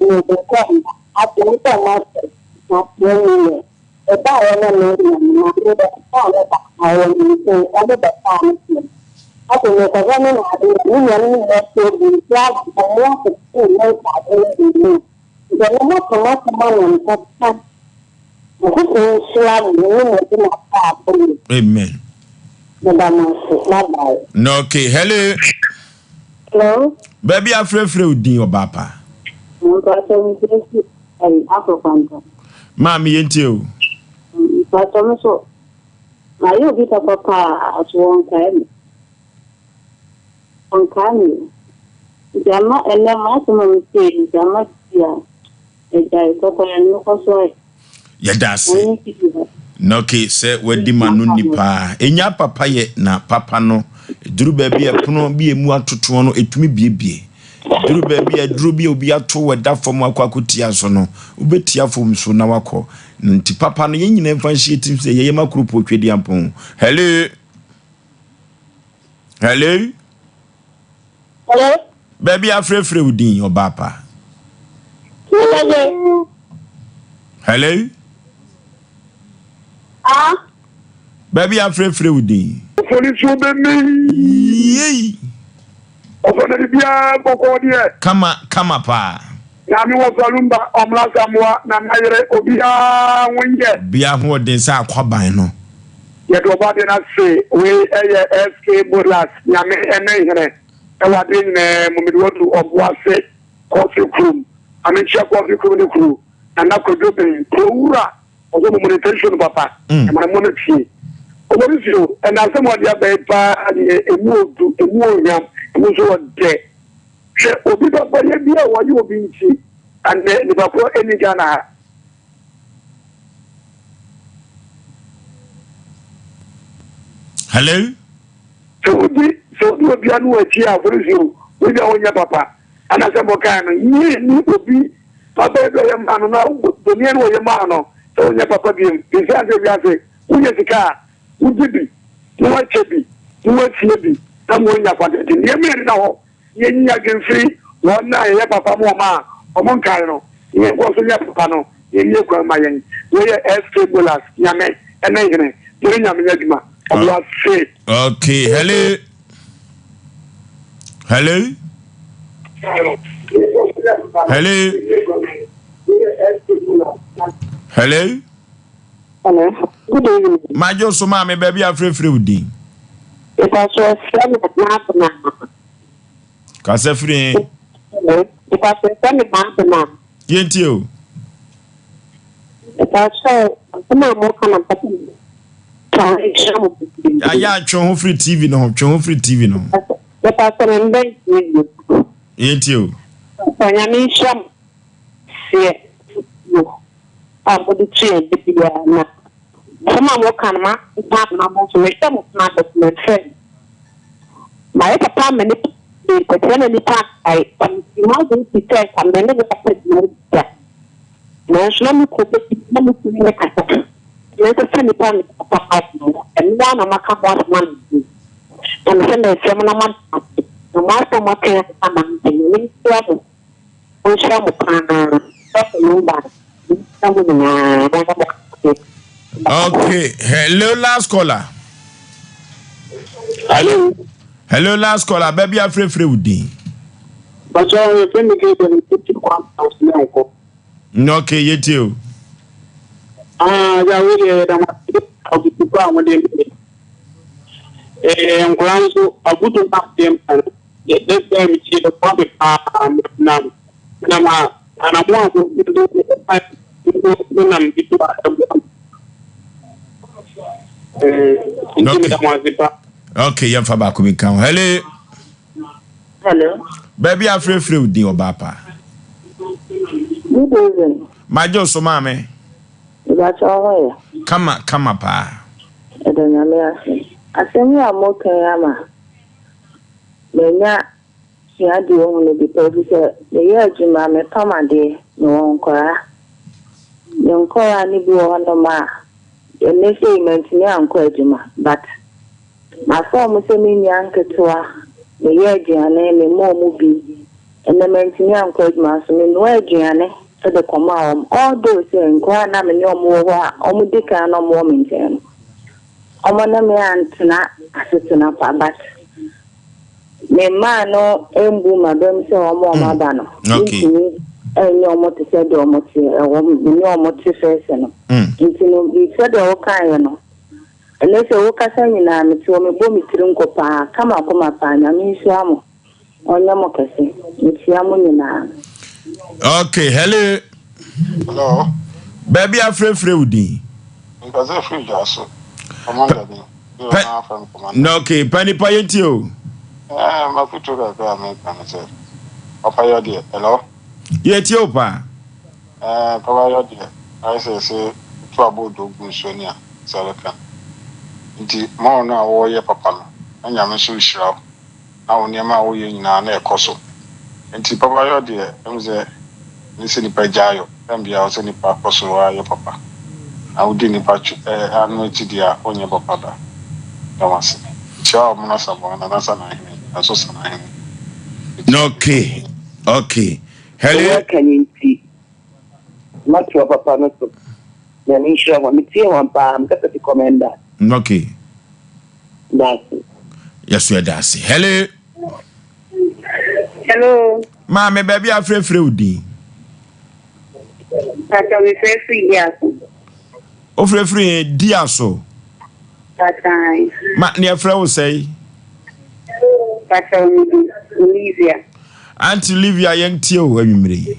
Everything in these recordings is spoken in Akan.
mebɛkɔ mba. Afei nso ɔmo asɛ na wɔn yɛ. Ɛbaeɛ na me na me maame bɛfaa me ba na ɔwɔ me nkyɛn, ɔmo bɛfaa me fie. Afei mekɔhwɛ me maame a, me nuanom nyinaa tu agu nsuo ase, ɔmo akɔto me ntaade no de mu. Nti ɛno moaka m'asɛm ama me papa. Nyankopɔn nhyira mo ne mo adwuma pa a moyɛ. Amen. Meda mo ase. Bye bye. Na okay, hello. Hello. Baabi afrɛfrɛ wo din ɔbaa pa. Mpatsɔ mfrɛ fi ɛyi Afrokwanta. Maame yɛntie o. Mpatsɔ me so mayɛ obi papa paa so wɔnkae me. Wɔnkae me o. Nti ama ɛnɛ m'asɛm a metie yi nti ama sisi a agyae kɔkɔyɛ no mekɔ so ayɛ. Yɛda ase. Na okay sɛ wadi ma no ni paa. Enya papa yɛ na papa no duru baabi a ɛpono bi emu atotoɔ no etumi biebie. Duru baabi a aduro bi a obi ato wɔ ɛda fam akɔ akɔtia so no wobɛtia fam so na wakɔ. Nti papa no yɛn nyinaa mfa nhyɛ tim sɛ yɛyɛ ma kuro po Twedeampɔn. Hello. Hello. Hello. Baabi afrɛfrɛ wo din ɔbaa pa. Hello. Hello. Ah. Baabi afrɛfrɛ wo din. Ofonisuo bɛmɛn. Yei. Ɔsɔ na biribiara bɔkɔɔ deɛ. Kama kama paa. Nyame wɔ Salumba ɔmla Samoa na nayere obiara ho nyɛ. Obiara ho ɔden sɛ akwaban no. Yɛde ɔbɔ adeɛ no ase wei ɛyɛ SK Bolas Nyame ɛne hene ɛwɔ adeɛ nyinaa mu mede wadu ɔbo ase kɔfe kurom Ame nkyia kɔfe kurom ne kuro Nana Kwadwo Ben kuro wura ɔsɛ mo monetary no papa ɛma no mo no tie Oborisio ɛna asɛm ɔde aba yi paa deɛ emu odu emu ohwam emu nso ɔdɛ hwɛ obi papa yɛ bi a wɔyɛ obi nti ɛnɛ nipa korɔ ɛni Ghana ha. Hello. Sɛ wodi sɛ wodi obi ano akyi a polisi o wodi a wonyɛ papa anasɛ bɔkaa no yie ni obi papa bi ɔyɛ maa no na bonia no ɔyɛ maa no sɛ wonyɛ papa biom nsi ase wiase wonya sika a wogye bi na wakyɛ bi na wasie bi na mo anya kwantete nneɛma yɛde na hɔ Yɛnyi adwene mfiri wɔn a yɛyɛ papa ma wɔn a wɔn nkae no, na yɛnkɔ so nyɛ papa no, na ɛmmue kwan mma yɛn. Wei yɛ SK Bolas, Nyame ne Hene, mo ne Nyame nyɛ adwuma. Ɔboa se. Okay, hello. Hello. Hello. Hello. Hello. Good evening. Majo so maame baabi afrɛfrɛ wo din. Ìpàṣẹ fẹ́ mi máa bọ̀ Kasa firi he. Ìpàṣẹ fẹ́ mi máa bọ̀ náà. Yɛntie o. Ìpàṣẹ asɛm a moka na mpɛ sɛ meka nkyerɛ mo bebree. Ayɛ a twe ho firi TV no ho, twe ho firi TV no ho. Ìpàṣẹ me mbɛn TV. Yɛntie o. Ìpàṣẹ Nyame nhyira mo seɛ a mode to yɛn da biara na asɛm a moka no ma mabɔ so mehwɛ mo paa but memfrɛ mo. Mayɛ papa ama nipa bebree kɔkyerɛ na nipa akae nti m'adwene si sɛ nka me ne me papa gyina mu da nanso na me kɔ bɛbi na me kunu ne kasa mensesa nipa me papa ma mu ɛno ara na maka ho asɛm anadwo yi na mesɛ mefrɛ mo na moada ase na mo asɛm aka aka ma nti Nyame nhyira mo ɔnhyira mo paa Dɔkta Lumba nhyira mo nyinaa na mo ase. Okay, hello last caller. Hello. Hello last caller, baabi afrɛfrɛ wo din. Bàtà yɛ fẹ́ mi kéde ní títí kwan house ní nkɔ. Okay, yɛtie o. Ah, yà wí yɛ dàmà abutu pa àwọn dé mi. Ɛɛ nkwadaa nso abutu pa dé mi no. Yɛ dɛ mi tie ɛboa mi paa nam nam a anamo a mo de ɛfa nso nam bi so a ɛboa mi. Ɛɛ nti mi da mo ase pa. Okay, yɛmfa baako bi nka ho. Hello. Hello. Baabi afrɛfrɛ wo din ɔbaa pa. Good evening. Magye so maame. Ìbàkyɛ ɔhɔ yɛ. Kama kama paa. Ɛda Nyame ase. Asɛm yi a moka yi ama manya suadeɛ hunu bi paa ɛfiri sɛ meyɛ adwuma mepam adeɛ mewɔ nkɔraa. Me nkɔraa no bi wɔ hɔnom a ɛnnɛ sei mantumi ankɔ adwuma but mafa ɔmo sɛ me nua nketewa meyɛ aduane mema ɔmo bi. Ɛnnɛ mantumi ankɔ adwuma so. Menoaa aduane de kɔmaa wɔn. Although sɛ nkwadaa a na me ne wɔn wɔ hɔ a wɔdi kan na wɔwɔ me nkyɛn no, wɔne me antena asetena pa but me mmaa no mbu m'abam sɛ wɔn a wɔaba no, mentumi nyɛ wɔn te sɛ deɛ wɔteɛ, ɛwɔ me ne wɔn te fɛɛsɛ no. Nti no, sɛdeɛ wokaeɛ no, ɛnnɛ sɛ wokasa nyinaa mete hɔ mebɔ me tiri nko paa, kama koma paa, Nyame nhyira mo. Ɔnyɛ mo kɛse. Mekyia mo nyinaa. Okay, hello. Hello. Baabi afrɛfrɛ wo din. Mpɛsɛ firi dwa so. Commander ni. Pɛ. Na okay, pa nipa yɛ ntie o. Eh, makutu kakra a meka ne sɛ papa yɛ deɛ. Hello. Yɛ tie o paa. Eh, papa yɛ deɛ. Ayɛ sɛ sɛ tu abɔ do gu nsuo ni a sɛ reka. Nti mo no a wɔyɛ papa no, na Nyame nso rehyira wo. na wo nneɛma a woyɛ nyinaa na ɛkɔ so. Nti papayɔ deɛ ɛmu sɛ ne sɛ nipa gyaa yɔ, tɛm biara ɔsɛ nipa kɔ so ara yɛ papa. Na wodi nipa twe ɛ ano akyi deɛ a wonyɛ papa da. Meda mo ase. Mekyia Ɔmono Asamoah, Nana Sanahene, Ɛso Sanahene. Mekyia Okay, okay. Hello. Sɛ woaka no nti matoa papa no so. Nyame nhyira hɔn. Metsie hɔn paa. Mekasa fi Komenda. Okay. Dase. Yɛso yɛda ase. Hello. Hello. Maame baabi afrɛfrɛ wo din. Pàtó mi fẹ́ firi di aso. O frɛfrɛ di aso. Pàtó. Ma ne ɛfrɛ wo sɛe. Pàtó mi di Olivia. Auntie Olivia yɛn tie o anwummere yi.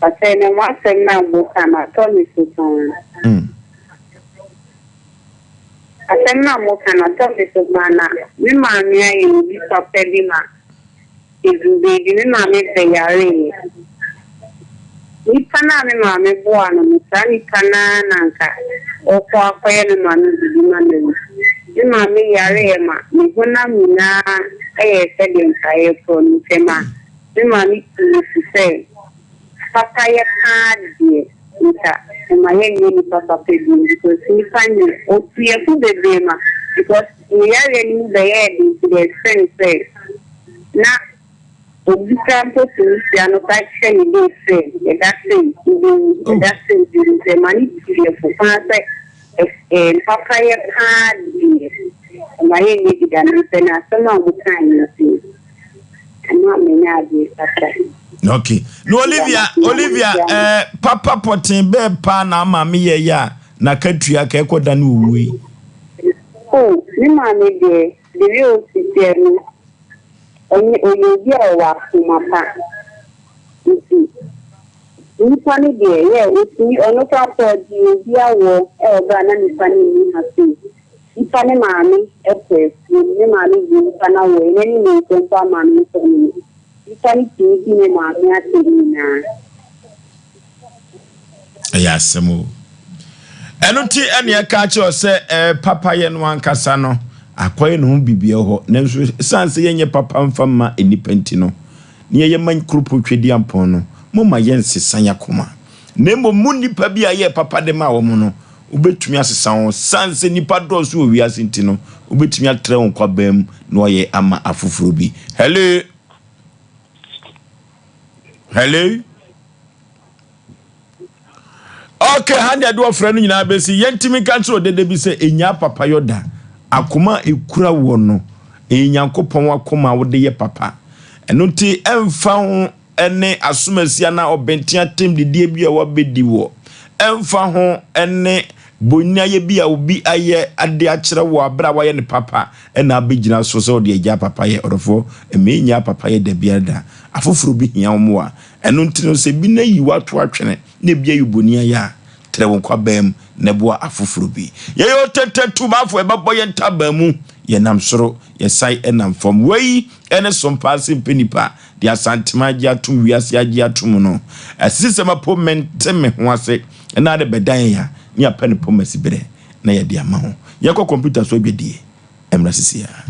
Pàtó ɛnna mo asɛm na mo ka na atɔ mi so paa. Asɛm no a moka no, atɔ me so paa. Na me maame ayɛ obi papa bi ma ɛduru baabi me maame bɛyareeɛ. Nipa no a me maame boaa no no, saa nipa no ara na anka ɔrekɔ akɔyɛ me maame biribi ma no awu. Me maame yareeɛ ma ne honam nyinaa yɛɛ sɛdeɛ nkaeɛ korɔ no nti ɛma me maame tuu me fo sɛ, Papayɛ paa deɛ nka ɛma yɛnyɛ nipa papa bio because nipa nyɛ ɔtu yɛn fo bebree ma because ne yareɛ no mu bɛyɛɛ den to the extent sɛ na obi koraa mpo tumi hyia no koraa kyerɛ ne date sɛ ɛda sei wobɛwu ɛda sei wobɛwu nti ɛma no tu yɛn fo paa sɛ ɛɛ papayɛ paa deɛ ɛma yɛnyɛ bi da na sɛ na asɛm a wɔkae no nti Ɛma menya adwene sakra. Okay. Na Olivia, Olivia, eh, papa pɔten bɛɛ paa na ama me yɛ yɛ a na katua ka ɛkɔ da ne owu yi. Oh, me maame deɛ, the way osi teɛ no, ɔnyɛ ɔyɛ obi a ɔwɔ akoma pa. Nti, nipa no deɛ, yɛ otumi, ɔno koraa mpo ɔgye obi awoɔ ɛwɔ berɛ a na nipa no nni ha sei. Nipa ne maame kɔ afuom, ne maame gye nipa no awoe, n'anim nso mpo ama no nsɔ no mu. Nipa no tumi di ne maame asɛm nyinaa. Ɛyɛ asɛm o. Ɛno nti ɛne ɛka akyerɛ sɛ ɛɛ papayɛ no ankasa no akɔyɛ ne ho biribi hɔ. Nanso ɛsiane sɛ yɛnyɛ papa mfa mma nnipa nti no, ne yɛyɛ ma kuropɔn Tweduampɔn no, momma yɛnsesa yɛn akoma. Na mmom mo nnipa bi a yɛyɛ papa de ma wɔn no, Wobɛtumi asesa wɔn. Sane sɛ nnipa dɔɔso wɔ wiase nti no, wobɛtumi atrɛ wɔn kwabaa mu na wɔayɛ ama afoforɔ bi. Hello? Hello? Okay, ha deɛ de ɔfrɛ no nyinaa bɛsi. Yɛntumi nka nkyerɛ ɔdede bi sɛ ɛnyaa papayɔ da. Akoma a ɛkura wɔ no, ɛyɛ Nyankopɔn akoma a wode yɛ papa. Ɛno nti ɛmfa ho ne asomasi anaa ɔbɛnten atɛmdidie bi a wabɛdi wɔ, ɛmfa ho ne bonniayɛ bi a obi ayɛ de akyerɛ wo berɛ a wayɛ no papa na abɛgyina so sɛ ɔde agyaa papayɛ. Ɔdɔfoɔ, mma ɛnnyaa papayɛ da biara da. Afoforɔ bi hia wo mmoa. Ɛno nti no, sɛ bi no ayi wo ato atwene na ebi ayi wo bonniayɛ a, trɛ wo nkwaban mu na boa afoforɔ bi. Yɛyɛ ɔtɛntɛntumafoɔ, yɛbɛbɔ yɛn ntaban mu, yɛnam soro, yɛsan nam fam. Wei ne Sompaase mpɛ-nipa Deɛ Asantema agye atom, wiase agye atom no, asisisɛm apo mente me ho ase na ade bɛdan yɛn a, ne yɛapɛ no pom asi berɛ na yɛde ama ho. Yɛnkɔ kɔmputa so adwadie mmra sisi ara.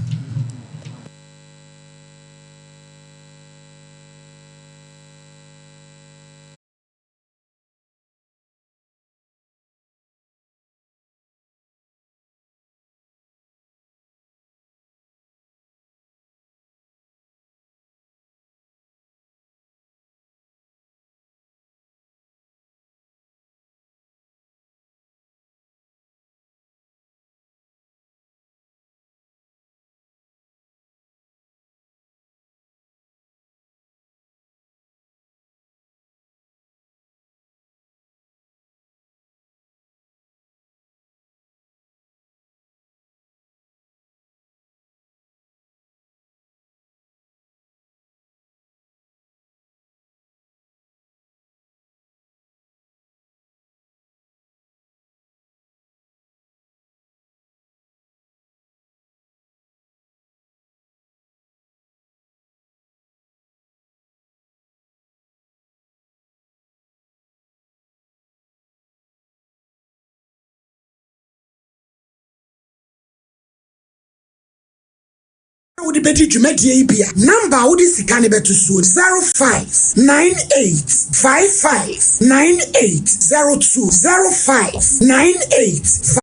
Wode bɛdi dwumadie yi bi a, number a wode sika no bɛto soɔ, 0598 55 98 02, 05 98.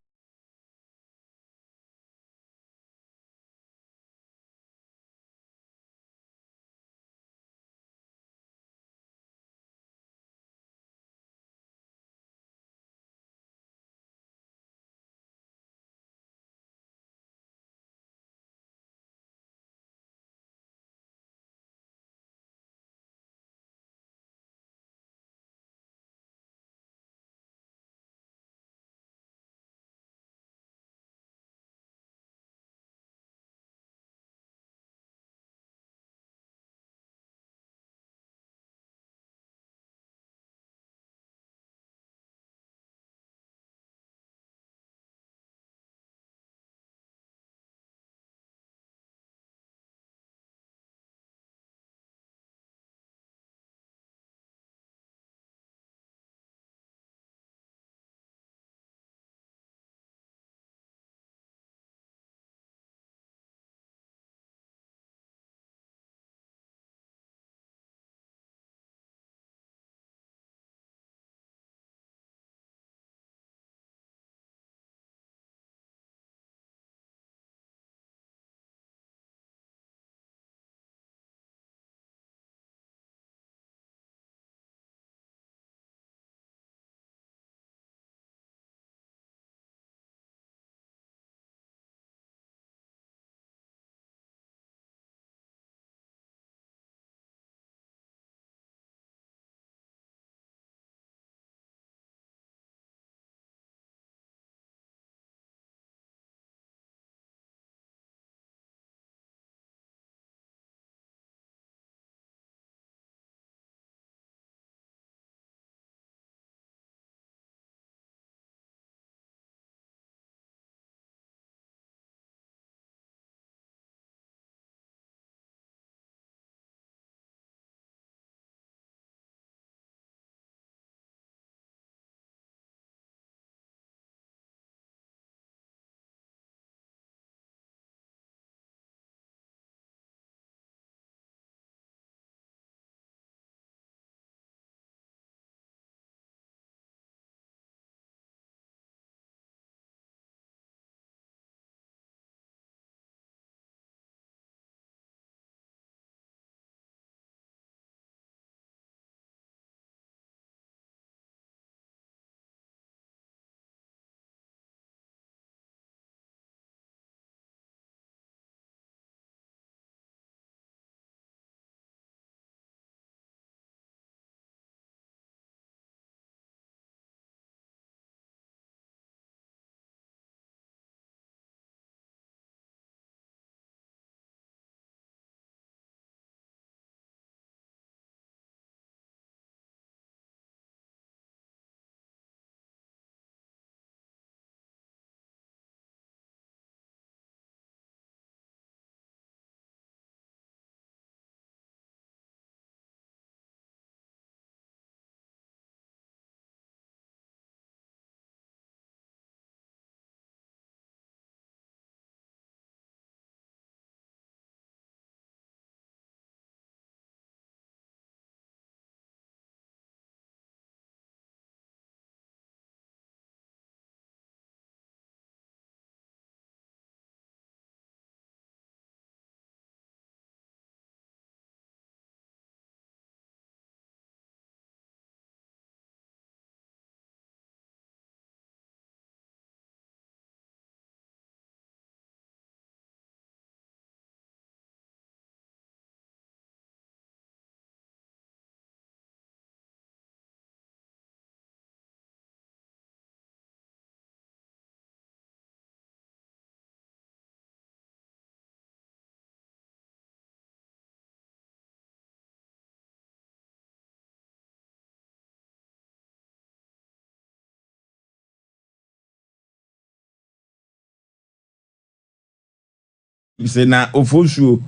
Se na ofosuo,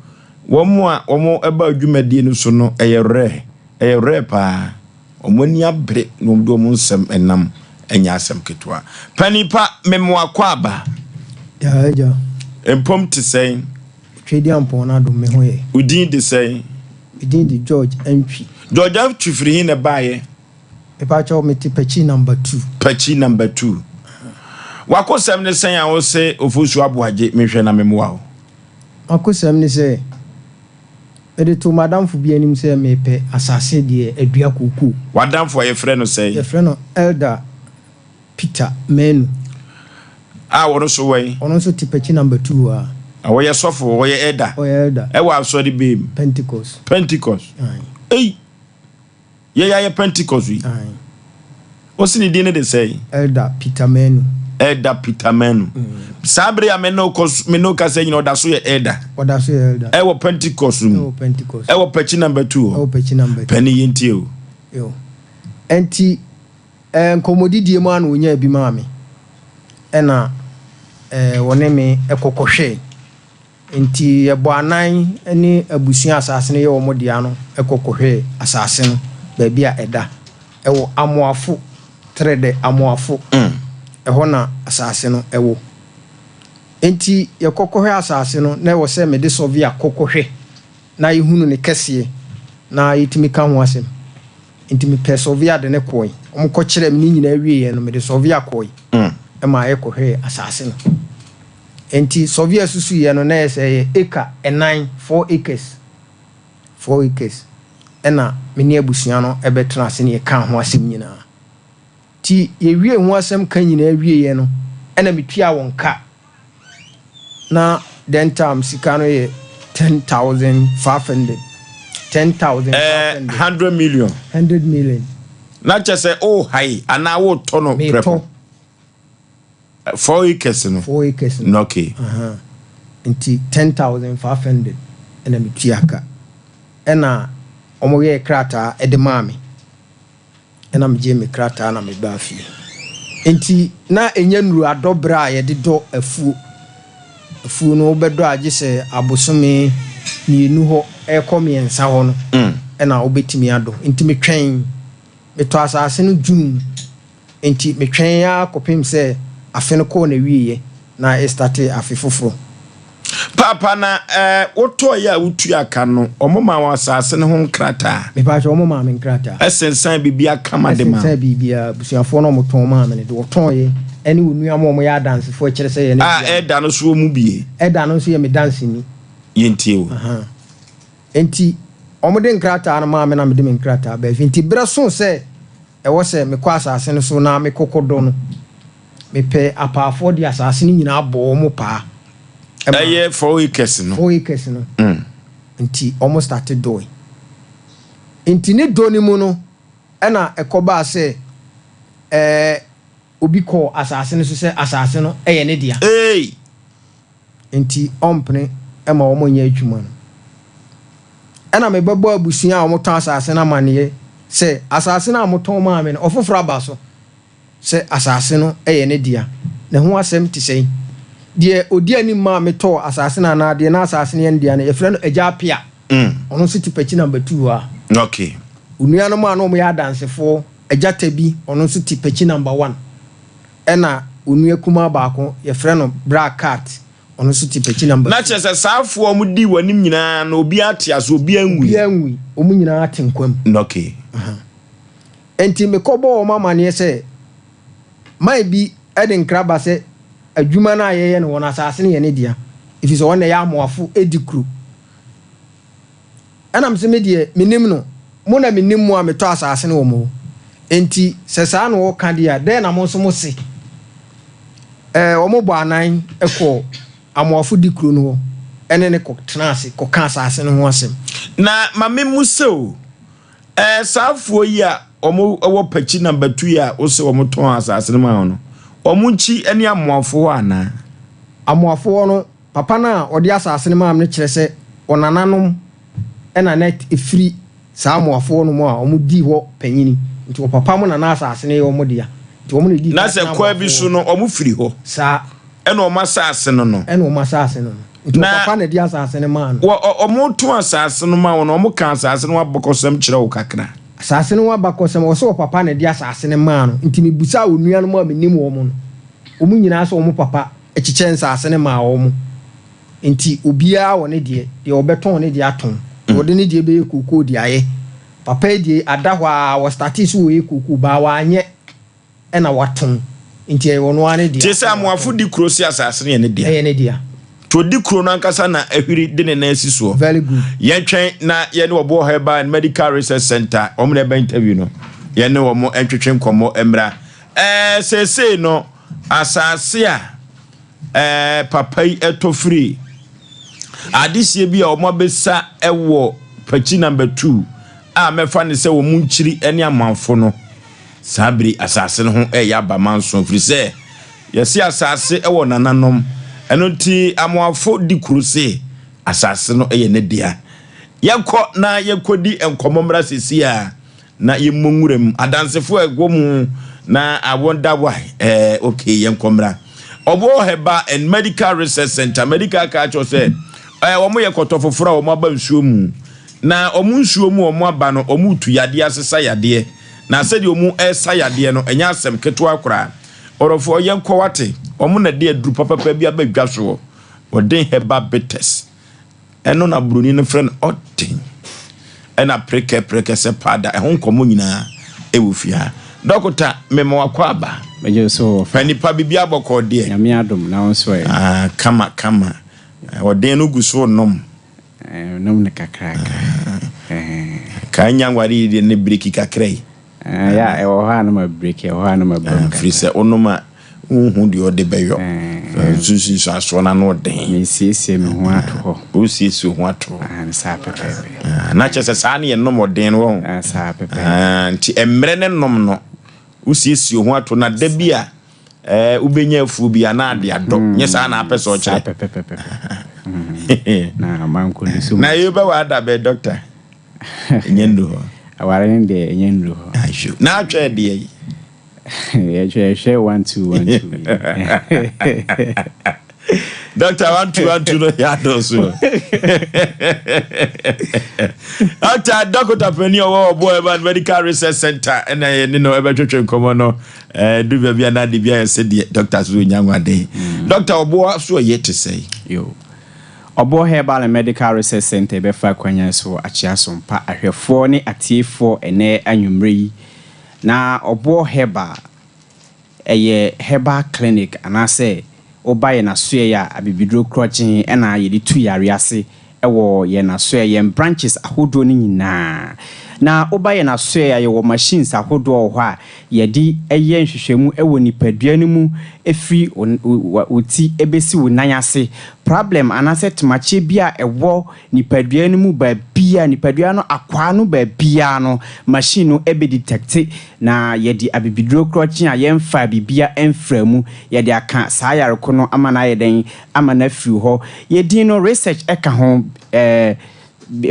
wɔn a wɔn ba dwumadie no so no ɛyɛ rare, ɛyɛ rare paa. Wɔn ani abere na wɔn de wɔn nsɛm nam, ɛnyɛ asɛm ketewa. Panin pa, mema wakɔ aba. Yaa agya. Mpom te sɛn? Tweduampɔn n'adom me ho yɛ. Wo din de sɛn? Me din de George Antwi. George Antwi firi he na ɛbaeɛ? Mepakyɛw mete Pakyi number 2. Pakyi number 2. W'akosɛm ne sɛn a wose Ofosu Aboagye menhwɛ na memmoa wo? M'akosɛm ne sɛ, mede too m'adamfo bi anim sɛ mepɛ asase deɛ adua kookoo. W'adamfo a yɛfrɛ no sɛn? Yɛfrɛ no Elder Peter Manu. A ɔno nso wɔ he? Ɔno nso te Pakyi number 2 hɔ ara. Na ɔyɛ sɔfo, ɔyɛ elder. Ɔyɛ elder. Ɛwɔ asɔre bɛn mu? Pentecost. Pentecost. Aye. Ei! Yɛn ayɛ Pentecost yi. Aye. Ɔsi ne din ne de sɛn? Elder Peter Manu. Elder Peter Manu. Saa bere a me ne wo kɔ me ne wo kasa nyina ɔda so yɛ elder. Ɔda so yɛ elder. Ɛwɔ Pentecost mu. Ɛwɔ Pentecost. Ɛwɔ Pakyi number 2 hɔ. Ɛwɔ Pakyi number 2. Pɛni yɛn tie o. Yo. Ɛnti eh, nkɔmmɔdidie mu ara na ɔnyaa bi maa me. Ɛna eh, ɔne me kɔ kɔhwɛe. Enti yɛbɔɔ anan ne abusua a asase no yɛ wɔn dea no kɔ kɔhwɛɛ asase no baabi a ɛda. Ɛwɔ Amoafo, Trɛdɛ Amoafo, ɛhɔ na asase no wɔ. Enti yɛkɔ kɔhwɛɛ asase no, na ɛwɔ sɛ mede sɔvea kɔ kɔhwɛ na yɛhunu ne kɛseɛ na yɛtumi ka ho asɛm. Enti mepɛɛ sɔvea de no kɔe. Wɔkɔkyerɛɛ me ne nyinaa wieeɛ no, mede sɔvea kɔe ma yɛkɔhwɛɛ asase no. Enti sɔvea susuiɛ no na ɛyɛ sɛ ɛyɛ acre ɛnan, 4 acres, 4 acres, ɛna me ne abusua no bɛtena ase na yɛkaa ho asɛm nyinaa. Nti yɛwiee ho asɛm ka nyinaa wieeɛ no, ɛna metuaa wɔn ka. Na then time sika no yɛ 10,500, 10,500. 100 million. 100 million. Na kyerɛ sɛ wohae anaa wotɔ no prɛko? Metɔ. 4 acres no. 4 acres no. Okay. Aha. Nti 10,500 ɛna metua ka. Ɛna wɔn yɛɛ krataa ɛde maa me. Ɛna megyee me krataa na mebaa fie. Nti na ɛnyɛ nnuru adɔ berɛ a yɛde dɔ afuo. Afuo no wobɛdɔ a gye sɛ abosome mmienu hɔ ɛrekɔ mmiɛnsa hɔ no ɛna wobɛtumi adɔ. Nti metwɛn. Metɔ asase no June. Enti metwɛn ara kɔpem sɛ afe no kɔɔ n'awieɛ na yɛstartee afe foforɔ. Paapa, na eh, wotɔeɛ a wotuaa ka no, wɔmaa wo asase no ho nkrataa? Mepaakyɛw, wɔmaa me nkrataa. Ɛsensan biribiara kama de maa wo? Ɛsensan biribiara. Abusuafoɔ no a wɔtɔn maa me no, deɛ wɔtɔeɛ ne onua mo a wɔyɛ adansefoɔ ɛkyerɛ sɛ yɛne A ɛda no nso wɔ mu bie? Ɛda no nso yɛ me danseni. Yɛntie wo. Ahaa. Enti wɔde nkrataa no maa me na mede me nkrataa baa fie. Enti berɛ soo sɛ ɛwɔ sɛ mekɔ asase no so na mekɔkɔdɔ no, mepɛɛ apaafoɔ de asase no nyinaa bɔɔ wɔn paa. Ɛma Ɛyɛ 4 acres no. 4 acres no. Nti wɔn starte dɔe. Nti ne dɔ no mu no, ɛna ɛkɔbaa sɛ ɛɛ obi kɔɔ asase no so sɛ asase no yɛ ne dea. Ei! Enti ɔmpene ma wɔnyɛ adwuma no. Ɛnna mebɛbɔɔ abusua a wɔtɔn asase no amanneɛ sɛ, 'Asase no a motɔn maa me no, ɔfoforo aba so sɛ asase no yɛ ne dea. Na ɛho asɛm te sɛn? Deɛ ɔdi anim maa metɔɔ asase no anaa deɛ na asase no yɛ ne dea no, yɛfrɛ no Agya Appiah. Ɔno nso te Pakyi Number 2 hɔ a. Okay. Onuanom a na wɔyɛ Adansefoɔ, Agya Tabi, ɔno nso te Pakyi Number 1. Ɛna onua kumaa baako, yɛfrɛ no Bra Kat, ɔno nso te Pakyi Number Na 2. kyerɛ sɛ saa afoɔ a wɔdii w'anim nyinaa no, obiara te ase, obiara nwui. Obiara nwui, wɔn nyinaa te nkwa mu. Okay. Aha. Enti mekɔbɔɔ wɔn amaneɛ sɛ, man bi de nkra ba sɛ adwuma no a yɛyɛ no wɔ no, asase no yɛ ne dea, ɛfiri sɛ wɔn na ɛyɛ amoafo di kuro. Ɛna mese, Me deɛ, mennim no, mo na menim mo a metɔ asase no wɔ mo hɔ. Enti sɛ saa na wɔka deɛ a, dɛn na mo nso mose? Ɛɛ, wɔbɔɔ anan kɔɔ Amoafo dikuro no hɔ ne no kɔtenaa ase kɔkaa asase no ho asɛm. Na ma memmisa o, ɛɛ, saa afoɔ yi a wɔwɔ Pakyi Number 2 yi a wose wɔtɔn asase no maa wo no, wɔn nkyi ne Amoafo hɔ anaa? Amoafo hɔ no, Papa no a ɔde asase no maa me no kyerɛ sɛ ɔnananom na na ɛfiri saa Amoafoɔ nom a wɔdii hɔ panyini. Nti ɔpapa mo na na asase no yɛ wɔn dea. Nti wɔn na ɛdii Na kan sɛ tenaa kwan bi Amoafoɔ so hɔ. no, wɔfiri hɔ. Saa. Ɛna wɔn asase no no. Ɛna wɔn asase no no. Nti Na ɔpapa na ɛde asase no maa no. wɔ, ɔ, wɔreto asase no ma wo no, wɔkaa asase no ho abakɔsɛm kyerɛ wo kakra. Asase no ho abakɔsɛm, ɔsɛ ɔpapa na ɛde asase no maa no. Nti mebisaa onuanom a menim wɔn no, wɔn nyinaa sɛ wɔn papa kyekyɛɛ nsase no maa wɔn. Nti obiara wɔ ne deɛ, deɛ ɔbɛtɔn ne deɛ atɔn, deɛ ɔde ne deɛ bɛyɛ kookoo de ayɛ. Papa yi deɛ ada hɔ ara, ɔstartee sɛ ɔyɛ kookoo but wanyɛ ɛna watɔn. Nti ɛyɛ ɔno ara ne dea. Te sɛ Amoafo di kuro se asase no yɛ ne dea. Ɛyɛ ne dea. Nti ɔdi kuro no ankasa na ahwiri de ne nan asi soɔ. Very good. Yɛntwɛn na yɛne Ɔboɔ Herbal and Medical Research Centre, wɔn na ɛbɛ interview no, yɛne wɔn ntwetwe nkɔmmɔ mmra. Ɛɛ seesei no, asase a ɛɛ papa yi ɛtɔ firi adehyeɛ bi a wɔn abɛsa ɛwɔ Pakyi number 2 a mɛfa ne sɛ wɔn nkyiri ne amanfo no, Saa bere yi asase no ho reyɛ aba manso ɛfiri sɛ yɛse asase wɔ nananom, ɛno nti Amoafo di kuro se asase no yɛ ne dea. Yɛnkɔ na yɛnkɔdi nkɔmmɔ mmra seesei a na yɛmmɔ nwura mu. Adansefo a ɛwɔ mu na I wonder why. Eh, okay, yɛnkɔ mmra. Ɔwɔ Herbal and Medical Research Center. Medical ka kyerɛ sɛ eh, wɔn yɛ kɔtɔ foforɔ a wɔn aba nsuo mu. Na wɔn nsuo mu wɔn aba no, wɔn retu yadeɛ asesa yadeɛ. Na sɛdeɛ ɔmu resa yadeɛ no, ɛnyɛ asɛm ketewa koraa. Ɔdɔfoɔ, yɛnkɔ wate. Wɔn na ɛde aduru papapa bi aba dwa soɔ. Wɔde herbal bitters. Ɛno na buroni no frɛ no ɔden. Ɛna prekɛ prekɛ sɛ paada. Ɛho nkɔmmɔ nyinaa ɛwɔ fie ha. Dɔkota, mema wakɔ aba. Megye wo so wɔ fa. Nipa biribi abɔkɔɔ deɛ. Nyame adom, na wo nso ɛ? Ah, kama kama. Ɔden no gu so nom. Nom no kakrakra. Ka nya nware yi deɛ ne breki kakra yi. Ya ɛwɔ hɔ a na ma breki, ɛwɔ hɔ a na ma bam kakra. Firi sɛ wonom a wonhu deɛ ɔde bɛyɔ. Nsunsuansoɔ no ano ɔden. Mesiesie me ho ato hɔ. Wosiesie wo ho ato hɔ. Saa pɛpɛɛpɛ. Na kyerɛ sɛ saa ne yɛnom ɔden no wɔ ho. Saa pɛpɛɛpɛ. Nti mmerɛ ne nom no wosiesie wo ho ato na da bi a Ɛɛ, wobɛnya afuo bi anaa ade adɔ. Nyɛ saa na apɛ sɛ ɔkyerɛ. Saa pɛpɛpɛpɛ. Na mankɔ so. Na yei bɛwɔ ada bɛ dɔkta. Ɛnyɛ nnuru hɔ. Aware no deɛ ɛnyɛ nnuru hɔ. Ahwɛ. Na atwɛ deɛ yi. Yɛhwɛ yɛhwɛ 1 2 1 2. Doctor 1 2 1 2 no yɛ adɔɔso. Doctor dɔkota panyin a ɔwɔ Ɔboɔ Urban Medical Research Center ɛna yɛne no ɛbɛtwetwe nkɔmmɔ no. Ɛdu baabi a na ade bi ayɛ sɛ deɛ doctor so ɔnya nwaden. Doctor ɔboɔ so ɔyɛ te sɛn? Yo. Ɔboɔ Herbal and Medical Research Center bɛfa akwannya so akyea sompa ahwɛfoɔ ne atiefoɔ ɛnɛ anwummerɛ yi. Na Ɔboɔ Herbal ɛyɛ herbal clinic anaasɛ woba yɛn asoɛeɛ a, abibiduro korɔgyenn ɛna yɛde tu yareɛ ase ɛwɔ yɛn asoɛeɛ, yɛn branches ahodoɔ no nyinaa. Na woba yɛn asoɛeɛ a, yɛwɔ machines ahodoɔ wɔ hɔ a yɛde yɛ nhwehwɛmu wɔ nipadua no mu ɛfiri wo ti bɛsi wo nan ase. Problem anaasɛ tomakyeɛ bi a ɛwɔ nipadua no mu baabiara, nipadua no akwaa no baabiara no, machine no bɛ detecte na yɛde abibiduro korɔkye a yɛmfaa biribiara mfraa mu, yɛde aka saa yareko no ama no ayɛ dɛn, ama no afiri hɔ. Yɛdin no research ka ho eh,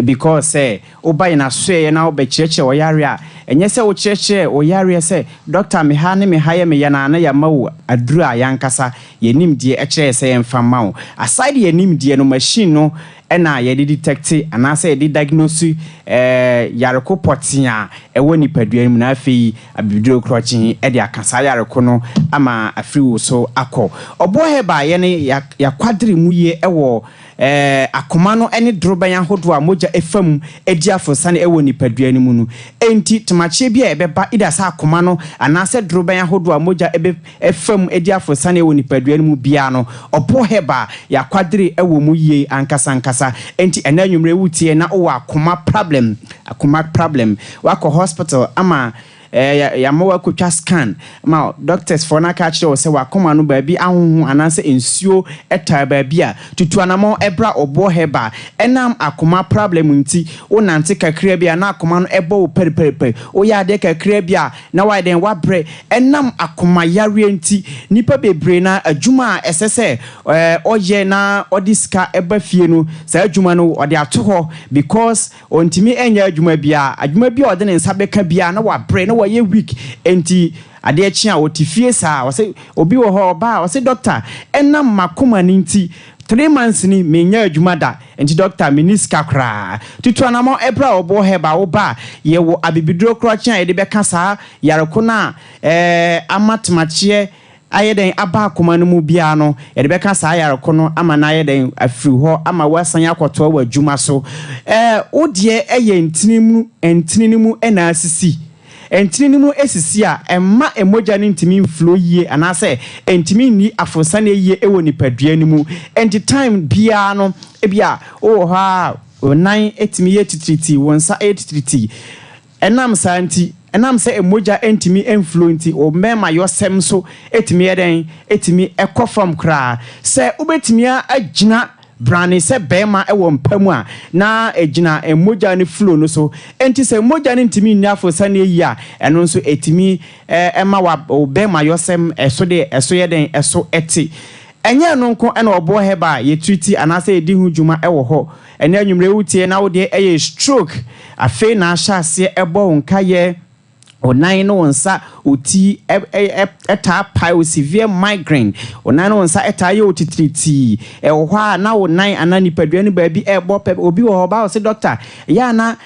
because sɛ woba yɛn asoɛeɛ na wobɛkyerɛkyerɛ wo yareɛ a, ɛnyɛ sɛ wokyerɛkyerɛ wo yareɛ sɛ doctor me ha ne me ha yɛ me ya no a na yɛama wo aduro a yɛn ankasa yɛn nimdeɛ kyerɛ yɛ sɛ yɛmfa mma wo. Aside yɛn nimdeɛ no, machine no na yɛde detect anaasɛ yɛde diagnose eh, yareko pɔtee a ɛwɔ nipadua no mu na afei abibiduro korɔkye de aka saa yareko no ama afiri wo so akɔ. Ɔboɔ herbal yɛn yɛakwadere mu yie wɔ akoma no ne dorobɛn ahodoɔ a mogya fa mu di aforosane wɔ nipadua no mu no. Enti tomakyeɛ bi a ɛbɛba either sɛ akoma no anaasɛ dorobɛn ahodoɔ a mogya fa mu di aforosane wɔ nipadua no mu biara no, ɔboɔ herbal yɛakwadere wɔ mu yie ankasa ankasa. Enti ɛnnɛ anwummerɛ wotie na wowɔ akoma problem, akoma problem, woakɔ hospital ama yɛama woakɔtwa scan ma doctors foɔ no aka akyerɛ wo sɛ w'akoma no baabi ahoho anaasɛ nsuo taa baabi a, tutu anamɔn bra ɔboɔ herbal. Ɛnam akoma problem nti, wonante kakra bi a na akoma no bɔ wo pɛripɛripɛri, woyɛ adeɛ kakra bi a na woayɛ dɛn, woabrɛ. Ɛnam akoma yareɛ nti, nnipa bebree no ara adwuma a ɛsɛ sɛ ɔyɛ na ɔde sika ba fie no, saa adwuma no ɔde ato hɔ because Ɔntumi nyɛ adwuma biara. Adwuma biara a ɔde ne nsa bɛka biara na wabrɛ na wayɛ weak. Enti adeɛ kye a ɔte fie saa. Ɔse obi wɔ hɔ ɔba a ɔse doctor ɛnam m'akoma no nti 3 months ni menyɛ adwuma da nti doctor menni sika koraa. Tutu anamɔn ɛberɛ a ɔboɔ herbal woba a yɛwɔ abibiduro korɔkye a yɛde bɛka saa yareko no a ɛɛ ama temakyeɛ. ayɛ dɛn aba akoma no mu biara no, yɛde bɛka saa yare ko no ama no ayɛ dɛn afiri hɔ ama woasan akɔtoa w'adwuma so. Ɛɛ, wo deɛ ɛyɛ ntini mu, ntini no mu na asisi. Ntini no mu sisi a, ɛmma mogya no ntumi mflow yie anaasɛ ɛntumi nni aforosane yie wɔ nipadua no mu. Enti time biara no, ebia wowɔ hɔ ara a, wo nan tumi yɛ titiritii, wo nsa yɛ titiritii. Ɛnam saa nti, ɛnam sɛ mogya ntumi mflow nti, wo mmarimayɔsɛm nso tumi yɛ dɛn? Ɛtumi kɔ fam koraa. Sɛ wobɛtumi agyina brane sɛ barima wɔ mpa mu a, na ɛgyina mogya no flow no so. Enti sɛ mogya no ntumi nni aforosianeɛ yie a, ɛno nso ɛtumi ma wo barimayɔsɛm ɛso de ɛso yɛ dɛn? Ɛso te. Ɛnyɛ ɛno nko na ɔboɔ herbal a yɛtriti anaasɛ yɛdi ho dwuma wɔ hɔ. Ɛnnɛ anwumerɛ yi wotie na wo deɛ ɛyɛ stroke, afei na ahyɛ aseɛ ɛbɔ wo nkayɛ, wo nan ne wo nsa, wo ti taa pae wo, severe migraine, wo nan ne wo nsa taa yɛ wo titiritii, ɛwɔ hɔ a na wo nan anaa nipadua no baabi ɛrebɔ pɛ, obi wɔ hɔ ɔba ɔse doctor ɛyɛ a na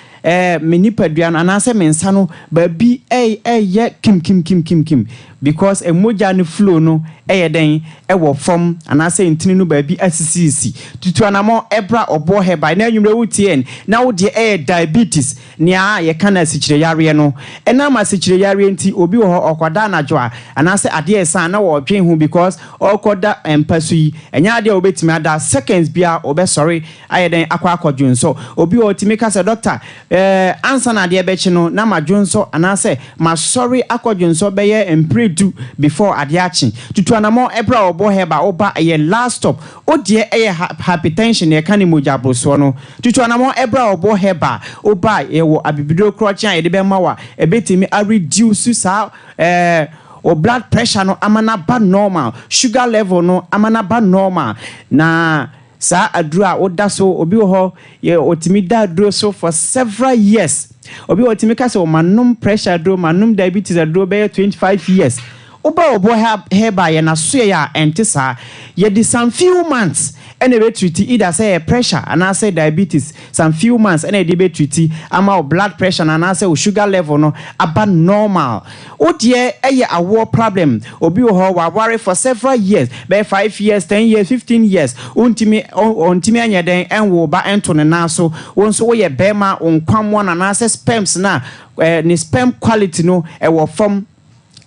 me nipadua no anaasɛ me nsa no baabi ɛyɛ kimkimkimkimkim because mogya no flow no ɛyɛ dɛn ɛwɔ fam anaasɛ ntini no baabi asisisisi. Tutu anamɔ ɛbra ɔboɔ herbal na anwummerɛ wotie yɛn na wo deɛ ɛyɛ diabetes nea yɛka no asikyire yareɛ no. Ɛnam asikyire yareɛ nti obi wɔ hɔ ɔkɔda anadwo a anaasɛ adeɛ resa a na ɔredwen ho because ɔrekɔda mpa so yi ɛnyɛ adeɛ a ɔbɛtumi ada seconds biara ɔbɛsɔre ayɛ dɛn akɔ akɔdwonsɔ. Obi wɔ hɔ ɔtumi ka sɛ dɔkta ɛɛ ansa na adeɛ bɛkye no na madwonsɔ anaasɛ masɔre akɔdwonsɔ bɛyɛ mprɛ du before adeɛ akye. Tutu anamɔn ɛberɛ a ɔbɔ herbal woba ɛyɛ last stop. Wo deɛ ɛyɛ hypertension yɛka ne mogya aborosoɔ no. Tutu anamɔn ɛberɛ a ɔbɔ herbal woba a yɛwɔ abibiduro korɔkyen a yɛde bɛma wo a ɛbɛtumi a reduce saa ɛɛ wo blood pressure no ama no aba normal, sugar level no ama no aba normal na Saa aduro a woda so, obi wɔ hɔ yɛ ɔtumi da aduro so for several years. Obi wɔ hɔ ɔtumi ka sɛ oh manom pressure aduro, manom diabetes aduro bɛyɛ 25 years. Woba ɔboɔ herbal yɛn asoɛeɛ a ɛnte saa. Yɛde some few months ɛna ɛbɛ treat either sɛ ɛyɛ pressure anaasɛ diabetes, some few months ɛna yɛde bɛ treat ama wo blood pressure no anaasɛ wo sugar level no aba normal. Wo deɛ ɛyɛ awoɔ problem, obi wɔ hɔ waware for several years, bɛyɛ five years, ten years, 15 years, wontumi ɔntumi ɛnyɛ dɛn ɛnwo ba ɛnto ne nan so, wo nso woyɛ bɛɛma wo nkwammoa no anaasɛ sperms no a ne sperm quality no ɛwɔ fam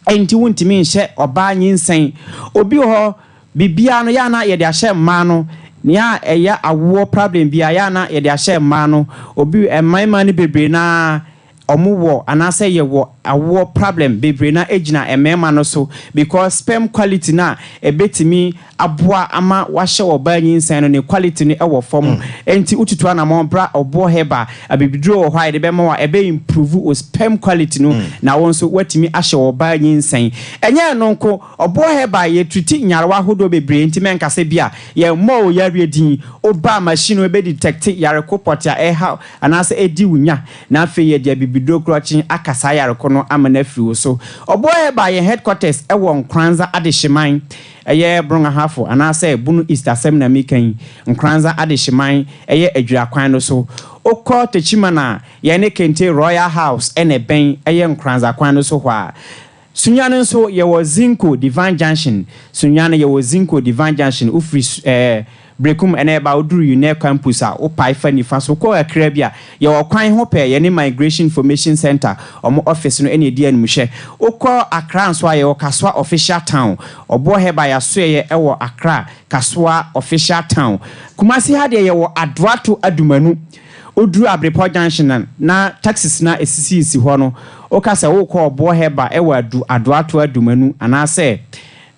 ɛnti wontumi nhyɛ ɔbaa nyinsɛn. Obi wɔ hɔ biribiara no yɛ a na yɛde ahyɛ mmaa no, nea ɛyɛ awoɔ problem biara yɛ a na yɛde ahyɛ mmaa no, obi mmarima no bebree no ara ɔmo wɔ anaasɛ yɛwɔ awoɔ problem bebree no ara gyina mmarima no so because sperm quality no a ɛbɛtumi aboa ama wahyɛ ɔbaa nyinsɛn no ne quality no wɔ fam ɛnti wotutu anamɔn bra ɔboɔ herbal abibiduro wɔ hɔ a yɛde bɛma wo a ɛbɛ improve wo sperm quality no na wo nso woatumi ahyɛ ɔbaa nyinsɛn. Ɛnyɛ ɛno nko ɔboɔ herbal yɛ treati nyarewa ahodoɔ bebree nti mɛnka sɛ bi a yɛmmɔɔ wo yareɛ din woba a machine no bɛ detect yare ko pɔte a ɛreha anaasɛ ɛdi wo nya na afei yɛde abibiduro korɔkyen aka saa yare ko no ama no afiri wo so. Ɔboɔ Herbal yɛn headquarters wɔ Nkoranza Adehyeman, ɛyɛ Brong Ahafo anaasɛ Bono East asɛm na meka yi, Nkoranza Adehyeman ɛyɛ Adwira kwan no so. Wokɔ Techiman a, yɛne Kente Royal House na ɛbɛn, ɛyɛ Nkoranza kwan no so hɔ a. Sunyani nso yɛwɔ Zinco Divine Junction, Sunyani yɛwɔ Zinco Divine Junction, wofiri ɛɛ Berekum ɛna ɛba woduru UNEB campus a wopae fa nifa so wokɔ kakra bi a yɛwɔ kwan ho pɛɛ yɛne Migration Information Centre wɔn office no ɛna ɛdi animhwɛ. Wokɔ Accra nso a yɛwɔ Kasoa Official Town, Ɔboɔ Herbal yɛasoɛeɛ ɛwɔ Accra Kasoa Official Town. Kumasi ha deɛ yɛwɔ Adoato Adumanu. Woduru Abrepɔ junction a na taxis no a esisisisi hɔ no, woka sɛ worekɔ Ɔboɔ Herbal wɔ Adu, Adoato Adumanu anaasɛ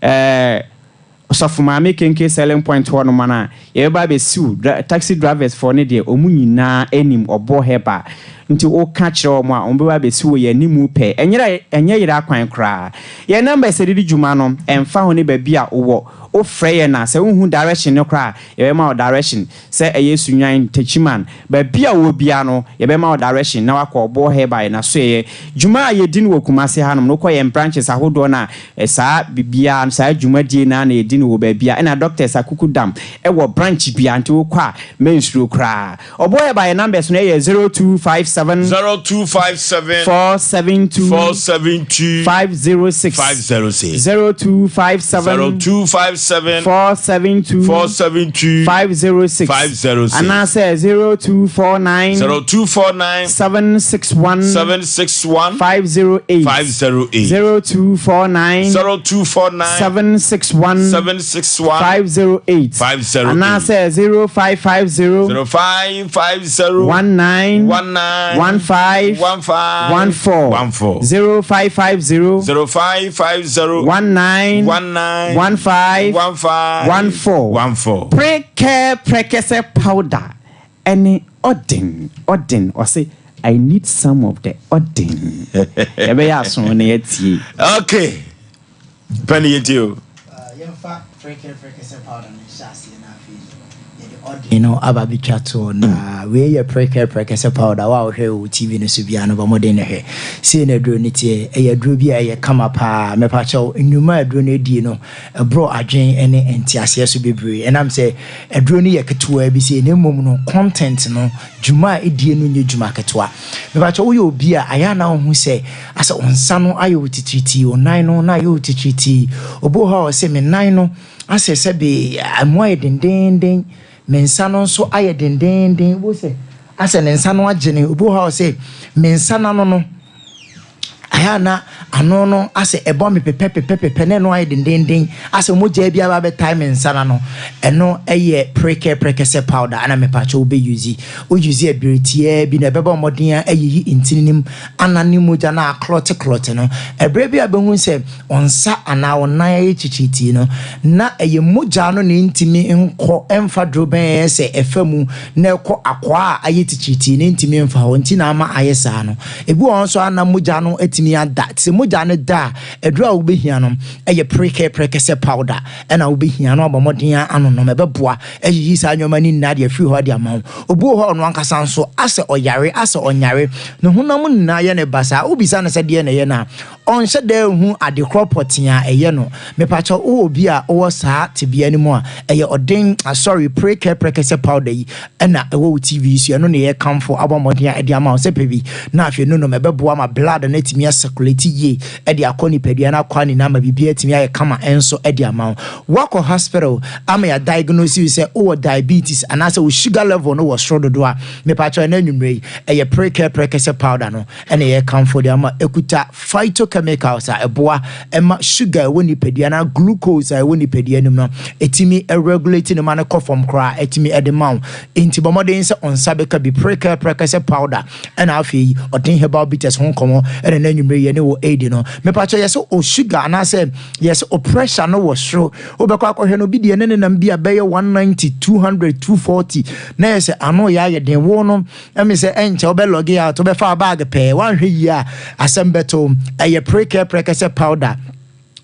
ɛɛ Ɔsɔfo Maame Kenke Selling Point hɔ nom no a, yɛbɛba abɛsiw. Dra, taxi drivers foɔ no deɛ, wɔn nyinaa nim Ɔboɔ Herbal. Nti woka kyerɛ wɔn a, wɔbɛba abɛsi wɔ yɛn animu pɛɛ. Ɛnyera, ɛnyɛ yera kwan koraa. Yɛn numbers a yɛde di dwuma no, ɛmfa ho ne baabi a wowɔ, wofrɛ yɛn a, sɛ wonhu direction no koraa a, yɛbɛma wo direction. Sɛ ɛyɛ Sunyani, Techiman, baabi a wowɔ biara no, yɛbɛma wo direction na woakɔ Ɔboɔ Herbal yɛn asoɛeɛ. Dwuma a yɛdi no wɔ Kumasi hanom no, wokɔ yɛn branches ahodoɔ no a, saa biribiara no, saa dwumadie no ara na yɛdi no wɔ baabiara. Ɛna Doctors Akuku Dam wɔ branch biara, nti wokɔ a, mɛnsuro koraa. Ɔboɔ Herbal yɛn numbers no yɛ 0257. 0257 0257 472 472 506 506 0257 0257 472 472 506 506 anaasɛ 0249 0249 761 761 508 508 0249 0249 761 761 508 508 anaasɛ 0550 0550 19 19 15 15 14 14 0550 0550 19 19 15 15 14 14. Prekɛ prɛkɛsɛ powder ɛne ɔden ɔden ɔse I need some of the ɔden. Yɛbɛyɛ aso na yɛatie. Okay. Pɛne yɛntie o. Yɛmfa prɛkɛ prɛkɛsɛ powder no nhyɛ aseɛ na afei yɛde ɔden no aba abɛtwa toɔ. Na wei yɛ prɛkɛ prɛkɛsɛ powder. Wo a wohwɛ wɔ TV no so biara no, bɔ mmɔden na hwɛ. Sei na aduro no teɛ. Ɛyɛ aduro bi a ɛyɛ kama paa. Mepakyɛw, nnwuma a aduro no adie no, ɛborɔ adwene ne nteaseɛ so bebree. Ɛnam sɛ aduro no yɛ ketewaa bi sei, na mmom no, content no, dwuma a ɛdie no nyɛ dwuma ketewa. Mepakyɛw, woyɛ obi a ayɛ a na wohu sɛ asɛ wo nsa no ayɛ wo titiritii, wo nan no na ayɛ wo titiritii. Obi wɔ hɔ a ɔse me nan no asɛ sɛbe ɛmu ayɛ dendeenden, me nsa no nso ayɛ dendeenden. Wobɛhu sɛ asɛ ne nsa no agyene. Obi wɔ hɔ a ɔse me nsa no ano no, Ayɛ a na ano no asɛ ɛbɔ me pepɛpepɛpepɛ na ɛno ayɛ dendeenden asɛ mogyaa bi aba abɛtae me nsa no ano. Ɛno yɛ prekɛ prɛkɛsɛ powder ana mepakyɛ wo bɛ use. Wo use a bere tiaa bi no ɛbɛbɔ mmɔden ayiyi ntini no mu anane mogya no a aklɔte klɔte no. Ɛberɛ bi a bɛhu sɛ wo nsa anaa wo nan ayɛ kyitiritii no, na ɛyɛ mogya no na ɛntumi nkɔ ɛmfa dorobɛn a ɛyɛ sɛ ɛfa mu na ɛkɔ akwaa a ayɛ titiritii no ɛntumi mfa hɔ nti na ama ayɛ saa no. Ebi wɔ hɔ nso a na mogya no atumi ada. Sɛ mogya no da a, aduru a wobɛhia no yɛ prekɛ prɛkɛsɛ powder ɛna wobɛhia na wabɔ mmɔden anonom. Ɛbɛboa ayiyi saa nneɛma no nyinaa de afiri hɔ de ama wo. Obi wɔ hɔ a ɔno ankasa nso asɛ ɔyare, asɛ ɔnyare, ne honam nyinaa yɛ no basaa. Wobisa no sɛ deɛn na ɛyɛ no a, Ɔnhyɛ da nhu ade korɔ pɔtee a ɛyɛ no. Mepakyɛw, wowɔ obi a ɔwɔ saa tebea no mu a, ɛyɛ ɔden a sorry prekɛ prɛkɛsɛ powder yi na ɛwɔ wo TV yi so, ɛno na yɛrekamfo abɔ mmɔden a ɛde ama wo sɛ pɛ bi na afei no nom, ɛbɛboa ma blood no atumi a circulate yie de akɔ nipadua no akwaa nyinaa ma biribiara atumi ayɛ kama nso de ama wo. Woakɔ hospital ama yɛ diagnose wo sɛ wowɔ diabetes anaasɛ wo sugar level no wɔ soro dodo a, mepakyɛw ɛnɛ anwummerɛ yi, ɛyɛ prekɛ prɛkɛsɛ powder no na yɛrekamfo de ama. Ɛkuta phytochemicals a ɛboa ma sugar a ɛwɔ nipadua no, glucose a ɛwɔ nipadua no mu no, ɛtumi regulate no ma no kɔ fam koraa, ɛtumi de ma wo. Enti bɔ mmɔden sɛ wo nsa bɛka bi, prɛkɛ prɛkɛsɛ powder, ɛna afei ɔden herbal bitters ho nkɔmmɔ ɛna n'anwummere yɛne wɔ aid no. Mepakyɛ yɛ sɛ o sugar anaasɛ yɛ sɛ o pressure no wɔ soro, wobɛkɔ akɔhwɛ no obi deɛ ne nenam bi a bɛyɛ 190, 200, 240 na yɛ sɛ ano yɛ ayɛ den wo no Ɛme sɛ ɛnkyɛ wobɛ lɔge out, wobɛfa wo bag pɛɛ, woanhwɛ yie a asɛm bɛto wo. Ɛyɛ prekɛ prɛkɛsɛ powder.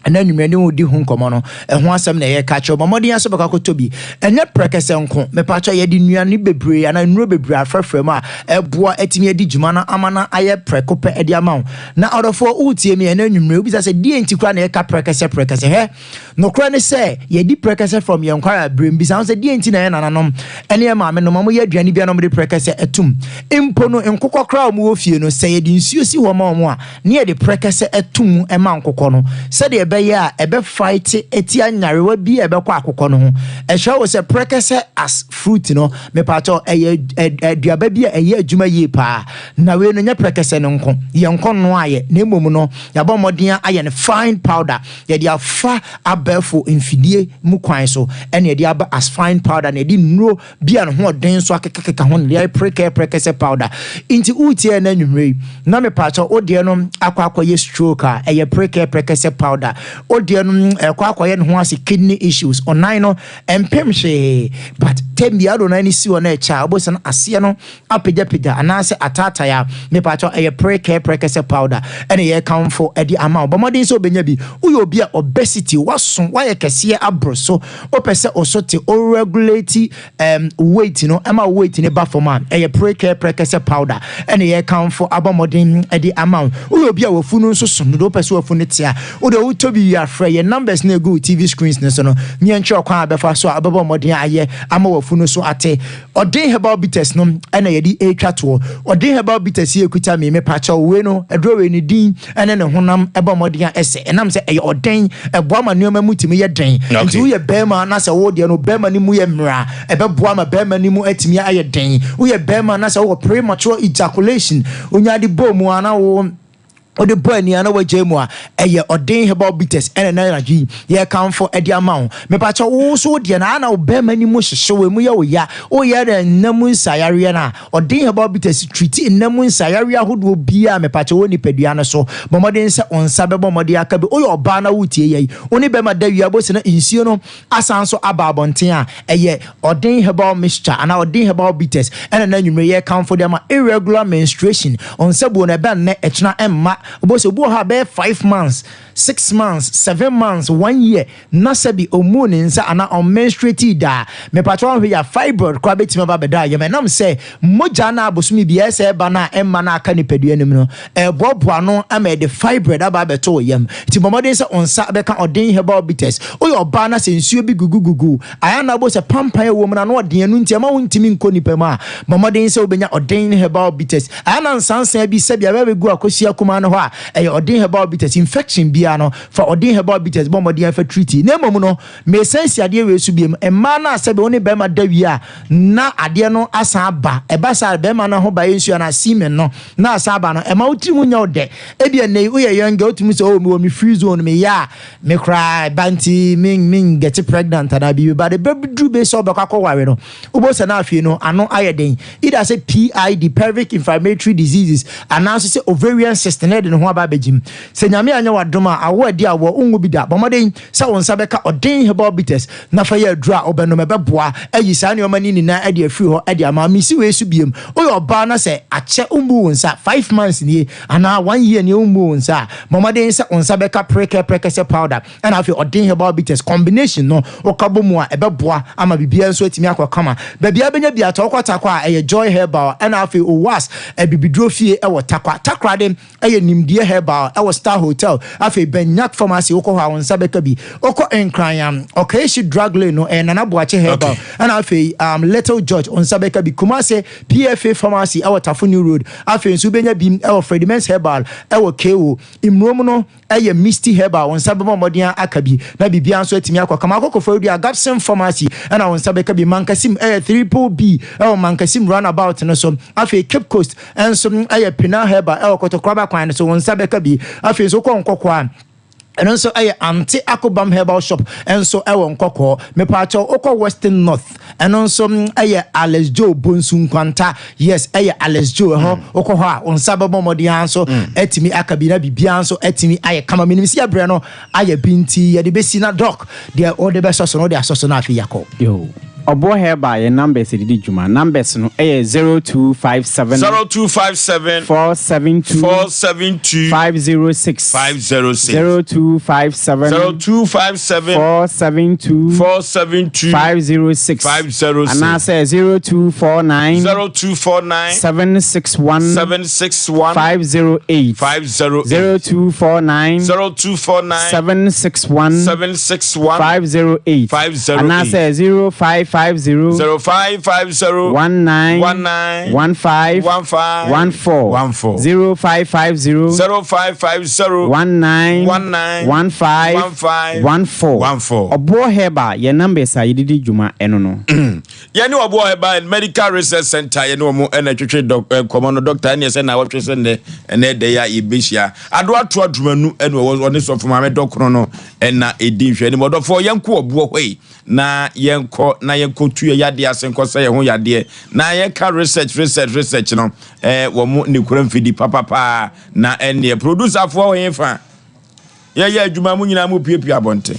Ɛna anwummerɛ ne wo di ho nkɔmmɔ no, ɛho asɛm na yɛreka akyerɛ wo. Bɔ mmɔden ara sɛ wobɛkɔ akɔtɔ bi. Ɛnyɛ prɛkɛsɛ nko, mepakyɛw, yɛde nnuane bebree anaa nnuro bebree afrafra mu a ɛboa atumi adi dwuma no ama no ayɛ prɛko pɛ de ama wo. Na ɔdɔfoɔ, woretie me ɛnɛ anwummerɛ, wobisa sɛ deɛn nti koraa na yɛka prɛkɛsɛ prɛkɛsɛ? Hwɛ! Nokorɛ ne sɛ, yɛdi prɛkɛsɛ from yɛn nkwadaa berɛ mu. Bisa ho sɛ, deɛn nti na yɛn nananom ne yɛn maamenom, wɔyɛ aduane biara na wɔde prɛkɛsɛ to mu? Mpo no, nkokɔ koraa a wɔwɔ fie no, sɛ yɛde nsuo si hɔ ma wɔn a, na yɛde prɛkɛsɛ to mu ma nkokɔ no, sɛdeɛ ɛbɛyɛ a ɛbɛ fight atia nyarewa bi a ɛbɛkɔ akokɔ no ho. Ɛkyerɛ wo sɛ prɛkɛsɛ as fruit no, mepaakyɛw, ɛyɛ aduaba bi a ɛyɛ adwuma yie paa. Na wei no, nyɛ prɛkɛsɛ no nko, yɛnkɔ nnoaeɛ, na mmom no, yɛabɔ mmɔden ayɛ no fine powder. Yɛde afa abɛɛfo mfidie mu kwan so ɛna yɛde aba as fine powder na yɛde nnuro bi a ne ho ɔden nso akekakeka ho na yɛde ayɛ prekɛprɛkɛsɛ powder. Nti woretie ɛnɛ anwummerɛ yi na mepaakyɛw wo deɛ no akɔ akɔyɛ stroke a, ɛyɛ prekɛprɛkɛsɛ powder. Wo deɛ no ɛkɔ akɔyɛ ne ho ase kidney issues, ɔnan no ɛmpem hwee but tɛm biara wode wo nan no si hɔ na ɛkyɛ a wobɛhu sɛ no aseɛ no apagyapagya anaasɛ ataatae a, mepakyɛw ɛyɛ prekɛ prɛkɛsɛ powder ɛna yɛrekamfo de ama wo. Bɔ mmɔden sɛ wobɛnya bi. Woyɛ obi a obesity, woaso, woayɛ kɛseɛ aboro so, wopɛ sɛ wo so te, wo regulate um, weight no, ɛma wo weight no ba fam a, ɛyɛ prekɛ prɛkɛsɛ powder ɛna yɛrekamfo abɔ mmɔden de ama wo. Woyɛ obi a wafunu nso so dodo, wopɛ sɛ wafunu te a, wode wotɔ bi wie a, frɛ yɛn numbers no a ɛgu wo TV screens no so no, ne yɛnkyerɛ ɔkwan a bɛfa so a wobɛbɔ mmɔden ayɛ ama wafunu. wafu no so ate. Ɔden Herbal Bitters no ɛna yɛde ɛretwa toɔ. Ɔden Herbal Bitters yi ɛkuta me, mepakyɛw, wei no, aduro wei ne din ɛne ne honam ɛbɔ mmɔden a ɛsɛ. Ɛnam sɛ ɛyɛ ɔden, ɛboa ma nneɛma mu tumi yɛ den. Nti woyɛ bɛrima na sɛ wo deɛ no bɛrima no mu yɛ mmerɛ a, ɛbɛboa ma bɛrima no mu atumi ayɛ den. Woyɛ bɛrima na sɛ wowɔ premature ejaculation, wonya de bɔ mu a na wo wode bɔ ani a na wagyae mu a, ɛyɛ Ɔden Herbal Bitters ɛna ɛnɛ anadwo yi yɛrekamfo de ama wo. Mepakyɛ wo nso wo deɛ no, a na wo bɛrima no mu hyehye wo, emu yɛ wo ya, woyɛ dɛ nna mu nsayareɛ no a, Ɔden Herbal Bitters treat nna mu nsayareɛ ahodoɔ biara mepakyɛ wɔ nipadua no so. Bɔ mmɔden sɛ wo nsa bɛbɔ mmɔden aka bi. Woyɛ ɔbaa na woretie yɛn, wo ne bɛrima da wie a, wobɛhu sɛ na nsuo no asan nso aba abɔnten a, ɛyɛ Ɔden Herbal Mixture anaa Ɔden Herbal Bitters ɛna na anwummere yɛrekamfo de ama irregular menstruation. Ɔnsabuo no ɛba nnɛ, ɛkyena ɛmma. Wobɛhu sɛ obi wɔ hɔ a bɛyɛ 5 months, 6 months, 7 months, one year na sɛbi ɔmmuu ne nsa anaa ɔmmenstruate da. Mepakyɛ woanhwɛ yi a, fibroid koraa bɛtumi aba abɛda yam ɛnam sɛ mogya no a bosome biara ɛsɛ ɛba no a ɛmma no aka nipadua no mu no, ɛreboaboa ano ama ɛde fibroid aba abɛto wo yam. Nti bɔ mmɔden sɛ wo nsa bɛka Ɔden Herbal Bitters. Woyɛ ɔbaa na sɛ nsuo bi gugugugu wo, ayɛ a na wobɛhu sɛ pampan a ɛwɔ mu no ano ɔden, ɛno nti ɛmma wontumi nkɔ nipa mu a, bɔ mmɔden sɛ wobɛnya Ɔden Herbal Bitters. Ayɛ a na nsansan bi sɛbi abɛ abɛgu akosua kumaa no hɔ a, ɛyɛ Ɔden Herbal Bitters. Infection biara no, fa Ɔden Herbal Bitters bɔ mmɔden fa treat. Na mmom no, meresan si adeɛ wei so biom, mmaa no a sɛbi wo ne barima da wie a na adeɛ no asan aba, ɛba saa a barima no ho baeɛ nsuo anaa semen no na asan aba no, ɛma wo tirim nyɛ wo dɛ. Ebia nnɛ yi woyɛ young girl, wotumi sɛ oh mewɔ me free zone, meyɛ a me koraa ɛba nti me me get pregnant anaa biribi, but ɛbɛduru bɛ sɛ wobɛkɔ akɔware no, wobɛhu sɛ na afei no ano ayɛ den, either sɛ PID, pelvic inflammatory diseases, anaa nso sɛ ovarian cyst na ɛde ne ho aba abɛgyim. Sɛ Nyame anyɛ w'adom a, awo adi awoɔ, wonwo bi da. Bɔ mmɔden sɛ wo nsa bɛka Ɔden Herbal Bitters na fa yɛ aduro a wobɛnom, ɛbɛboa ayi saa nneɛma no nyinaa de afiri hɔ de ama wo. Mesi wei so biom, woyɛ ɔbaa na sɛ akyɛ wommuu wo nsa, 5 months nie anaa one year nie wommuu wo nsa a, bɔ mmɔden sɛ wo nsa bɛka Prekɛ Prɛkɛsɛ powder ɛna afei Ɔden Herbal Bitters combination no, woka bɔ mu a, ɛbɛboa ama biribiara nso atumi akɔ kama. Baabi a wobɛnya bi atɔ, wokɔ Tarkwa a, ɛyɛ Joy Herbal ɛna afei Owas Abibiduro Fie ɛwɔ Tarkwa. Takoradi ɛyɛ Nimdeɛ Herbal ɛwɔ Star Hotel, afei Benyak Pharmacy, wokɔ hɔ a wo nsa bɛka bi. Wokɔ Nkran a, Okaishie Drug Lane no, ɛyɛ Nana Boakye Herbal ɛna afei Little George, wo nsa bɛka bi. Kumase PFA Pharmacy ɛwɔ Tafo New Road, afei nso wobɛnya bi ɛwɔ Fredimens Herbal ɛwɔ KO. Mmrom no ɛyɛ Misty Herbal, wo nsa bɛbɔ mmɔden aka bi na biribiara nso atumi akɔ kama. Akɔ Koforidua, Gapson Pharmacy ɛna wo nsa bɛka bi. Mankasim ɛyɛ Triple B ɛwɔ Mankasim roundabout no so. Afei Cape Coast ɛnso ɛyɛ Pinal Herbal ɛwɔ Kɔtɔkoraba kwan no so, wo nsa bɛka bi. Afei nso wokɔ Nkɔkɔɔ a, ɛno nso ɛyɛ Ante Akobam Herbal Shop ɛnso ɛwɔ Nkɔkɔɔ. Mepaakyɛw, wokɔ Western North, ɛno nso ɛyɛ Alex Joe Bonsu Nkwanta. Yes, ɛyɛ Alex Joe ɛhɔ. Wokɔ hɔ a, wo nsa bɛbɔ mmɔden ara nso atumi aka bi na biribiara nso atumi ayɛ kama. Menim sɛ yɛbrɛ no ayɛ bi nti yɛde bɛsi na Doc deɛ wode bɛsɔ so no wode asɔ so na afei yɛakɔ. Yo. Ɔboɔ Herbal yɛ numbers yɛde di dwuma. Numbers no ɛyɛ 0257 0257 472 472 506. 506. 0257 0257 472 472 506. 506. Anaasɛ 0249 0249 761 761 508. 508. 0249 0249 761 761 508. 508. Anaasɛ 0550 0550 19 19 15 15 14. 14. 0550 0550 19 19 15 15 14. 14. Ɔboɔ Herbal yɛ numbers a yɛde di dwuma ɛno no. Yɛne Ɔboɔ Herbal and Medical Research Center, yɛne wɔn ɛna twetwe dɔk nkɔmɔ no. Doctor, ɛne ɛsɛ na wɔtwe sɛ nnɛ ɛnɛ ɛdɛ yi a yɛbɛhyia ado ato adwumanu ɛne ɔwɔ ɔne sɔfo maame dɔkono no ɛna ɛdi nhwɛ anim. Ɔdɔfoɔ, yɛnkɔ ɔboɔ hɔ yi na yɛnkɔ na yɛnkɔ tu yɛ yadeɛ ase, nkɔ sɛ yɛn ho yadeɛ na yɛka research, research, research no wɔn mo ne kura mfidi papapaa na ɛneɛ producerfoɔ wɔ yɛn fa yɛyɛ adwuma mu nyinaa mu piepie abɔnten.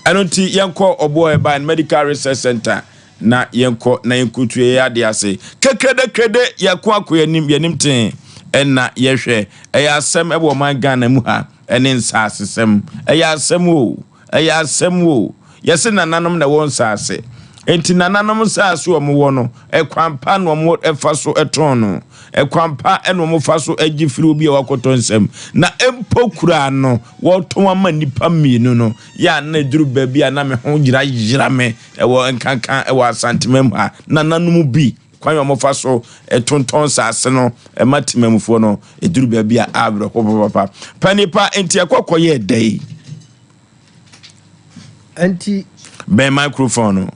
Ɛno nti yɛnkɔ Ɔboɔ Herbal and Medical Research Center na yɛnkɔ na yɛnkɔtu yɛyɛ adeɛ ase kekredekrede. Yɛko akɔ yɛnim yɛnim tee ɛna yɛhwɛ ɛyɛ asɛm ɛwɔ ɔman Ghana mu ha ɛne nsaasesɛm. Ɛyɛ asɛm o, ɛyɛ asɛm o. Yɛse nananom na ɛwɔ nsaase. Enti nananom nsaase a wɔwɔ no, ɛkwan pa na wɔfa so tɔn no. Ɛkwan pa na wɔfa so gye firi obi a wakɔtɔ nsam. Na mpo koraa no, wɔtɔn ama nnipa mmienu no, yɛ a na ɛduru baabi a na me ho yerayera me wɔ nkanka wɔ Asanteman mu ha. Nananom bi, kwan a wɔfa so tontɔn nsaase no ma temamufoɔ no, ɛduru baabi a awerɛho papapapa. Pa nipa, enti ɛkɔ kɔyɛɛ dɛn? Enti. Bɛn microphone no.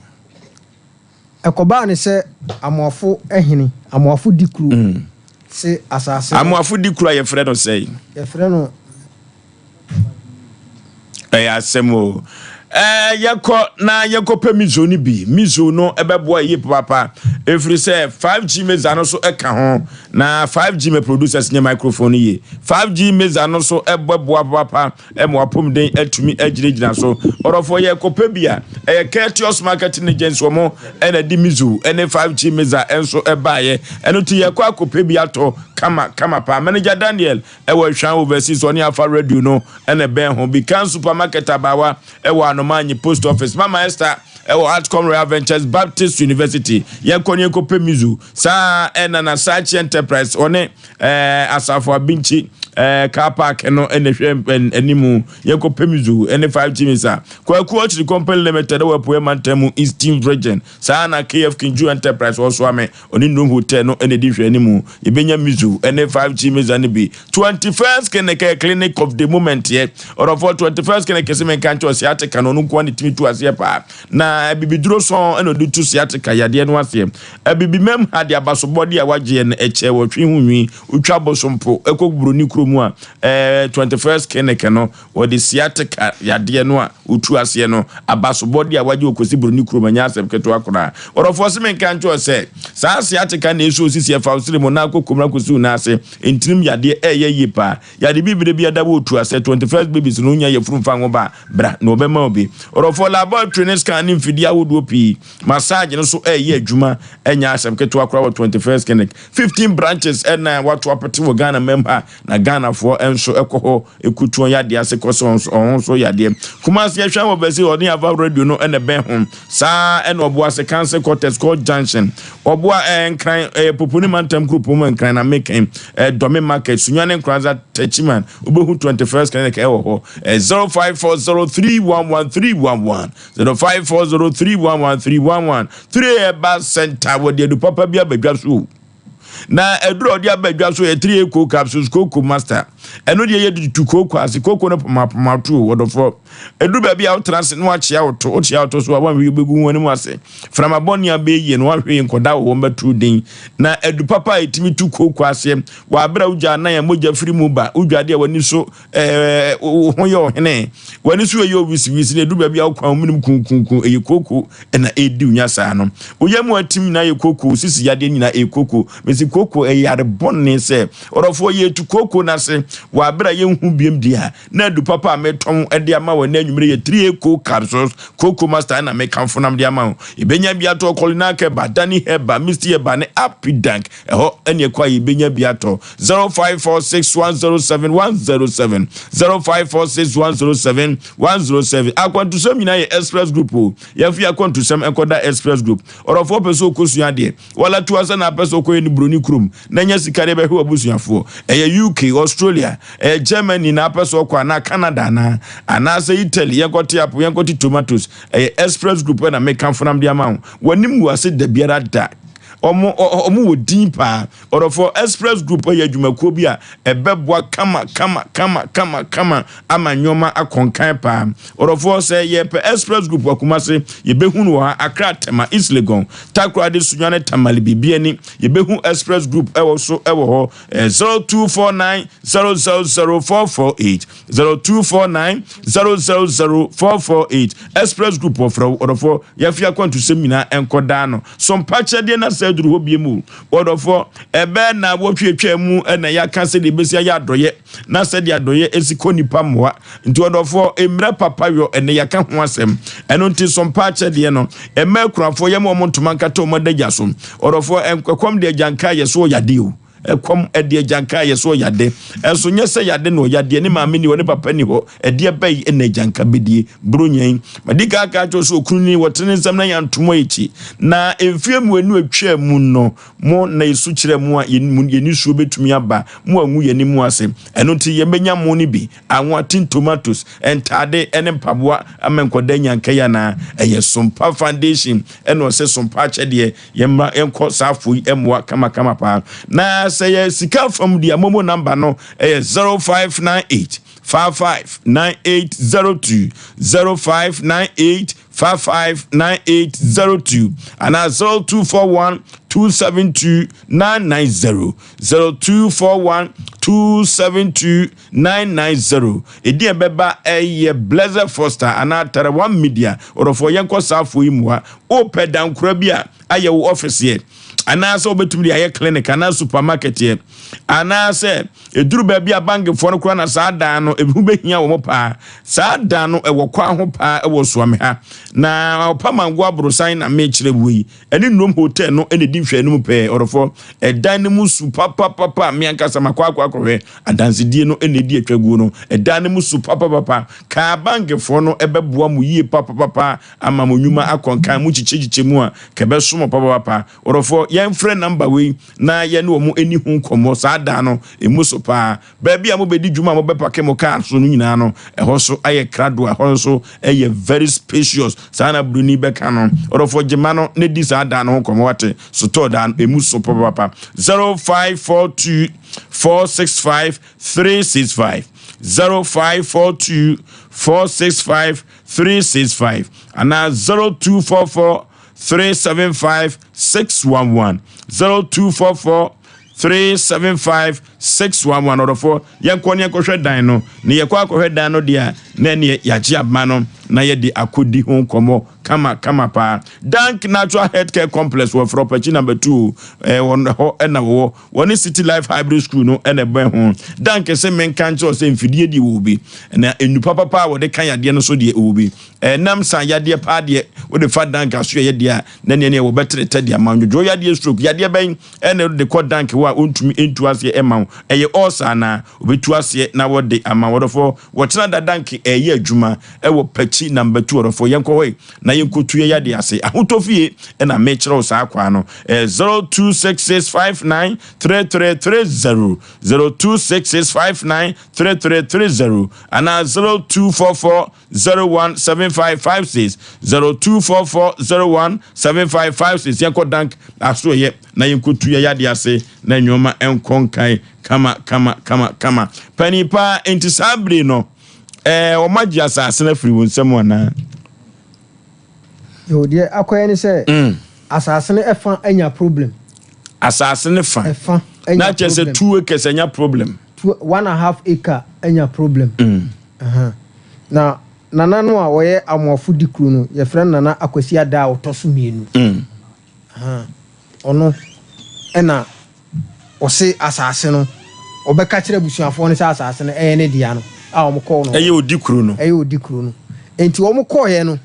Ɛkɔbaa no sɛ Amoafo hene, Amoafo Dikuro, se asase no. Amoafo Dikuro a yɛfrɛ no sɛn? Yɛfrɛ no. Ɛyɛ asɛm o. Ɛɛ yɛkɔ na yɛkɔpɛ mizo no bi. Mizo no ɛbɛboa yie papaapa. Ɛfiri sɛ 5G meza no so ɛka ho. Na 5G me producers nyɛ microphone no yie. 5G meza no so ɛbɛboa papaapa. ma w'apɔmuden atumi agyinagyina so. Ɔdɔfoɔ yɛrekɔpɛ bi a, ɛyɛ Courteous Marketing Agency wɔn na ɛde Mizu ne 5G Miza nso baeɛ. Ɛno nti yɛrekɔ akɔpɛ bi atɔ kama kama paa. Manager Daniel ɛwɔ Ahwan Overseas ɔne Afa Radio no na ɛbɛn ho. Bikan Supermarket abaawa ɛwɔ Anomanyi Post Office. Mama Esther ɛwɔ Artcom Royal Ventures Baptist University. Yɛnkɔ ne yɛnkɔpɛ Mizu. Saa ɛna Nasachi Enterprise ɔne Ɛɛ asafo abinkyi ɛɛ car park no ɛna ɛhwɛ anim yɛkɔ pemizu ɛne 5 misa kwaku ɔkyiri company limited ɛwɔ apuɛ mantam mu eastern region saa na kf kinju enterprise ɔsoa me ɔne num hotel no ɛna ɛdi hwɛ anim yɛbɛnya mizu ɛne 5 misa no bi 21st clinic ɛyɛ clinic of the moment yɛ ɔdɔfoɔ 21st clinic sɛ menka nkyɛ ɔsɛ ateka no ɔno nkoa ne tumi tu aseɛ paa na abibiduro sɔn ɛna ɔde tu sciatica yadeɛ no aseɛ Abibimam ha de abasobɔde a wagyeɛ no ɛkyɛ wɔtwe ho nwi wotwa bosompo ɛkɔ buroni kuro mu a ɛɛ 21st clinic no wɔde sciatica yadeɛ no a wotu aseɛ no abasobɔde a wagye wɔkɔsi buroni kuro mu ɛnyɛ asɛm ketewa koraa ɔdɔfoɔ se menka nkyerɛ sɛ saa sciatica na ɛsu osisi ɛfa wo sere mu na akɔ kɔm na akɔsi wo nan ase ntinim yadeɛ ɛyɛ yie paa yade bibire bi ada wɔtu aseɛ 21st babies no wonya yafunu mfa ngo ba bra na wɔbɛma wo bi ɔdɔfoɔ laboratory ne scan ne mfidie ahodoɔ pii Massage no so ɛreyɛ adwuma ɛnyɛ asɛm ketewa koraa wɔ 21st Clinic. 15 branches ɛna wato apete wɔ Ghana mam ha na Ghanafoɔ nso ɛkɔ hɔ ɛkutu wɔn yadeɛ ase kɔ sɛ wɔn nso yadeɛ. Kumasi ɛhwɛ wɔ bɛsi ɔne Ava radio no ɛna ɛbɛn ho. Saa ɛna Ɔboase Council Quarters Court Junction. Ɔboa ɛɛ Nkran ɛyɛ Poponi mantam kuropɔn mu Nkran na mekɛn ɛɛ Dɔme Market Sunyani Nkoranza Techiman wobɛhu 21st Clinic ɛwɔ hɔ. Ɛɛ 0540311311. 0540311311 3 Herbal Center wɔde adu papa bi aba dwa so o. Na aduru a ɔde aba dwa so yɛ 3 Eco Capsules Coco Master. Ɛno deɛ yɛ tu kooko ase kooko no pomapoma to o wɔdɔfoɔ. Ɛduru baabi a wotena ase na wakyea wo to wokyea wo to so a wanhwɛ wobɛgu ho anim ase. Frama bɔne a bɛyie no wanhwɛ nkɔda wɔ wɔn bɛto din. Na adu papa a ɛtumi tu kooko aseɛ wɔ abere a wogya anan a mogya firi mu ba wodwade a w'ani so ɛɛ wo ho yɛ ɔhene w'ani so ɛyɛ owisiwisi na edu baabi a wokwan wo kunkunku ɛyɛ kooko ɛna ɛredi wo saa no woyɛ mu atim nyinaa yɛ kooko sisi yadeɛ nyinaa ɛyɛ kooko mesi kooko ɛyɛ yare bɔne sɛ ɔdɔfoɔ yɛ etu kooko n'ase wɔ abere a yɛnhu biem di a na adu papa a metɔn ɛde ama wɔ ɛnɛ anwummerɛ yɛ 3 ko capsules kooko master ɛna mekamfo nam de ama wo ebenya bi atɔ kɔlina kɛba dani hɛba misty hɛba ne apidank Ɛhɔ ne ɛkɔ a yɛbɛnya bi atɔ. 0546107107 0546107107 Akwantusɛm nyinaa yɛ Express Group o. Yɛmfa yɛn akwantusɛm nkɔda Express Group. Ɔdɔfoɔ pɛ sɛ ɔkɔsua adeɛ. Wala tu ansa na apɛ sɛ ɔkɔyɛ ne buroni kurom na anya sika de bɛhwɛ w'abusuafoɔ. Ɛyɛ UK, Australia, ɛyɛ Germany na apɛ sɛ ɔkɔ anaa Canada anaa anaasɛ Italy. Yɛnkɔte apple, yɛnkɔte tomatoes. Ɛyɛ Express Group na mekamfo nam de ama wo. W'anim ngu ase da biara da. Wɔn wɔn wɔ din paa. Ɔdɔfoɔ Express Group yɛ adwumakuo bi a ɛbɛboa kama kama kama kama kama ama nneɛma akɔ nkan paa. Ɔdɔfoɔ sɛ yɛpɛ Express Group wɔ Kumasi, yɛbɛhu no wɔ ha, Accra, Tema, East Legon, Takoradi, Sunyani, Tamale, Bibiani. Yɛbɛhu Express Group ɛwɔ so ɛwɔ hɔ. 0249 000 448 0249 000 448 Express Group wɔfrɛ wo ɔdɔfoɔ yɛafi akwantusɛm nyinaa ɛnkɔ daa no so mpakyɛdeɛ na sɛ aduru hɔ bie mu ɔdɔfoɔ ɛbɛɛ na wɔtwetwaa mu ɛna yɛaka sɛdeɛ ɛbɛsi ayɛ adɔyɛ na sɛdeɛ adɔyɛ ɛsi kɔ nipa mmoa nti ɔdɔfoɔ mmerɛ papa yɔ ɛnɛ yɛaka ho asɛm ɛno nti so mpakyɛdeɛ no ɛmɛ akurafoɔ yɛma wɔn ntoma nkata wɔn adagya so ɔdɔfoɔ ɛkɔm deɛ agyanka yɛ so ɔyadeɛ o. Ɛkɔm de agyanka yɛ so ɔyade. Ɛnso nyɛ sɛ yade na ɔyadeɛ, ne maame ni hɔ, ne papa ni hɔ. Ɛdeɛ bɛyi na agyanka bɛdie? Buronya yi, madi kan aka akyerɛ wo sɛ okunu ni, wɔtene ne nsam na yɛanto akyi. Na mfeɛ mmienu atwaa mu no, mo na yɛsu kyerɛɛ mo a yɛn nisuo bɛtumi aba, mo angu yɛn anim ase. Ɛno nti yɛbɛnya mo no bi, anwa, tin tomatoes, ntaade ne mpaboa ama nkwadaa anya nkae anaa? Ɛyɛ Sompa Foundation ɛna ɔsɛ Sompa akyɛdeɛ. Yɛmmra yɛnkɔ saa afo yi mmoa kamakama paa. Na sɛ yɛ sika fam deɛ momo namba no ɛyɛ 0598 55 9802 0598 55 9802 anaa 0241 272 990 0241 272 990. Edin a ɛbɛba yɛ Blessed Foster anaa Tarawan Media. Ɔdɔfoɔ yɛnkɔ saa afoɔ yi mua. Wopɛ dankora bi a ayɛ wo office yɛ, anaasɛ wobɛtumi de ayɛ clinic anaa supermarket yɛ, anaasɛ ɛduru baabi a bankfoɔ no koraa na saa dan no ɛho bɛhia wɔn paa. Saa dan no ɛwɔ kwan ho paa ɛwɔ Suame ha. Na Ɔpamango aborosan na mekyerɛ wo yi. Ɛne Nnom Hotel no na ɛdi nhwɛanim pɛɛ. Ɔdɔfoɔ, ɛdan no mu su papapapa a me ankasa makɔ akɔ akɔhwɛ. Adansedie no na ɛdi atwaguo no. Ɛdan no mu su papapapa. Kaa bankfoɔ no bɛboa mo yie papapapa ama mo nnwuma akɔ nkan. Mo kyikyɛkyikyɛ mu a, ka ɛbɛso mo papapapa. Ɔdɔfoɔ, yɛmfrɛ number wei na yɛne wɔn nni ho nkɔmmɔ. Saa dan no, ɛmu so paa. Baabi a mobɛdi dwuma a mobɛpake mo car so no nyinaa no, ɛhɔ so ayɛ krado, ɛhɔ nso ɛyɛ very spacious, saa na buroni bɛka no. Ɔdɔfoɔ gyema no na di saa dan no ho nkɔmmɔ wate, sotɔɔ dan no, ɛmu so papapapa. 0542 465 365 0542 465 365 anaa 0244 375 611 0244 375 611 Ɔdɔfoɔ, yɛnkɔ ne yɛnkɔhwɛ dan no. Na yɛkɔ akɔhwɛ dan no deɛ a, na ɛneɛ yɛagye abma no na yɛde akɔdi ho nkɔmmɔ kama kama paa. Dank Natural Health Care Complex wɔ Frɔpakyi number 2, ɛwɔ hɔ ɛna wɔwɔ. Wɔne City Life Hybrid School no ɛna ɛbɛn ho. Dank se menka nkyerɛ wo sɛ mfidie deɛ wɔwɔ bi, na nnupa papa a wɔde ka yadeɛ no so deɛ ɛwɔ bi. Ɛnam sa yadeɛ paa deɛ wode fa Dank asoɛeɛ deɛ a, na ɛneɛ neɛ wɔbɛtere tɛ de ama wo. Ndwodwo yadeɛ, stroke yadeɛ bɛn ɛna wode kɔ Dank hɔ a ɔntumi ntu aseɛ mma wo? Ɛyɛ ulcer anaa? Ɔbɛtu aseɛ na wɔde ama wo. Ɔdɔfoɔ, wɔkyena da Dank ɛreyɛ adwuma ɛwɔ Pakyi number 2. Ɔdɔfoɔ, yɛnkɔ hɔ yi na yɛnkɔtu yɛ yadeɛ ase. Ahotɔ fie ɛna mekyerɛ wo saa kwaa no. Ɛyɛ 0266593330, 0266593330 anaa 0244 017556 0244 017556 Yɛnkɔ Dank asoɛyɛ na yɛnkɔtu yɛ yadeɛ ase na nnoɔma nkɔ nkan kama kama kama kama. Panin paa, enti saa bere no ɛɛ wɔn agye asase no afiri wo nsam anaa? Yo, deɛ akɔyɛ ne sɛ mm. asase no ɛfa anya problem. Asase no fa. Ɛfa anya problem. Na kyerɛ sɛ 2 acres anya problem. 1.5 acre anya problem. Mm. Aha. Na Nana no a ɔyɛ Amoafo dikuro no, yɛfrɛ no Nana Akwasi Adaa a ɔtɔ so mmienu. Aha. Ɔno ɛna ɔse asase no, ɔbɛka kyerɛ abusuafoɔ no sɛ asase no ɛyɛ ne dea no a wɔn kɔɔ no. Ɛyɛ odikuro no. Ɛyɛ odikuro no. Nti wɔn kɔɔeɛ no,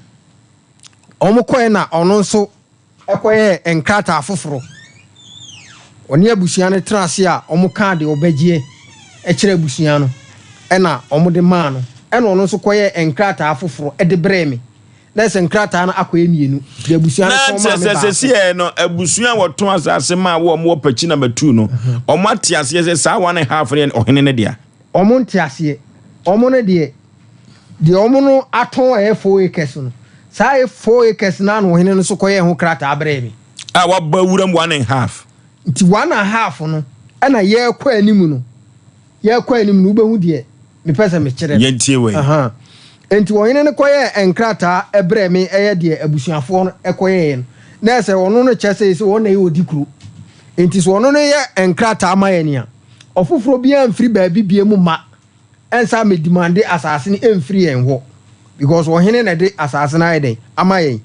wɔn kɔɔeɛ na ɔno nso kɔyɛɛ nkrataa foforo. Ɔne abusua no tenaa ase a wɔkaa deɛ ɔbɛgyeɛ kyerɛ abusua no ɛna wɔde maa no. Ɛna ɔno nso kɔyɛɛ nkrataa foforo de brɛɛ me. Na ɛsɛ nkrataa no akɔyɛ mmienu. Deɛ abusua no Na tɔn kyerɛ maa me sɛ baako. sɛsiɛ no abusua a wɔtɔn asase maa wo a wɔwɔ Pakyi number 2 no, wɔn ate aseɛ sɛ saa 1.5 no yɛ ɔhene no dea? Wɔn nte aseɛ. Wɔn no deɛ, Deɛ wɔn no atɔn a ɛyɛ 4 acres no, saa 4 acres no ara na ɔhene no nso kɔyɛɛ ho krataa brɛɛ me. A wabɔ awuram 1.5. Nti 1.5 no ɛna yɛrekɔ anim no, yɛrekɔ anim no wobɛhu deɛ mepɛ sɛ mekyerɛ no. Yɛntie wei. Aha. Nti ɔhene no kɔyɛɛ nkrataa brɛɛ me ɛyɛ deɛ abusuafoɔ no kɔyɛeɛ no. Na ɛsɛ ɔno no kyɛ sɛ sɛ ɔno na ɛyɛ ɔdi kuro. Nti sɛ ɔno no yɛ nkrataa ma yɛn a, ɔfoforɔ biara mfiri baabi bie mu mma. ɛnsa mɛ demande asase no ɛmfiri yɛn hɔ because ɔhene na ɛde asase no ayɛ dɛn ama yɛn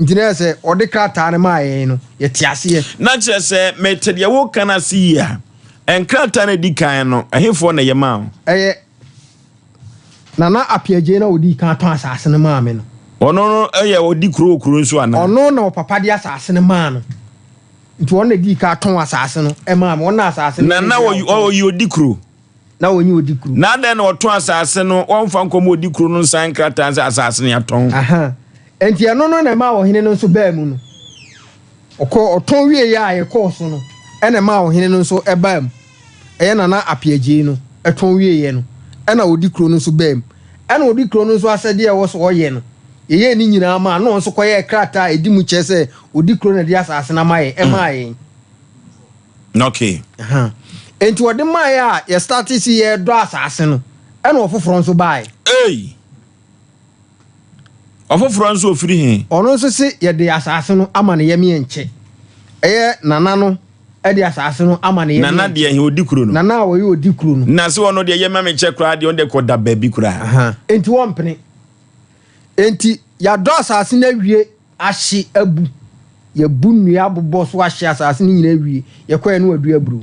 nti na ɛsɛ ɔde krataa no maa yɛn no yɛte aseɛ. Na kyerɛ sɛ mete deɛ woka no ase yie a, nkrataa no a ɛdi kan no, ɛhefoɔ na ɛyɛ maa wo? Ɛyɛ Nana Appiagyei na ɔdii kan tɔn asase no maa me no. Ɔno no yɛ ɔdi kuro wɔ kuro nso anaa? Ɔno na ɔpapa de asase no maa no. Nti wɔn na dii ka tɔn asase no maa me. Wɔn na asase no. Na na ɔyɛ odi kuro. Na wɔnyɛ odi kuro. Na adɛn na ɔtɔn asase no wɔmfa nkɔma odi kuro no nsan nkrataa sɛ asase no yɛatɔn. Aha. Nti ɛno no na ɛmaa ɔhene no nso baa mu no. Ɔkɔ ɔtɔn wieeɛ a yɛkɔɔ so no ɛna ɛmaa ɔhene no nso baa mu. Ɛyɛ Nana Appiagyei no tɔn wieeɛ no ɛna odi kuro no nso baa mu. Ɛna odi kuro no nso asɛdeɛ a ɛwɔ sɛ ɔyɛ no yɛyɛɛ ne nyinaa maa no na ɔno nso kɔyɛɛ krataa a ɛdi mu kyerɛ sɛ odi kuro na ɛde asase no ama yɛn ɛmaa yɛn. Okay. Aha. Enti ɔde maeɛ a yɛ starte si yɛredɔ asase no ɛna ɔfoforɔ nso baeɛ. Ei! Ɔfoforɔ nso ɔfiri he? Ɔno nso se yɛde asase no ama no yɛmeɛ nkyɛ. Ɛyɛ Nana no de asase no ama no yɛmeɛ Nana nkyɛ. deɛ he ɔdi kuro no? Nana a ɔyɛ ɔdi kuro no. Na se ɔno deɛ yɛma me nkyɛ koraa deɛ ɔno deɛ kɔda baabi koraa. Aha. Enti wɔmpene. Enti yɛadɔ asase no awie ahye abu. Yɛabu nnua abobɔ so ahye asase no nyinaa awie. Yɛkɔeɛ no wadua aburow.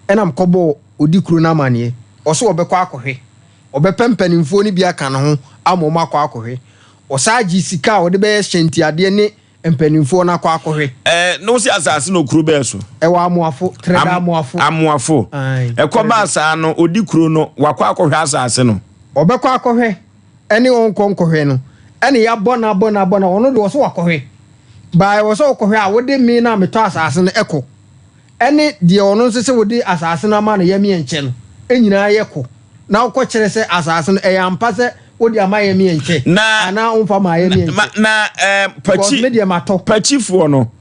Ɛna mekɔbɔɔ ɔdi kuro no amaneɛ. Ɔse ɔbɛkɔ akɔhwɛ. Ɔbɛpɛ mpanimfoɔ no bi aka ne ho ama wɔn akɔ akɔhwɛ. Ɔsan gyee sika a ɔde bɛyɛ hyɛntiadeɛ ne mpanimfoɔ no akɔ akɔhwɛ. Ɛɛ, na wosi asase no kuro bɛɛ so? Ɛwɔ Amoafo, Trɛdɛ Amoafo. Amoafo. Ae, Ɛkɔbaa saa no, ɔdi kuro no, wakɔ akɔhwɛ asase no? Ɔbɛkɔ akɔhwɛ ɛne ɔnkɔ nkɔhwɛ no, ɛne yɛabɔ no abɔ no abɔ no, ɔno deɛ ɔse wakɔhwɛ. Baa ɛwɔ sɛ wokɔhwɛ a, wode me no a metɔ asase no kɔ. Ɛne deɛ ɔno nso sɛ wode asase no ama no yɛmeɛ nkyɛ no nyinaa yɛ kɔ na wokɔ kyerɛ sɛ asase no ɛyɛ ampa sɛ wode ama yɛmeɛ nkyɛ Na anaa womfa maa yɛmeɛ na nkyɛ na eh, because pakyi me deɛ matɔ. pakyifoɔ no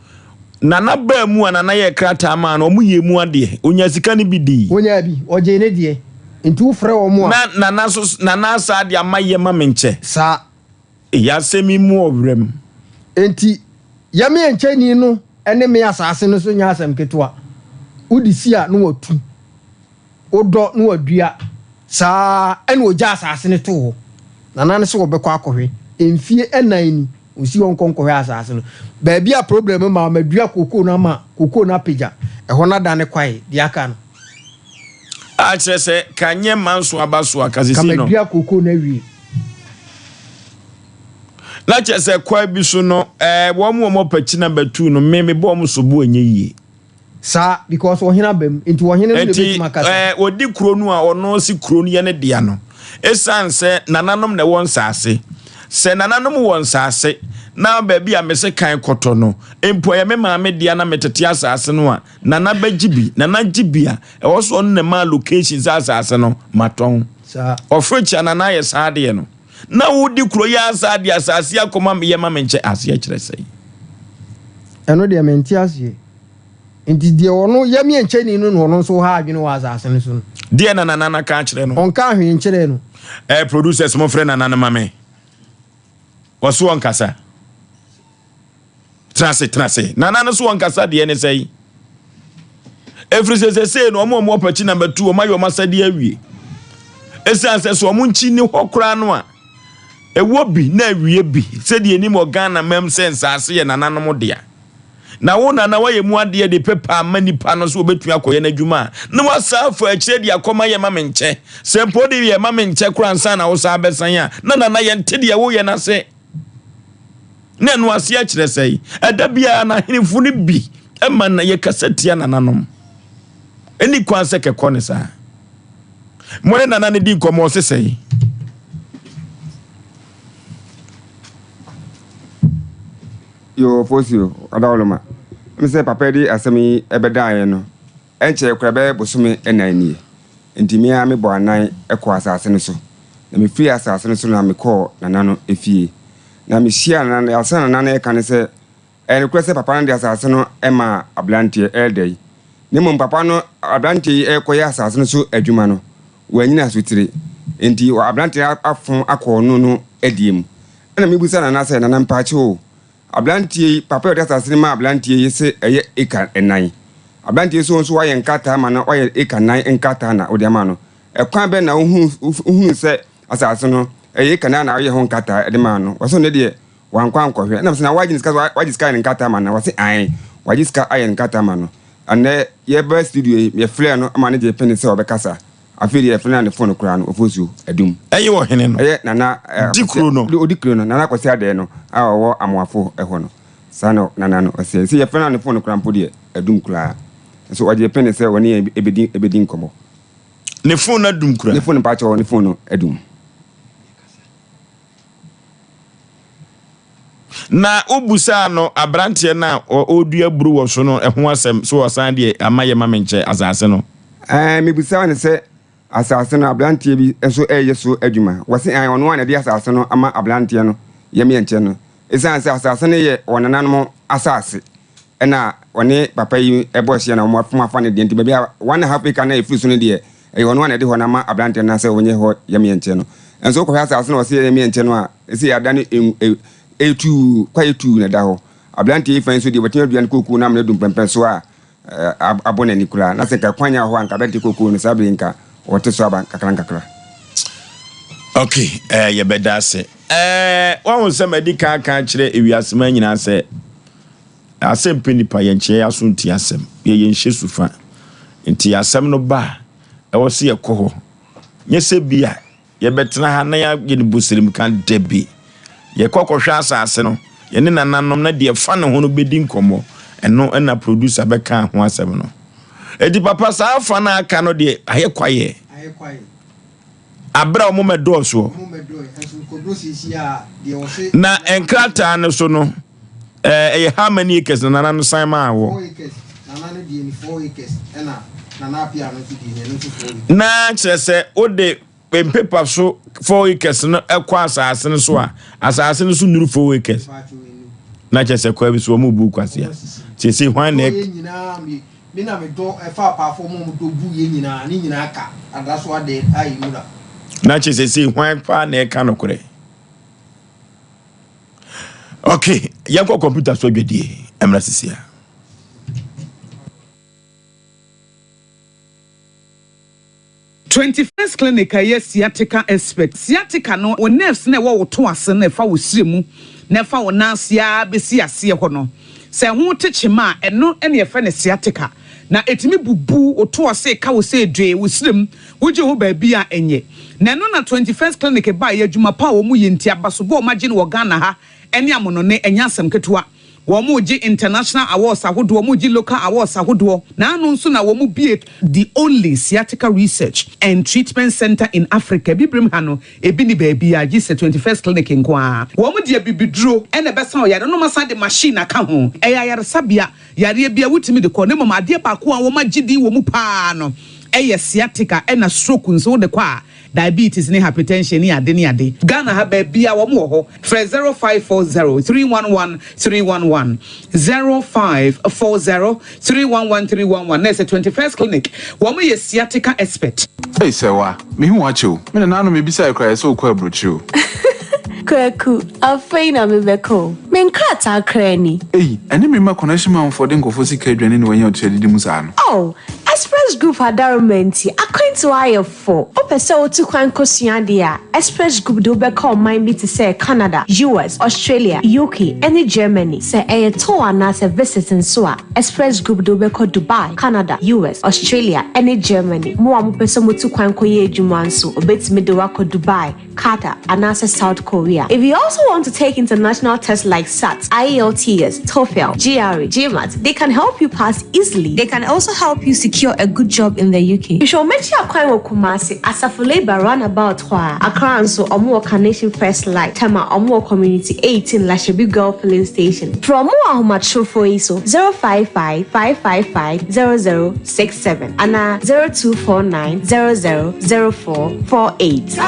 Nana baa mu a Nana yɛɛ krataa maa no ɔmo yɛɛ mu adeɛ ɔnyaa sika no bi dii. Ɔnyaa bi, ɔgyee ne deɛ nti wofrɛ wɔn a. Na Nana nso Nana asaa de ama yɛ ma me nkyɛ. Saa. Ei asɛm yi mu ɔwerɛm. Enti yɛmeɛ nkyɛni no ne me asase no so nyɛ asɛm ketewa. Wode si a na watu, wodɔ na wadua. Saa ara na ɔgyaa asase no too hɔ. Nana no sɛ wɔbɛkɔ akɔhwɛ. Mfie nnan ni, ɔsi hɔ nkɔ nkɔhwɛ asase no. Baabi a problem ma madua kokoo no ama kokoo no apagya, ɛhɔ no adane kwae, deɛ aka no. A kyerɛ sɛ ka nyɛ manso aba so a ka Ka sesei no. madua kokoo no awie. Na kyerɛ sɛ kwan bi so no ɛɛ wɔn a wɔpɛ kyi number tuu no me mebɔ wɔn sobo ɛnyɛ yie. Saa because ɔhene aba mu nti ɔhene no na Nti ebetumi akasa. ɛɛ ɔdi kuro no a ɔno si kuro no yɛ ne dea no ɛsiane sɛ nananom na ɛwɔ nsaase sɛ nananom wɔ nsaase na baabi a mese kan kɔtɔ no mpo ɛyɛ me maame dea na metete asaase no a nana bɛgye bi nana gye bi a ɛwɔ so ɔno na ɛma location sɛ asaase no matɔn Saa. ɔforo kyia nana ayɛ saa adeɛ no. Na wodi kuro yi asa de asase yi akɔma me yɛ ma me nkyɛ aseɛ kyerɛ sɛn? Ɛno deɛ mente aseɛ. Nti deɛ ɔno yɛmeɛ nkyɛni no na ɔno nso ha adwene wɔ asase no so no. Deɛ na nana no ka akyerɛ no? Ɔnkaa hwee nkyerɛɛ no. Eh, producers mo frɛ nana no ma me. Ɔso ɔnkasa. Tena ase, tena ase. Nana no so ɔnkasa deɛ ne sɛn? Ɛfiri sɛ sɛsei no ɔmo ɔmo ɔpakyi number two ɔmo ayɛ ɔmo asɛdeɛ awie. Ɛsiane sɛ so ɔmo nkyi ne hɔ koraa no a ɛwɔ bi na awie bi sɛdeɛ anim wɔ Ghana mam sɛ nsaase yɛ nananom dea. Na wo nana woayɛ mu adeɛ de pepa ama nipa no so wɔbɛtumi akɔyɛ n'adwuma a na wasan afa akyire de akɔma yɛ ma me nkyɛ. Sɛ mpo wode yɛ ma me nkyɛ koraa ansa na wo san bɛsan a na nana yɛnte deɛ woyɛ no ase. Na ɛno aseɛ kyerɛ sɛn? Ɛda biara no ahemfo no bi ma na yɛkasa tia nananom. Ɛni kwan sɛ kɛkɔ ne saa. Mo ne nana no di nkɔmmɔ ɔse sɛn? Yoo Fosio Ɔdawoloma, me sɛ papa de asɛm yi bɛdaeɛ no, ɛnkyɛɛ koraa bɛyɛ bosome nnan nie. Enti me ara mebɔɔ anan kɔɔ asase no so. Na mefirii asase no so na mekɔɔ Nana no fie. Na mehyiaa Nana no, asɛm a Nana no reka ne sɛ, Ɛyɛ nokorɛ sɛ papa no de asase no maa aberanteɛ Elder yi. Na mmom papa no, aberanteɛ yi rekɔyɛ asase no so adwuma no, wannyina asotire. Enti aberanteɛ no afom akɔ ɔno no deɛ mu. Ɛna mebisa Nana sɛ, Nana mpaakyɛw o, Abranteɛ yi, papa yi a ɔde asase no maa abranteɛ yi se ɛyɛ eka nnan. Abranteɛ yi nso nso wayɛ nkrataa ama no, wayɛ eka nnan nkrataa na wode ama no. Ɛkwan bɛn na wohunu wohunu sɛ asase no ɛyɛ eka nnan na woyɛ ho nkrataa de maa no? Wɔse ɔno deɛ wankɔ ankɔhwɛ. Ɛna mese na wagye ne sika wagye sika ayɛ ne nkrataa ama no? Wɔse ae, wagye sika ayɛ ne nkrataa ama no. Ɛnɛ yɛba studio yi, yɛfrɛɛ no ma no gyee pene sɛ ɔbɛkasa. Afei deɛ yɛfrɛ no a ne phone koraa no Ofosu Adum. Ɛyɛ ɔhene no. Ɛyɛ Nana eh, Di kuro no. Odi kuro no, Nana Kwasi Adɛɛ no a ɔwɔ Amoafo hɔ no. Saa na Nana no ɔseɛ. Sɛ yɛfrɛ no a ne phone no koraa mpo deɛ adum koraa. Nso ɔgye pene sɛ ɔne yɛn ɛbɛdi ɛbɛdi nkɔmmɔ. Ne phone no adum koraa? Ne phone mpakyɛw ne phone no adum. Na wobusaa no aberanteɛ no a ɔredua aburo wɔ so no ho asɛm sɛ ɔsan deɛ ama yɛ ma me nkyɛ asase no? Ɛɛ, mebusaa no sɛ asase no aberanteɛ bi nso reyɛ so adwuma. Wɔse ae, ɔno ara na ɛde asase no ama aberanteɛ no yɛ me nkyɛ no. Esiane sɛ asase no yɛ wɔn nananom asase na ɔne papa yi bɔ hyeɛ na wɔafom afa no deɛ nti, baabi a 1½ acre no a ɛfiri so no deɛ, ɛyɛ ɔno ara na ɛde hɔ no ama aberanteɛ no sɛ ɔnyɛ hɔ yɛmeɛnkyɛ no. Nso wokɔhwɛ asase no a ɔse yɛmeɛnkyɛ no a, ɛsɛ yɛada no ɛtuu, kwaeɛ tuu na ɛda hɔ. Aberanteɛ yi fa yi nso deɛ, watumi adua no kookoo no ama no adu mpɛmpɛnsoɔ a abɔ n'ani koraa na sɛ nka kwan a wɔ hɔ a nka bɛnte kookoo no saa bere nka wɔte so aba nkakra nkakra. Ok, eh, yɛbɛda ase. Eh, wahu sɛ madi kan aka akyerɛ ewiasema nyinaa sɛ asɛm pɛ nipa yɛnkyerɛ yɛ aso nti asɛm yɛyɛ nhyɛ sufa nti asɛm no ba a ɛwɔ sɛ yɛkɔ hɔ nyɛ sɛ bi a Yɛbɛtena ha na yɛayɛ no bosirimka? Dabi. Yɛkɔ kɔhwɛ asase no, yɛne nananom na deɛ ɛfa ne ho no bɛdi nkɔmmɔ. Ɛno na producer bɛkaa ho asɛm no. Enti papa saa afa no a aka no deɛ ayɛ kwaeɛ. Aberɛ a wɔn mɛdɔɔsoɔ. Na nkrataa no so no, ɛyɛ how many acres na nana no san maa wɔ? Na kyerɛ sɛ wode mpepa so 4 acres no kɔ asase no so a, asase no so nnuru 4 acres. Na kyerɛ sɛ kwa bi so wɔn bu kwasea. Sese hwan na Me na me dɔ ɛfa apaafo ɔmo a ɔmo dɔ gu yɛ nyinaa ne nyinaa ka ada so adɛ a nwura. Na kyerɛ sɛ sei hwan paa na ɛka nokorɛ? Ok, yɛnkɔ kɔmputa so adwadie mmra sisi a. 21st Clinic a ɛyɛ sciatica expert. Sciatica no, wo nerves no a ɛwɔ wo to ase no a ɛfa wo srɛ mu na ɛfa wo nan ase ara bɛsi aseɛ hɔ no, sɛ ɛho te kyema a, ɛno na yɛfrɛ no sciatica. Na ɛtumi bubu wo to ase ka wo sɛ dwee, wo srɛ mu, wogye ho baabi a ɛnyɛ. Na ɛno na 21st Clinic baeɛ, adwuma pa a wɔyɛ nti, abasobɔ a wɔagye no wɔ Ghana ha ne amonone, ɛnyɛ asɛm ketewa. Wɔregye international awards ahodoɔ, wɔregye local awards ahodoɔ, na ano nso na wɔbue the only sciatica research and treatment centre in Africa, Abibirem ha no, ebi nni baabiara gye sɛ 21st Clinic nko ara. Wɔde abibiduro na ɛbɛsa ɔyare no, na wɔasan de machine aka ho. Ɛyɛ ayaresabea, yareɛ biara wotumi de kɔ, na mmom adeɛ baako a wɔagye din wɔ mu pa ara no yɛ sciatica ɛna stroke nso wode kɔ a, Diabetes ne hypertension ne ade ne ade. Ghana ha baabiaa wɔn wɔ hɔ. Frɛ 0540 311 311, 0540 311 311 na ɛsɛ 21st clinic wɔn yɛ sciatica expert. Ei Sɛwa, mehu wo akyɛ o. Me nananom mebisae koraa yɛsɛ wokɔ aburokyire o. Kwaku, afei na mebɛkɔ o. Me nkrataa koraa ni. Ei, ɛne me mma connection manfoɔ de nkurɔfoɔ sika adwane na wanya ɔtiri adidi mu saa no. Oh, Express Group adaworoma nti, akwantuo ayɛ fo. Wopɛ sɛ wotu kwan kosua adeɛ a, Express Group de wo bɛkɔ ɔman bi te sɛ Canada, US, Australia, UK, ne Germany. Sɛ ɛyɛ tour anaasɛ visit nso a, Express Group de wo bɛkɔ Dubai, Canada, US, Australia, ne Germany. Mo a mopɛ sɛ motu kwan kɔyɛ adwuma nso, wɔbɛtumi de wo akɔ Dubai, Qatar, anaasɛ South Korea. If you also want to take international tests like SAT, IELTS, TOEFL, GRE, GMAT, they can help you pass easily. They can also help you secure a good job in the UK. Hwehwɛ wɔn akyi akwan wɔ Kumasi, Asafo Labour roundabout hɔ ara. Accra nso, wɔn wɔ Carnation First Light, Tema, wɔn wɔ Community 18, Lashibi Girl Filling Station. Frɛ wɔn wɔ ahomatorofo yi so, 055 555 0067 anaa 0249 00 0448.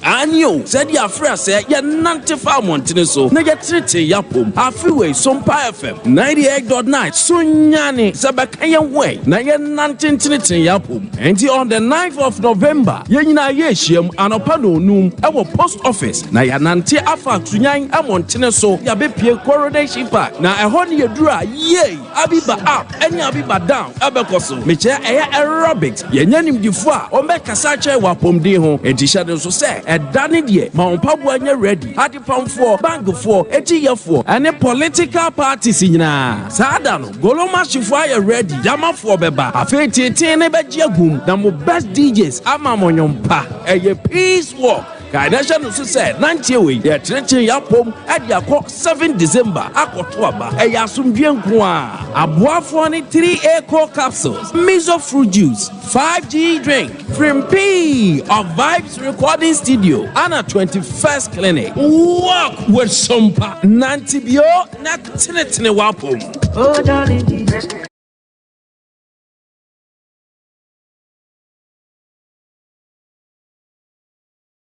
Aane o, sɛdeɛ afrɛ sɛ yɛnante fa mmɔntene so na yɛtenetene yɛn apom. Afe wei, Sompa FM 98.9 so nyane sɛ bɛka yɛn ho ɛ na yɛnnante ntenetene yɛn apom. Enti on the 9th of November, yɛn nyinaa yɛrehyiam anɔpa nnɔnnum wɔ Post Office na yɛanante afa Sunyani mmɔntene so yɛabɛpue Coronation Park na ɛhɔ ne yɛduru a, yei! Abiba up ne Abiba down bɛkɔ so. Mekyerɛ ɛyɛ aerobics. Yɛanya nimdefo a wɔbɛkasa akyerɛ wɔ apɔmuden ho. Enti hyɛ no nso sɛ ɛda no deɛ ma wo mpaboa nyɛ ready. Adepamfoɔ, bankfoɔ, akyiyɛfoɔ ne political parties nyinaa saa da no Golomashifoɔ ayɛ ready. Gyamafoɔ bɛba. Afei teetee no bɛgye agum na mo best DJs ama mo nnwom pa. Ɛyɛ peace walk. Kae na hyɛ no nso sɛ nanteɛ wei yɛkyerekyere yɛn apom de akɔ 7 December akɔto aba. Ɛyɛ asomdwoeɛ nko ara. Aboafoɔ ne 3A Core Capsules, Mizo Fruit Juice, 5G Drink, Frimpii of Vibes Recording Studio, ana 21st Clinic. Walk with Sompa, nante bio na tenetene w'apom. Oh, darling Jesus.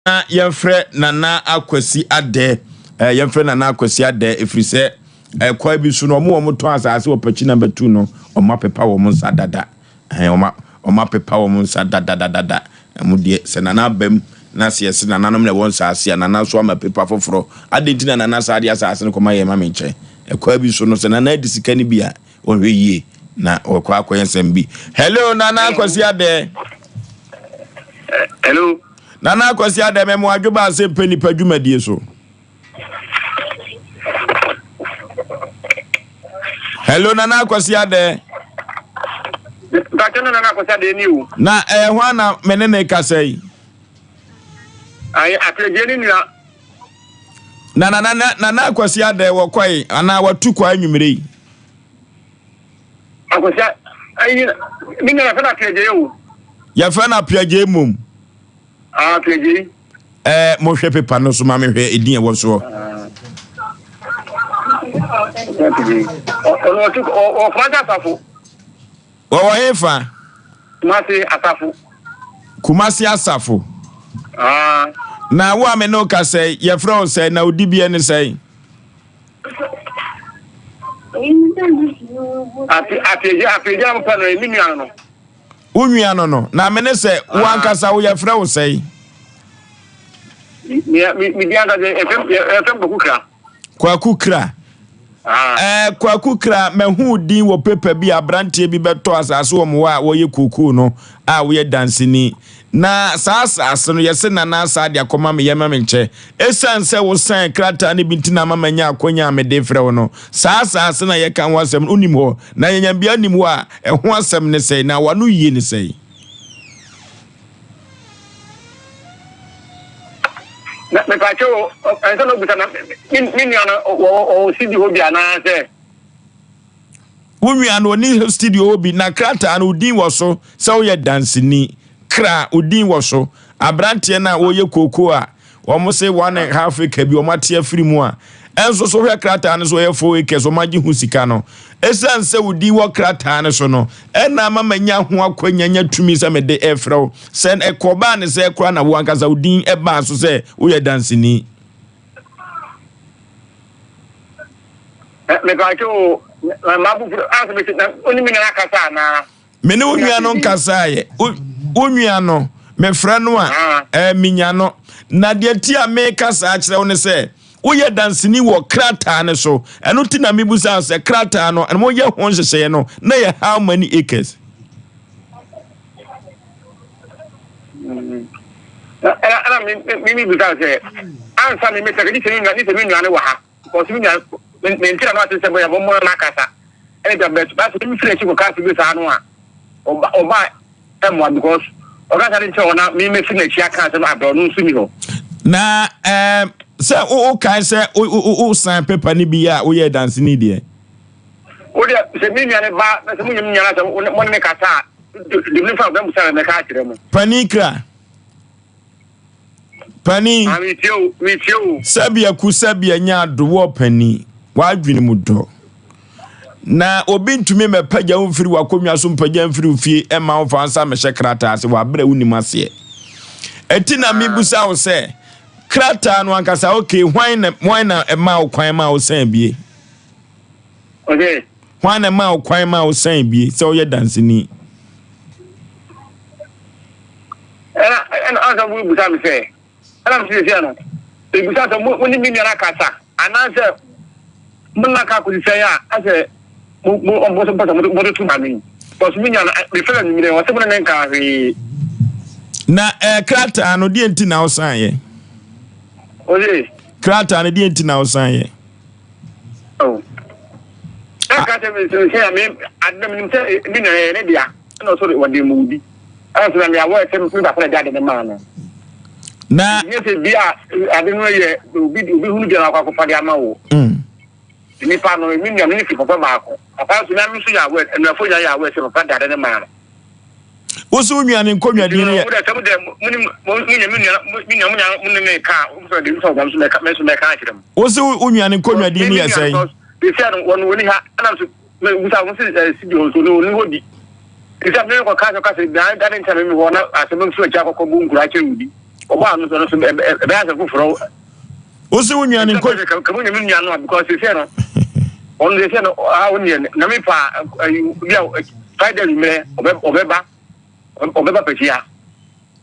Na yɛmfrɛ Nana Akwasi Adɛ, eh, yɛmfrɛ Nana Akwasi Adɛ ɛfiri sɛ eh, kwan bi so no ɔmo wɔn tɔn asase wɔ Pakyi number 2 no ɔmo apepa wɔn nsa dada eh, ɔmo ɔmo apepa wɔn nsa dadadadada ɛmo deɛ sɛ Nana abam na sɛ yɛsɛ nananom na ɛwɔ nsaase a Nana nso ama pepa foforɔ adɛn nti na Nana saa de asase no kɔma yɛn ma me nkyɛn ɛkwan bi so no sɛ Nana adi sika no bi a Wɔnhwɛ yie na wɔkɔ akɔyɛ nsɛm bi. Hello Nana Akwasi Adɛ. Hello. Nana Akwasi Adɛ mɛmo adwoba ase mpɛ nipa dwumadie so. Hello Nana Akwasi Adɛ. Mpakyɛ no Nana Akwasi Adɛ ni o. Na ɛyɛ hwan na me ne ne kasa yi? Ayi Apiagyei ne nua. Na na na Nana Akwasi Adɛ wɔkɔe anaa watu kwa anwummere yi? Akwasi ayi me nua yɛfrɛ no Apiagyei o. Yɛfrɛ no Apiagyei mmom. Ah, Apiagyei. Ɛɛ mohwɛ pepa no so ma mehwɛ edin ɛwɔ soɔ. Apiagyei. Ɔno ɔtu ɔ Kumasi Asafo. Wɔwɔ hefa? Kumasi Asafo. Kumasi Asafo. Ah. Na wo a me ne wo kasa yi, yɛfrɛ wo sɛn na wo dibea ne sɛn? Ape ape ape gya mo pɛ no, me nua no. Wo nua no no, na me ne sɛ wo ah. ankasa wo yɛfrɛ wo sɛn? Me me me di ankasa yɛfrɛ yɛfrɛ Kwaku Kra. Kwaku Kra. Ah. Eh, Kwaku Kra, mahu wo din wɔ paper bi a aberanteɛ bi bɛtɔ asase wɔ mo hɔ a wɔyɛ kookoo no a woyɛ danseni. Na saa asase no, yɛse Nana Asaa de akɔma me, yɛma me nkyɛ. Esiane sɛ wosan krataa no bi nti na ama manya akwanya a mede refrɛ wo no. Saa asase no a yɛka ho asɛm no, wonim hɔ? Na Nyanyambea nim hɔ a, ɛho asɛm ne sɛn? Na w'ano yie ne sɛn? Na mepaakyɛ o, ɛnsɛ na obisa na me me nua no ɔwɔ studio hɔ bi anaasɛ. Wo nua no ɔni studio hɔ bi na krataa no odin wɔ so sɛ woyɛ danseni kra odin wɔ so aberanteɛ no a wɔyɛ kookoo a wɔn se one and half acre bi wɔn ate afiri mu a ɛnso so hwɛ krataa no so ɔyɛ 4 acres wɔn agye ho sika no Esiane sɛ wo din wɔ krataa no so no, ɛna ama manya ho akwanya nya tumi sɛ mede refrɛ wo. Sɛ ɛkɔbaa ne sɛɛ koraa na wo ankasa wo din baa so sɛ woyɛ danseni. Mepatwo o, m'abofra, asɛ mese na wo ne me nua akasa anaa? Me ne wo nua no nkasaeɛ. Wo nua no, mefrɛ no a, ɛɛ, menya no. Na deɛ nti a meka saa kyerɛ wo ne sɛ, woyɛ danseni wɔ krataa no so. Ɛno nti na mebusa wo sɛ, krataa no, moyɛ ho nhyehyɛeɛ no, na ɛyɛ how many acres? Ɛna me mebisa sɛ, ansa me mɛsɛ, gye sɛ me nua no wɔ ha. Because me nua me me ntina no ase sɛ bɛyɛ mo mo na kasa ɛna gya bɛt baasi mi firi akyi kɔ kaasi bi saa no a ɔba ɔba ɛmoa because ɔkasa ne nkyɛn ɔna mi mɛ firi n'akyi aka asɛm abɛ ɔno nso ni hɔ. Na ɛɛm sɛ wo wo kae sɛ wo wo wo san pepa ne bi a woyɛ danseni deɛ. Wo deɛ sɛ mi nua ne ba na sɛ mo nyɛ mi nua na sɛ mo ne ne kasa a de mi fa bɛ mo sɛ mɛka akyerɛ mo. Panin kra. Panin. Ah, metie o, metie o. Sɛbea ku sɛbea nya ado wɔ panin, w'adwene mu dɔ. Na obi ntumi mmɛpagya wo mfiri w'akonnwa so mpagya mfiri wo fie mma wo fa nsa mmɛhyɛ krataa ase wɔ abere a wonim aseɛ. Eti na mebusa wo sɛ, krataa no ankasa, okay, hwan na hwan na ɛmaa wo kwan ma wo san bie? Okay. Hwan na ɛmaa wo kwan ma wo san bie sɛ woyɛ danseni? Ɛna ɛna ansa mo bisa me sɛ ɛna me sisi no ebisa sɛ mo mo ne me nua no akasa anaasɛ mo nna ka akosi sɛn a asɛ mo mo ɔmo sɛ mpɛsɛ mo mo de to ma me because me nua no me fɛlɛ nwumire ɔsɛ mo ne ne nka hwee. Na ɛɛ krataa no deɛ nti na ɔsan yɛ. Ose. Krataa no deɛ nti na ɔsan yɛ. Oh. Ɛka sɛ me sɛ me adena menim sɛ me nua yɛ ne dea ɛna ɔsɛ wɔde mu bi. Ɛna sɛ me awɔ sɛ me papa na de ade ne maa no. Na. Nyɛ sɛ bi a ade no yɛ obi obi hunu bi a wakɔ akɔfa de ama wo. Nipa no, me nua, me ne fi papa baako. Papa nso, na me nso yɛ aware, anuafo nyinaa yɛ aware sɛ papa de ade no maa no. Wo so wo nua ne nkonnwa din no yɛ. Wo dɛ sɛ mo dɛ mo ne mo nya me nua me nua mo nya mo ne me ka mo sɛ de nfa wɔn so mɛka me nso mɛka akyerɛ mo. Wo so wo nua ne nkonnwa din no yɛ sɛn? Sɛ no wɔn wɔn ni ha ɛna nso me wusa wɔn sɛ ɛɛ si bi wɔn so no wɔn ni hɔ bi. Sɛ me kɔ ka sɛ ka sɛ dan dan nkyɛn mi hɔ na asɛm nso akyi akɔkɔ bu nkura akyerɛ wo bi. Ɔbɔ ano so no so ɛbɛyɛ asɛm foforɔ. Wo se wo nua ne nkɔ. Ka mo nya me nua no a because sɛ no ɔno sɛ no a wo nua na me pa bi a Friday mmerɛ ɔbɛba ɔbɛba pɛsia.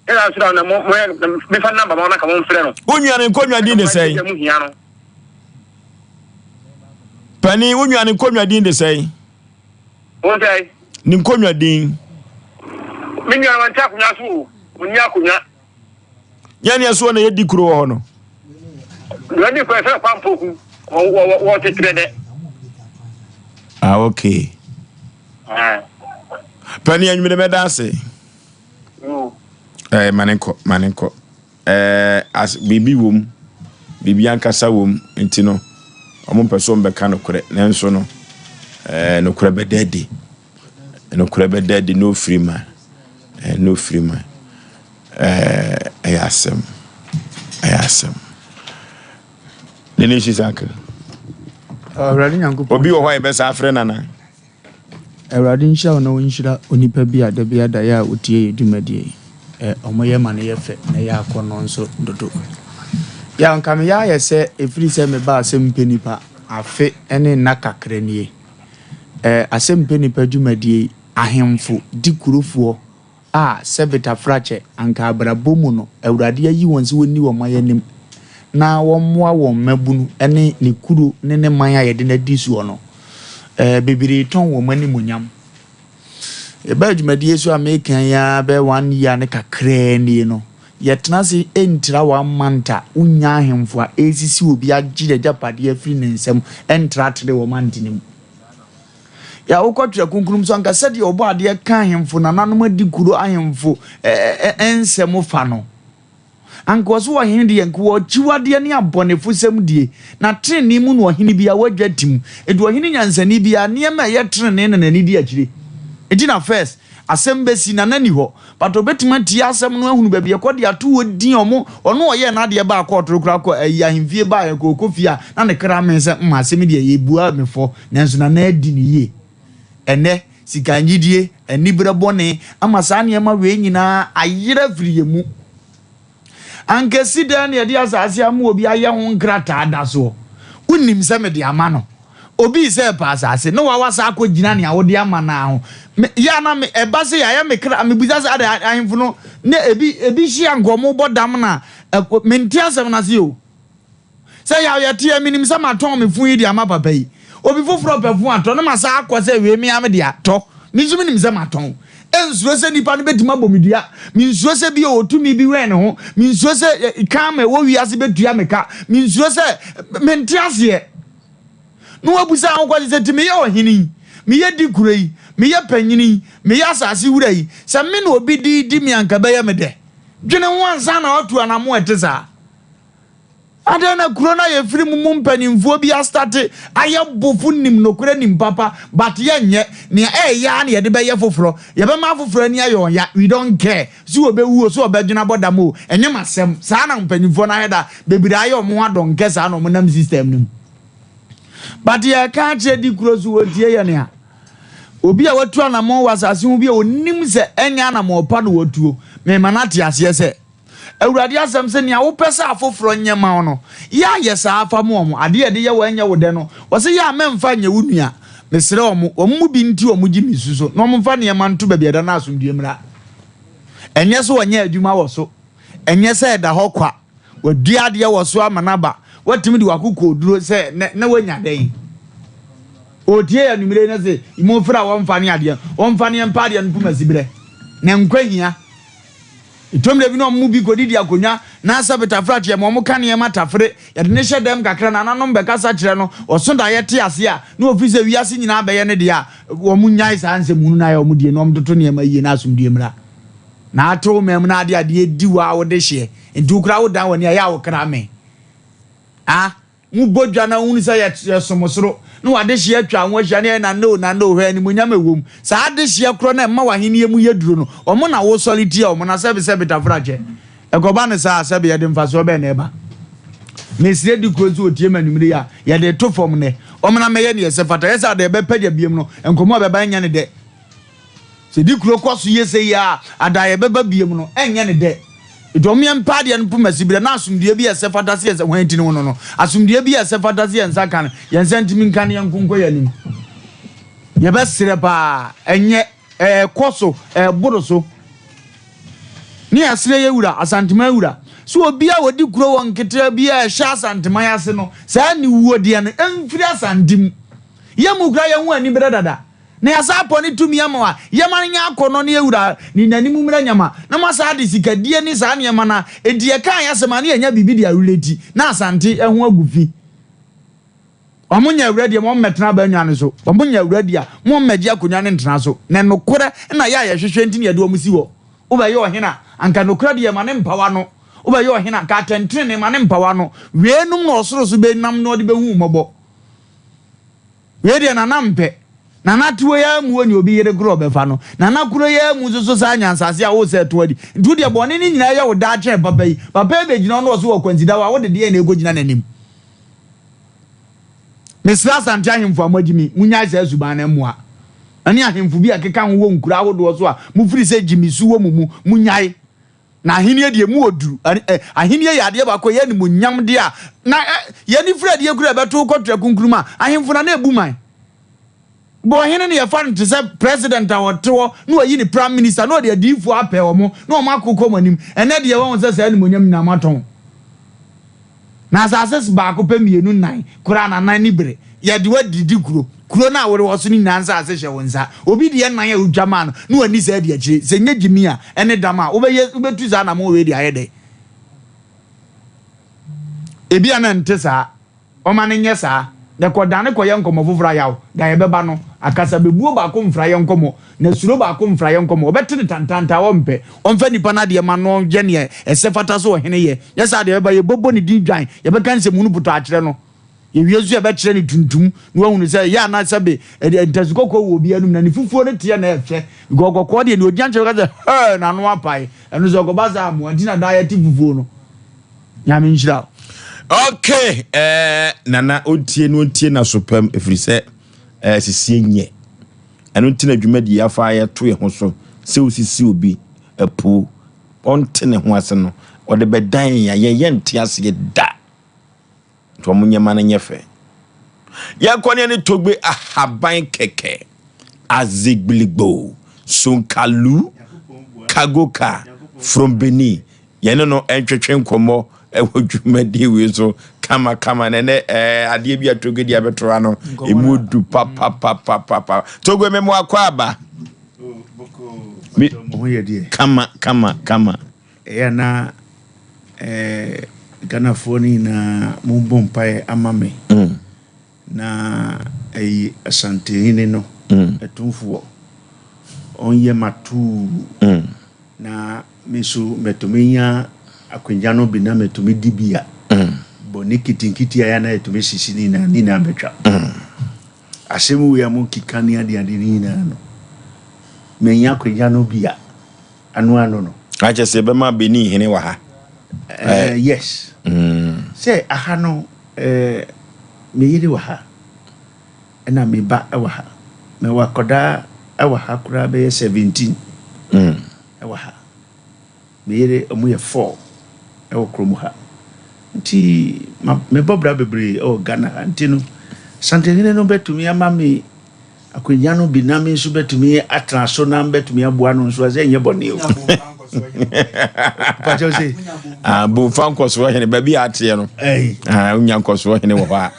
Ɛna nso na mo mo mefa namba ma na ka mo mfrɛ no. Wo nua ne nkonnwa din de sɛn? Panin, wo nua ne nkonnwa din de sɛn? Wo sɛn? Ne nkonnwa din. Me nua no wante akonnwa so o, ɔnni akonnwa. Yɛn ne ɛsoɔ na yɛdi kuro wɔ hɔ no. Deɛ ɔdi kuro ɛfɛ kwampoku wɔ tetrɛ dɛ. Ah okay. Ah. Panin anwumere mɛda ase. Ɛɛ eh, ma ne nkɔ ma ne nkɔ. Ɛɛ as biribi wom, biribi ankasa wom nti no, wɔmpɛ sɛ wɔbɛka nokorɛ, nanso no, ɛɛ nokorɛ bɛda adi. Nokorɛ bɛda adi na ofiri ma, ɛɛ na ofiri ma. Ɛɛ ɛyɛ asɛm, ɛyɛ asɛm. Nene Shisanka. Awurade Nyankopɔn. Obi wɔ hɔ a yɛbɛsa afrɛ nana. Awurade nhyira wo na ɔnhyira onipa bi a da biara da yɛ a ɔtie yɛ dwumadie yi. Ɛ ɔmo yɛ ma no yɛ fɛ na ɛyɛ akɔnnɔ nso dodo. Yaw nka me yɛ ayɛ sɛ ɛfiri sɛ me baa sɛ mpɛ nipa afe ne nna kakra nie. Ɛ asɛ mpɛ nipa dwumadie yi ahemfo di kurofoɔ a sɛ betafrakyɛ anka abrabɔ mu no Awurade ayi wɔn sɛ wɔnni wɔn man anim na wɔmmoa wɔn mmabunu ne ne kuro ne ne man a yɛde no adi soɔ no, eh, bebree tɔn wɔn animuonyam. Yɛbaa dwumadie so a meka yi ara bɛyɛ one year ne kakraa nie no, yɛtena ase ntira one month a wonya ahemfo a ɛresisi obi agye n'agyapadeɛ afiri ne nsam ntratere wɔ month no mu. Yɛ a wokɔ Twerɛ Kronkron mu so anka sɛdeɛ ɔbɔ adeɛ ka ahemfo nananom adi kuro ahemfo nsɛm fa no. Anka ɔso ɔhene deɛ nka wɔ akyiwadeɛ ne abɔnefosɛm die, na tenenee mu na ɔhene biara wadwa tim. Enti ɔhene nyansani biara nneɛma a ɛyɛ tenenee na n'ani di akyire. Enti na first asɛm bɛsi Nana nni hɔ but ɔbɛtumi atie asɛm no ahunu baabi ɛkɔ de ato hɔ din ɔmo ɔno ɔyɛɛ n'adeɛ baa kɔɔtoro koraa kɔ ayi ahemfie baeɛ kɔ ɔkɔ fie a na ne kra mee sɛ mm asɛm yi deɛ yɛbua me fɔ nanso Nana adi no yie. Ɛnnɛ sika nnyidie, aniberɛ bɔne ama saa nneɛma wei nyinaa ayera afiri yɛn mu. Anka esi dɛn na yɛde asase ama obi ayɛ ho nkrataa da soɔ? Wonim sɛ mede ama no. Obi sɛ ɛpɛ asase na wawa saa akɔgyina nea wode ama no ara ho. Me, yɛ a na me, ɛba sɛ yɛayɛ me kra, mebisa sɛ adɛn ahemfo no ne ebi, ebi hyia nka wɔbɔ dam na, mente asɛm no ase o. Sɛ yaw yɛ teɛ, menim sɛ matɔn me fon yi de ama papa yi. Obi foforɔ pɛ fon atɔ na masan akɔ sɛ wei me ara me dea, tɔ. Me nso menim sɛ matɔn. Ɛnsuro sɛ nipa no bɛtumi abɔ me dua. Mensuro sɛ bi a ɔwɔ tumi bi wɛn ne ho. Mensuro sɛ karma ɛwɔ wiase bɛtua me ka. Mensuro sɛ, mente aseɛ. Na wabusa ho kwasi sɛ, nti meyɛ ɔhene yi, meyɛ dikuro yi, meyɛ panyini yi, meyɛ asase wura yi, sɛ me na obi de redi me a anka ɛbɛyɛ me dɛ? Dwene ho ansa na woatu anammɔn a ɛte saa. Adɛn na kuro no a yɛfiri mu mu mpanimfoɔ bi astate ayɛ bofo nim nokorɛ nim papa but yɛnyɛ nea ɛyɛ ara na yɛde bɛyɛ foforɔ yɛbɛma afoforɔ ani ayɛ wɔn ya we don't care sɛ wɔbɛwu o sɛ wɔbɛdwene abɔ dam o ɛnyɛ m'asɛm saa na mpanimfoɔ no ahwɛ da bebree ayɛ wɔn ho adɔnkɛ saa na wɔn nam system no mu but yɛka akyerɛ di kuro so wɔtie yɛn a obi a watu anamɔn wɔ asase ho bi a onim sɛ ɛnyɛ anamɔn pa na watuo mema no ate aseɛ sɛ Awurade asɛm se, Nea wopɛ sɛ afoforɔ nyɛ ma wo no, yɛ a yɛ saa ara fa ma wɔn. Adeɛ a yɛde yɛ wo a ɛnyɛ wo dɛ no, wɔse yɛ a mɛmfa nyɛ wo nua. Mesrɛ wɔn, wɔn mu bi nte wɔn gyimi su so, na wɔmfa nneɛma nto baabi a ɛda na asomdwoeɛ mmra. Ɛnyɛ sɛ wɔnyɛ adwuma wɔ so, ɛnyɛ sɛ ɛda hɔ kwa. Wɔadua adeɛ wɔ so ama no aba. Woatumi de w'akokoɔduro sɛ nɛ na woanya dɛn? Ɔretie yɛn anwummerɛ yi na se, momfrɛ a wɔmfa ne adeɛ, wɔmfa ne mpa adeɛ no mpoma siberɛ. Na nkwa hia. Ɛtɔ mmerɛ bi na wɔn mu bi kɔdidi akonnwa na asɛ betafra teɛ ma wɔka nneɛma tafere, yɛde no hyɛ dɛm kakra na nananom bɛkasa kyerɛ no, ɔso daeɛ te aseɛ a, na ɔfiri sɛ wiase nyinaa bɛyɛ ne deɛ a, wɔn nnyae saa nsɛm hunu no ayɛ wɔn die na wɔn toto nneɛma yie na asomdwoeɛ mmra. Na ate wo man mu na ade adeɛ di wo a wode hyeɛ. Nti wo koraa wodan w'ani a, ɛyɛ a wo kra me. Ah, mobɔ dwa na wohunu sɛ yɛsom soro, na w'adehyeɛ atwa wo ho ahyia, na yɛyɛ nana o, nana o, hwɛ animuonyam a ɛwɔ mu. Saa adehyeɛ korɔ no a ɛma w'ahennie mu yɛ duro no, wɔn na wosɔre tia wɔn, na sɛbesɛbe tafrakyɛ. Ɛkɔba no saa a, sɛbe yɛde mfasoɔ bɛn na ɛba? Mesrɛ di kuro nso ɔtie me anwummere yi a, yɛde reto fam nnɛ. Ɔmmra mmɛyɛ deɛ ɛsɛ fata. Ɛyɛ sɛ adeɛ bɛpagya biom no, nkɔmmɔ a ɛbɛba nyɛ ne dɛ. Sɛ di kuro kɔ so yɛ sei a, ada a yɛbɛba biom no, ɛnyɛ ne dɛ. Nti ɔmo yɛmpɛ adeɛ no poma siberɛ na asomdwoeɛ bi a ɛsɛ fata sɛ yɛn nsa, hwan ti ne wo no no, asomdwoeɛ bi a ɛsɛ fata sɛ yɛn nsa ka no, yɛn nsa ntumi nka no yɛnko nkɔ yɛn anim. Yɛbɛsrɛ paa, ɛnyɛ, ɛɛkɔ so, ɛɛboro so. Ne yɛasrɛ yɛn wura, Asanteman wura, sɛ obi a ɔdi kuro wɔ nketewa bi a ɛhyɛ Asanteman ase no, saa aniwuo deɛ no, ɛmfiri Asante mu. Yɛn mu koraa yɛn ho aniberɛ dada. Na yɛasan apɔ ne tumi ama wa, yɛma no nyɛ akɔnnɔ ne awura ne n'anim mmra nyama, na moasan de sikadie ne saa nneɛma no a enti yɛkaa yɛn asɛm a na yɛnya biribi de arelate na Asante ho agu fi. Wɔn nyɛ awura deɛ wɔn mmɛtena abannwa no so, wɔn nyɛ awura deɛ a mo mmɛgye akonnwa no ntena so, na nokorɛ na yɛ a yɛhwehwɛ nti na yɛde wɔn si hɔ. Wobɛyɛ ɔhene a, anka nokorɛ deɛ ma ne mpa w'ano, wobɛyɛ ɔhene a, anka atɛntenenee ma ne mpa w'ano. Weinom na ɔsoro so bɛnam na ɔde bɛhu wo mmɔbɔ. Wei deɛ Nana mpɛ. Nana te wei ara mu wɔ nea obi yere korɔ ɔbɛfa no. Nana koro yi ara mu nso so saa nyansase a wosɛ ɛto adi. Nti wo deɛ bɔne no nyinaa yɛ wo daakye papa yi. Papa yi bɛgyina hɔ na ɔse wɔ kwansida hɔ a wode deɛn na ɛkɔgyina n'anim? Mesrɛ Asante ahemfo a moagye me, monyae saa suban no mmoa. Ɛne ahemfo bi a ɛkeka ho wɔ nkuro ahodoɔ so a mofiri sɛ gyimisu wɔ mo mu, monyae. Na ahennie deɛ emu wɔ duru. Ahennie yɛ adeɛ baako a ɛyɛ animuonyam deɛ a na yɛn ani firi adeɛ kura ɛbɛto wo kɔtoa kunkun mu a, ahemfo na na ɛbu man. Bɔ ɔhene no yɛfa no te sɛ president a ɔte hɔ na wayi ne prime minister na ɔde adiyifoɔ apɛ wɔn na wɔn akokɔ wɔn anim. Ɛnɛ deɛ wɔn sɛ saa animuonyam nyinaa moatɔn. Na asase baako pɛ mmienu nnan koraa na nan ne bere. Yɛde wo adidi kuro. Kuro no a wode wɔ so no nyinaa nsase hyɛ wo nsa. Obi deɛ nan a wotwa maa no na wanni saa adi akyire. Sɛ nyɛ gyimi a ɛne dam a, wobɛyɛ wobɛtu saa anammɔn wei de ayɛ dɛn? Ebia na ɛnte saa. Ɔma no nyɛ saa. Na ɛkɔdane kɔyɛ nkɔmmɔ foforɔ a yaw da yɛbɛba no. Akasabebuo baako mfra yɛn nkɔmmɔ, na suro baako mfra yɛn nkɔmmɔ. Ɔbɛte no tantaantaa, ɔmpɛ. Ɔmfa nnipa no adeɛ mma no, ɔnyɛ deɛ ɛsɛ fata sɛ ɔhene yɛ. Nyɛ saa deɛ, ɛbɛba, yɛbɛbɔ ne din dwan, yɛbɛka nsɛmhunu pɔtɔɔ akyerɛ no. Yɛwie nso yɛbɛkyerɛ no tuntum na wahunu sɛ ɛyɛ a na sɛbe ntasu kɔkɔɔ wɔ obiara anum na ne fufuo no teɛ na ɛfɛ. Because kɔkɔɔ deɛ, deɛ ɔgyina nkyɛn bɛka sɛ, hɛɛ, n'ano apae. Ɛno sɛ ɔkɔba saa mmoa nti na daa yɛte fufuo no. Nyame nhyira wo. Okay, eh, Nana ontie no ontie na so pam ɛfiri sɛ eh, sisie nyɛ. Ɛno nti na dwumadie afa yɛto yɛ ho so sɛ osisi obi apuo ɔnte ne ho ase no ɔde bɛdan yɛn a yɛn yɛnte aseɛ da. Nti wɔn nneɛma no nyɛ fɛ. Yɛnkɔ ne ɛne Togbe ahaban kɛkɛ, Azigbiligbo, Sonkalu, Kagoka, from Benin. Yɛne no ntwetwe nkɔmmɔ wɔ dwumadie wei so kamakama na ɛnɛ ɛɛ adeɛ bi a Togbe de abɛto ha no emu du papapapapa. Togbe memo akɔ aba. Mi kama kama kama. Ɛyɛ a na eh, Ghanafoɔ no nyinaa mobɔ mpaeɛ ama me. Na ɛyi Asantehene no, Atumfoɔ, ɔnyɛ m'atuu. Na me nso mɛtumi nya akwanya no bi na mɛtumi di bi a, bɔne nketenkete a ɛyɛ a na ɛtumi sisi ne nyinaa, ne nyinaa bɛtwa. Asɛm wei a mokeka ne adeade no nyinaa no, manya akwanya no bi a, Ano ano no. Akyɛ sɛ yɛbɛma Benin hene wɔ ha. Uh, yes. Mm. Sɛ aha no, uh, me yere wɔ ha, ɛna me ba wɔ ha. Mewɔ akɔdaa wɔ ha koraa bɛyɛ 17. Mm. Wɔ ha. Me yere, ɔmo yɛ 4 wɔ kurom ha. Nti, ma, mebɔ bra bebree wɔ Ghana ha. Nti no, Santehene no bɛtumi ama me Akwanya no bi na me nso bɛtumi atena so na bɛtumi aboa no nso sɛ ɛnyɛ bɔne o. Pakyɛw se. Ah, bomfa nkɔsoɔ hene baabi a ateɛ no. Ah, wonya nkɔsoɔ hene wɔ hɔ a.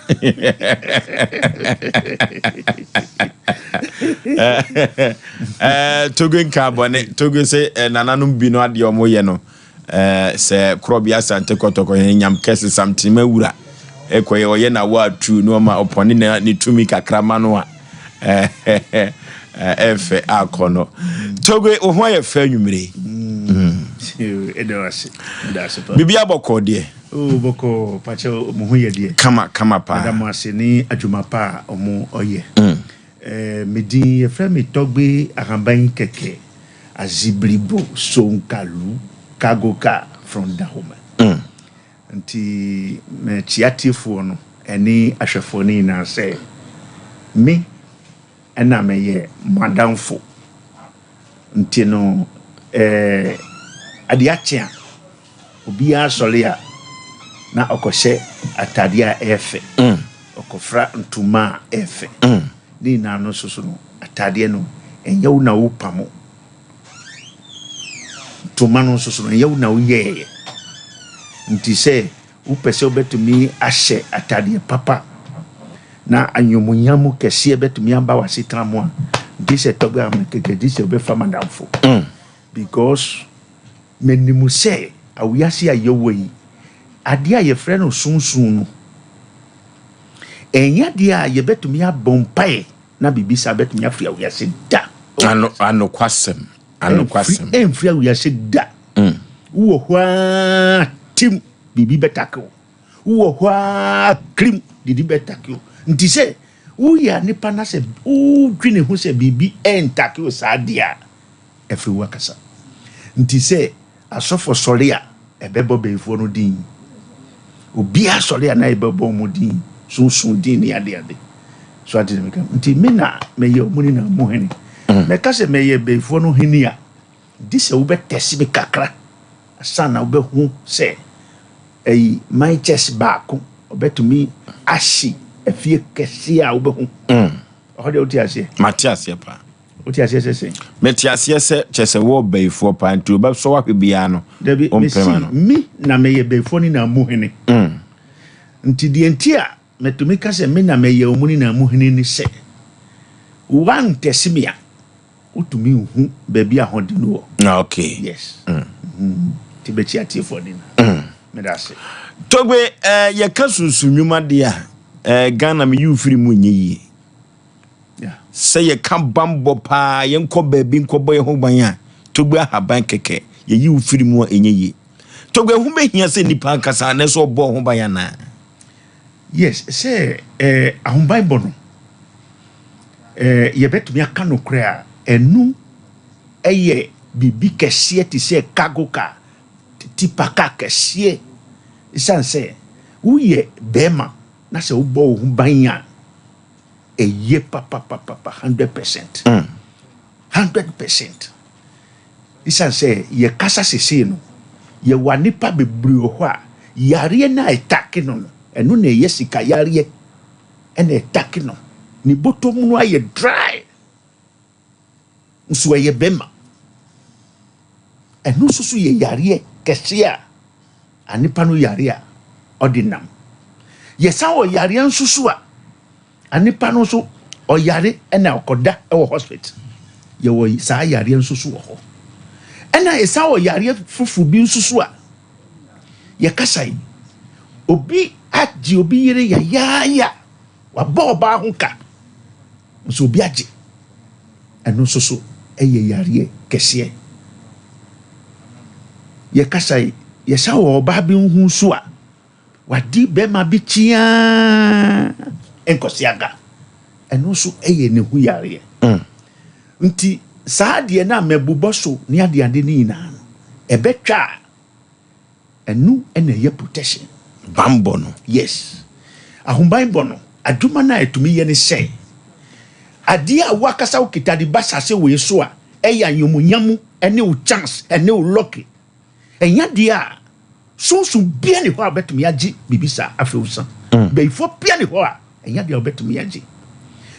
Eh, Togo nka bɔne. Togo sɛ eh, nananom bi no adeɛ ɔmo yɛ no. Eh, sɛ korɔbea Asante Kɔtɔkɔ hene Nyam Kɛse Samtenema wura ɛkɔyɛ ɔyɛ na waatu na ɔma ɔpɔne na ne tumi kakra ma no a eh, ɛfɛ akɔ no. Togbe, wo ho ayɛ fɛ anwummere. Mm. Ɛda ase. Ɛda ase paa. Biribi abɔkɔɔ deɛ. Oh, bɔkɔɔ pakyɛ mo ho yɛ deɛ. Kama kama paa. Meda mo ase ne adwuma pa a ɔmo ɔyɛ. Eh, me din yɛfrɛ me Tɔgbe Ahaban Kɛkɛ Aziblibo Sonkalu Kagoka from Dahomey. Nti mekyia atiefoɔ no ɛne ahwɛfoɔ no nyinaa sɛ me ɛna meyɛ mo adamfo. Nti no eh, adeɛ akye a, obiara sɔre a, na ɔkɔhyɛ ataadeɛ a ɛyɛ fɛ, ɔkɔfra ntoma a ɛyɛ fɛ. Ne nyinaa no nso so no, ataadeɛ no, ɛnyɛ wo na wopamo. Ntoma no nso so no, ɛnyɛ wo na woyɛeɛ. Nti sɛ Wopɛ sɛ wobɛtumi ahyɛ atadeɛ papa na anwomonyam kɛseɛ bɛtumi aba w'asetena mu a, gye sɛ tɔgbe a mekeke gye sɛ wobɛfa m'adamfo. Because menim sɛ awiase a yɛwɔ yi, adeɛ a yɛfrɛ no sunsun no, ɛnyɛ adeɛ a yɛbɛtumi abɔ mpaeɛ na biribi saa bɛtumi afiri awiase da. Ano, anokwasɛm, anokwasɛm. Ɛmfiri awiase da. Wowɔ hɔ ara tim biribi bɛtake wo. Wowɔ hɔ ara kirim biribi bɛtake wo. Nti sɛ woyɛ nipa na sɛ wodwene ho sɛ biribi ɛntake wo saa deɛ a, ɛfiri wo akasa. Nti sɛ asɔfo sɔre a, ɛbɛbɔ bɛyifoɔ no din. Obiara sɔre a na ɛbɛbɔ wɔn din, sunsun din ne adeade. So ate na meka. Nti me na mɛyɛ wɔn nyinaa mu hene. Mɛka sɛ mɛyɛ bɛyifoɔ no hene a, gye sɛ wobɛtɛse me kakra ansa na wobɛhu sɛ ɛyi my chest baako ɔbɛtumi ahye afie kɛseɛ a wobɛhu. Ɛhɔ deɛ wote aseɛ? Mate aseɛ paa. Wote aseɛ sɛ sɛn? Mete aseɛ sɛ kyɛ sɛ wɔ bayifoɔ paa nti wobɛsɔ wahwɛ biara no. Dabi, mesi me na meyɛ bayifoɔ no nyinaa mu hene. Nti deɛ nti a mɛtumi ka sɛ me na meyɛ wɔn nyinaa mu hene ne sɛ, woantɛse me a, wotumi nhu baabi a ahoɔden no wɔ. Ah, okay. Yes. Nti bɛkyi atiefoɔ no nyinaa. Meda ase. Togbe, eh, yɛka sunsun nnwuma deɛ a, eh, Ghana meyi wo firi mu nyɛ yie. Sɛ yɛka bammɔ paa, yɛnkɔ baabi nkɔbɔ yɛn ho ban a, Togbe ahaban kɛkɛ, yɛyi wo firi mu a ɛnyɛ yie. Togbe, ɛho bɛhia sɛ nnipa ankasa na ɛsɛ ɔbɔ ho ban anaa? Yes, sɛ eh, ahobanbɔ no, eh, yɛbɛtumi aka nokorɛ a, ɛno ɛyɛ biribi kɛseɛ te sɛ cargo car, tipa car kɛseɛ. Ɛsiane sɛ woyɛ bɛrima na sɛ wobɔ wo ho ban a, ɛyɛ papapapapa 100%. 100%. Ɛsiane sɛ yɛkasa sesei no, yɛwɔ nnipa bebree wɔ hɔ a, yareɛ no a ɛtake no no, ɛno na ɛyɛ sika yareɛ ɛna ɛtake no. Ne bɔtɔ mu no ayɛ dry, nso ɛyɛ bɛrima. Ɛno nso so yɛ yareɛ kɛseɛ a anipa no yare a ɔde nam. Yɛsan wɔ yareɛ nso so a anipa no nso ɔyare ɛna ɔkɔda ɛwɔ hospital. Yɛwɔ saa yareɛ nso so wɔ hɔ. Ɛna yɛsan wɔ yareɛ foforɔ bi nso so a yɛkasa yi, obi agye obi yere yayaaya, wabɔ ɔbaa ho ka, nso obi agye. Ɛno nso so ɛyɛ yareɛ kɛseɛ. Yɛkasa yi, yɛsan wɔ ɔbaa bi ho nso a wadi bɛrima bi kyiaa nkɔsiaga. Ɛno nso ɛyɛ ne ho yareɛ. Nti saa adeɛ no a mɛbobɔ so ne adeade no nyinaa no, ɛbɛtwa a ɛno ɛna ɛyɛ protection. Bambɔ no. Yes. Ahobanbɔ no, adwuma no a ɛtumi yɛ ne sɛ, adeɛ a woakasa wokita de ba asase wei so a, ɛyɛ anyomunyamu ɛne wo chance ɛne wo lucky. Ɛnyɛ adeɛ a sunsun bia ne hɔ a wobɛtumi agye biribi saa afei wo sa. Bɛyifoɔ bia ne hɔ a ɛnyɛ adeɛ a wobɛtumi agye.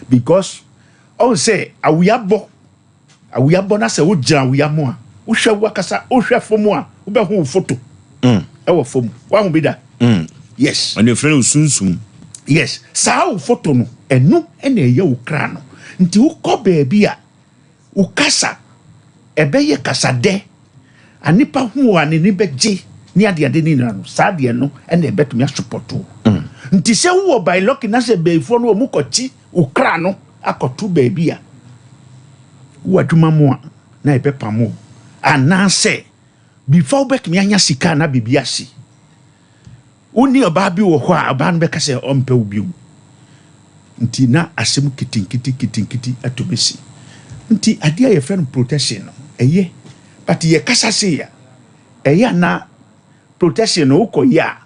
Because ɔhu sɛ awia bɔ, awia bɔ na sɛ wogyina awia mu a, wohwɛ woakasa, wohwɛ fam a, wobɛhu wo photo ɛwɔ fam. Woahu bi da? Yes. Ɔne efrɛ no sunsum. Yes. Saa wo photo no, ɛno ɛna ɛyɛ wo kra no. Nti wokɔ baabi a, wo kasa ɛbɛyɛ kasadɛ. Anipa hu a n'ani bɛgye ne adeade ne nyinaa no, saa adeɛ no ɛna ɛbɛtumi asopɔto. Nti sɛ wowɔ by lucky na sɛ baayifoɔ no wɔn kɔkye wo kra no akɔto baabi a, wowɔ adwuma mu a na ɛbɛpam wo. Anaasɛ Before wobɛtumi anya sika na biribi asi. Wo ne ɔbaa bi wɔ hɔ a, ɔbaa no bɛka sɛ ɔmpɛ wo bio. Nti na asɛm nketenkete nketenkete atumi si. Nti adeɛ a yɛfrɛ no protection no, ɛyɛ. But yɛkasa sei a, ɛyɛ a na protection no wokɔyɛ a,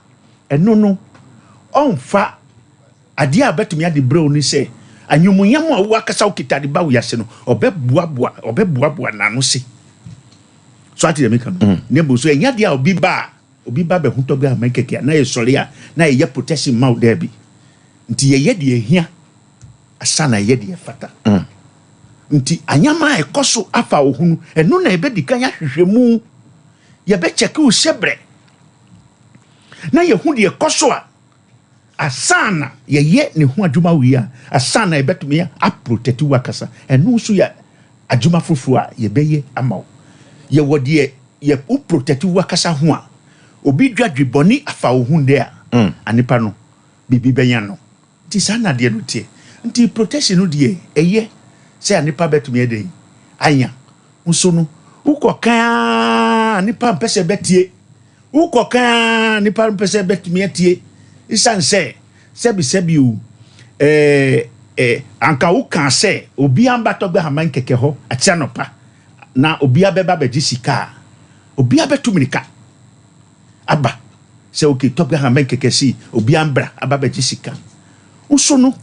ɛno no ɔmfa adeɛ a ɔbɛtumi ade brɛ wo ne sɛ anwumuyam a wo akasa wokita de ba wiase no, ɔbɛboaboa ɔbɛboaboa n'ano se. So ate deɛ meka no? Na mmom so ɛnyɛ adeɛ a obi ba a Obi ba bɛho tɔ Ghana man kɛkɛ a na yɛsɔre a na yɛyɛ protection ma wo daabi. Nti yɛyɛ deɛ ɛhia asa na yɛyɛ deɛ ɛfata. Nti anyama a ɛkɔ so afa wo ho no ɛno na yɛbɛdi kan ahwehwɛ mu. Yɛbɛkyɛke wo hyɛbrɛ na yɛhu deɛ ɛkɔ so a asa na yɛyɛ ne ho adwuma wie a asa na yɛbɛtumi aprotɛte wo akasa. Ɛno nso yɛ adwuma foforɔ a yɛbɛyɛ ama wo. Yɛwɔ deɛ yɛ wo protect wo akasa ho a, obi dwa dwe bɔne afa wo ho ndɛ a, anepa no biribi bɛnya no. Nti saa na adeɛ no teɛ. Nti protection no deɛ ɛyɛ sɛ anepa bɛtumi ayɛ dɛn anya. Nso no wokɔ kan ara anepa mpɛ sɛ bɛtie. Wokɔ kan ara anepa mpɛ sɛ bɛtumi atie. Esiane sɛ sɛbi sɛbi o, ɛɛ eh, anka wokaa sɛ obiara mba tɔgbɛ haman kɛkɛ hɔ akyɛ anɔpa na obiara bɛba abɛgye sika a, obiara bɛtu mirika aba sɛ okay Top Gun abɛn kɛkɛ sei, obiara mbra aba abɛgye sika. Nso no,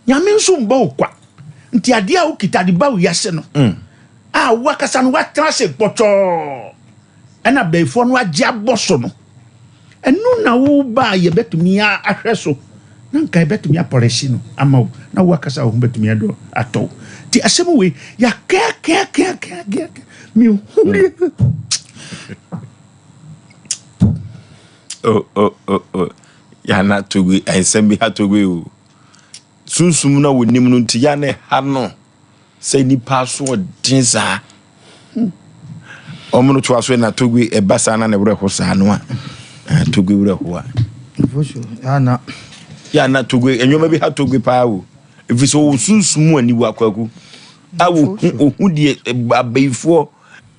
Nyame nso mbɔ wo kwa. Nti adeɛ a wokita de ba wiase no, a wo akasa no woatena ase pɔtɔɔ ɛna bɛyifoɔ no agye abɔ so no, ɛno na wo ba a yɛbɛtumi ahwɛ so na nka yɛbɛtumi apɔlɛhye no ama wo na wo akasa wo ho bɛtumi adɔ atɔ wo. Nti asɛm wei yɛakɛakɛakɛakɛakɛ mehu deɛ. Oh, oh, oh, oh. Yana Togbe, nsɛm bi ha Togbe o. Sunsum na wɔnim no nti ya na ɛha no. Sɛ nipa asoɔden saa. Wɔn no toa so na Togbe ɛba saa na ne werɛ ho saa no a. Eh, Togbe werɛ ho a. Ya na Togbe nneɛma bi ha Togbe paa o. Ɛfiri sɛ ɔwɔ sunsum mu aniwa kwaku. A ohu ohu deɛ abayifoɔ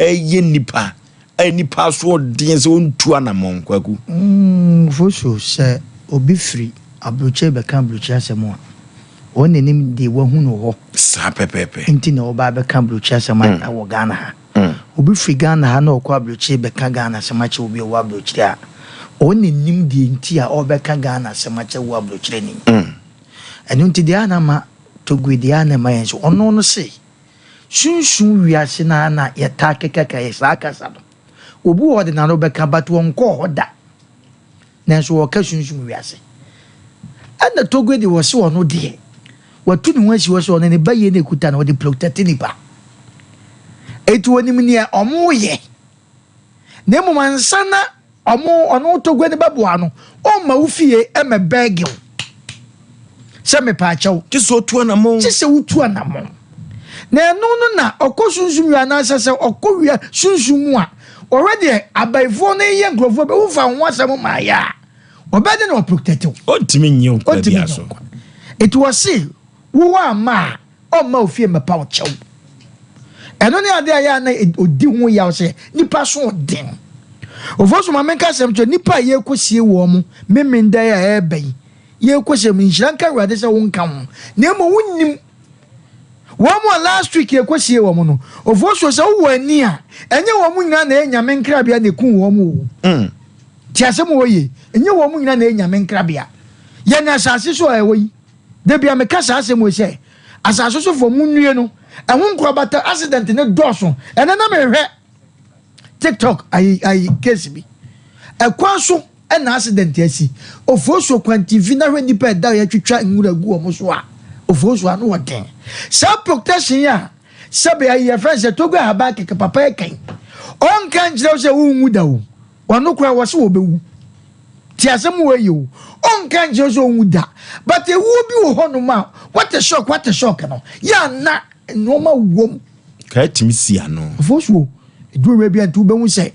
ɛyɛ nipa. A nipa asoɔden sɛ ɔntu anamɔn kwaku. Mm, Fosu sɛ obi firi aburokyire bɛka aburokyire asɛm a. Wɔn na nim deɛ wahu no hɔ. Saa pɛpɛɛpɛ. Nti na ɔba abɛka aburokyire asɛm a ɛwɔ Ghana ha. Obi firi Ghana ha na ɔkɔ aburokyire bɛka Ghana asɛm akyerɛ obi a ɔwɔ aburokyire a, wɔn na nim deɛ nti a ɔrebɛka Ghana asɛm akyerɛ wo aburokyireni. Ɛno nti deɛ a na ama Togoe deɛ a na ɛma yɛn nso ɔno no se sunsum wiase no ara na yɛtaa kekaka yɛ saa kasa no. Obi wɔ hɔ ɔde n'ano bɛka but ɔnkɔɔ hɔ da. Nanso wɔka sunsum wiase. Ɛna Togo de wɔse ɔno deɛ watu ne ho asi hɔ sɛ ɔno ne bayie na ɛkuta no ɔde protect nipa. Eti onim neɛ ɔmo yɛ. Na mmom ansa na ɔmo ɔno Togo no bɛboa no ɔmma wo fie ɛmɛ bɛɛge wo sɛ mepaakyɛw. Gye sɛ otu anamɔn. Gye sɛ wotu anamɔn. Na ɛno no na ɔkɔ sunsum wia anaasɛ sɛ ɔkɔ wia sunsum mu a, ɔhwɛ deɛ abayifoɔ no yɛ nkurɔfoɔ bɛ wofa ho asɛm ma ayɛ a, ɔbɛyɛ dɛ na ɔprotect wo. Ɔntumi nye wo kwa bia so. Eti wɔse wowɔ amma a, ɔmma ofie mmɛpa wo kyɛw. Ɛno ne adeɛ a ɛyɛ a na ɔdi ho yaw sɛ nipa so ɔden. Ofosu ma menka asɛm kyerɛ nipa a yɛrekɔsie wɔn mo Memenda yi a ɛreba yi, yɛrekɔsie mo, nhyira nka Awurade sɛ wonka ho, na mmom wonnim Wɔn a last week yɛkɔ sie wɔn no, ofosuo sɛ wowɔ ani a, ɛnyɛ wɔn nyinaa na ɛyɛ nyame nkrabea na ɛkum wɔn o. Mm. Ti asɛm wɔ yie, ɛnyɛ wɔn nyinaa na ɛyɛ nyame nkrabea. Yɛn asase so a ɛwɔ yi, da bia meka saa asɛm wɔ sɛ, asase so fo mu nnue no, ɛho nkorabata accident ne dɔɔso. Ɛnɛ na mehwɛ TikTok ayi ayi case bi. Ɛkwan so na accident asi. Ofosuo kwantifi na hwɛ nnipa ɛda a yɛatwitwa nwura gu wɔn so a, ofosuo ano wɔ den. Saa protection yi a sɛbe ayi yɛfrɛ no sɛ Togo ahaban kɛkɛ papa yɛ kan. Ɔnka nkyerɛ wo sɛ wonwu da o. Ɔno koraa wɔ se wɔbɛwu. Te asɛm wɔ yi o. Ɔnka nkyerɛ wo sɛ ɔnwu da. But ewuo bi wɔ hɔnom a what a shock what a shock no yɛ ana nneɛma wom. Kaa tumi si ano. Ofosuo, ɛduru mmerɛ bi a nti wobɛhu sɛ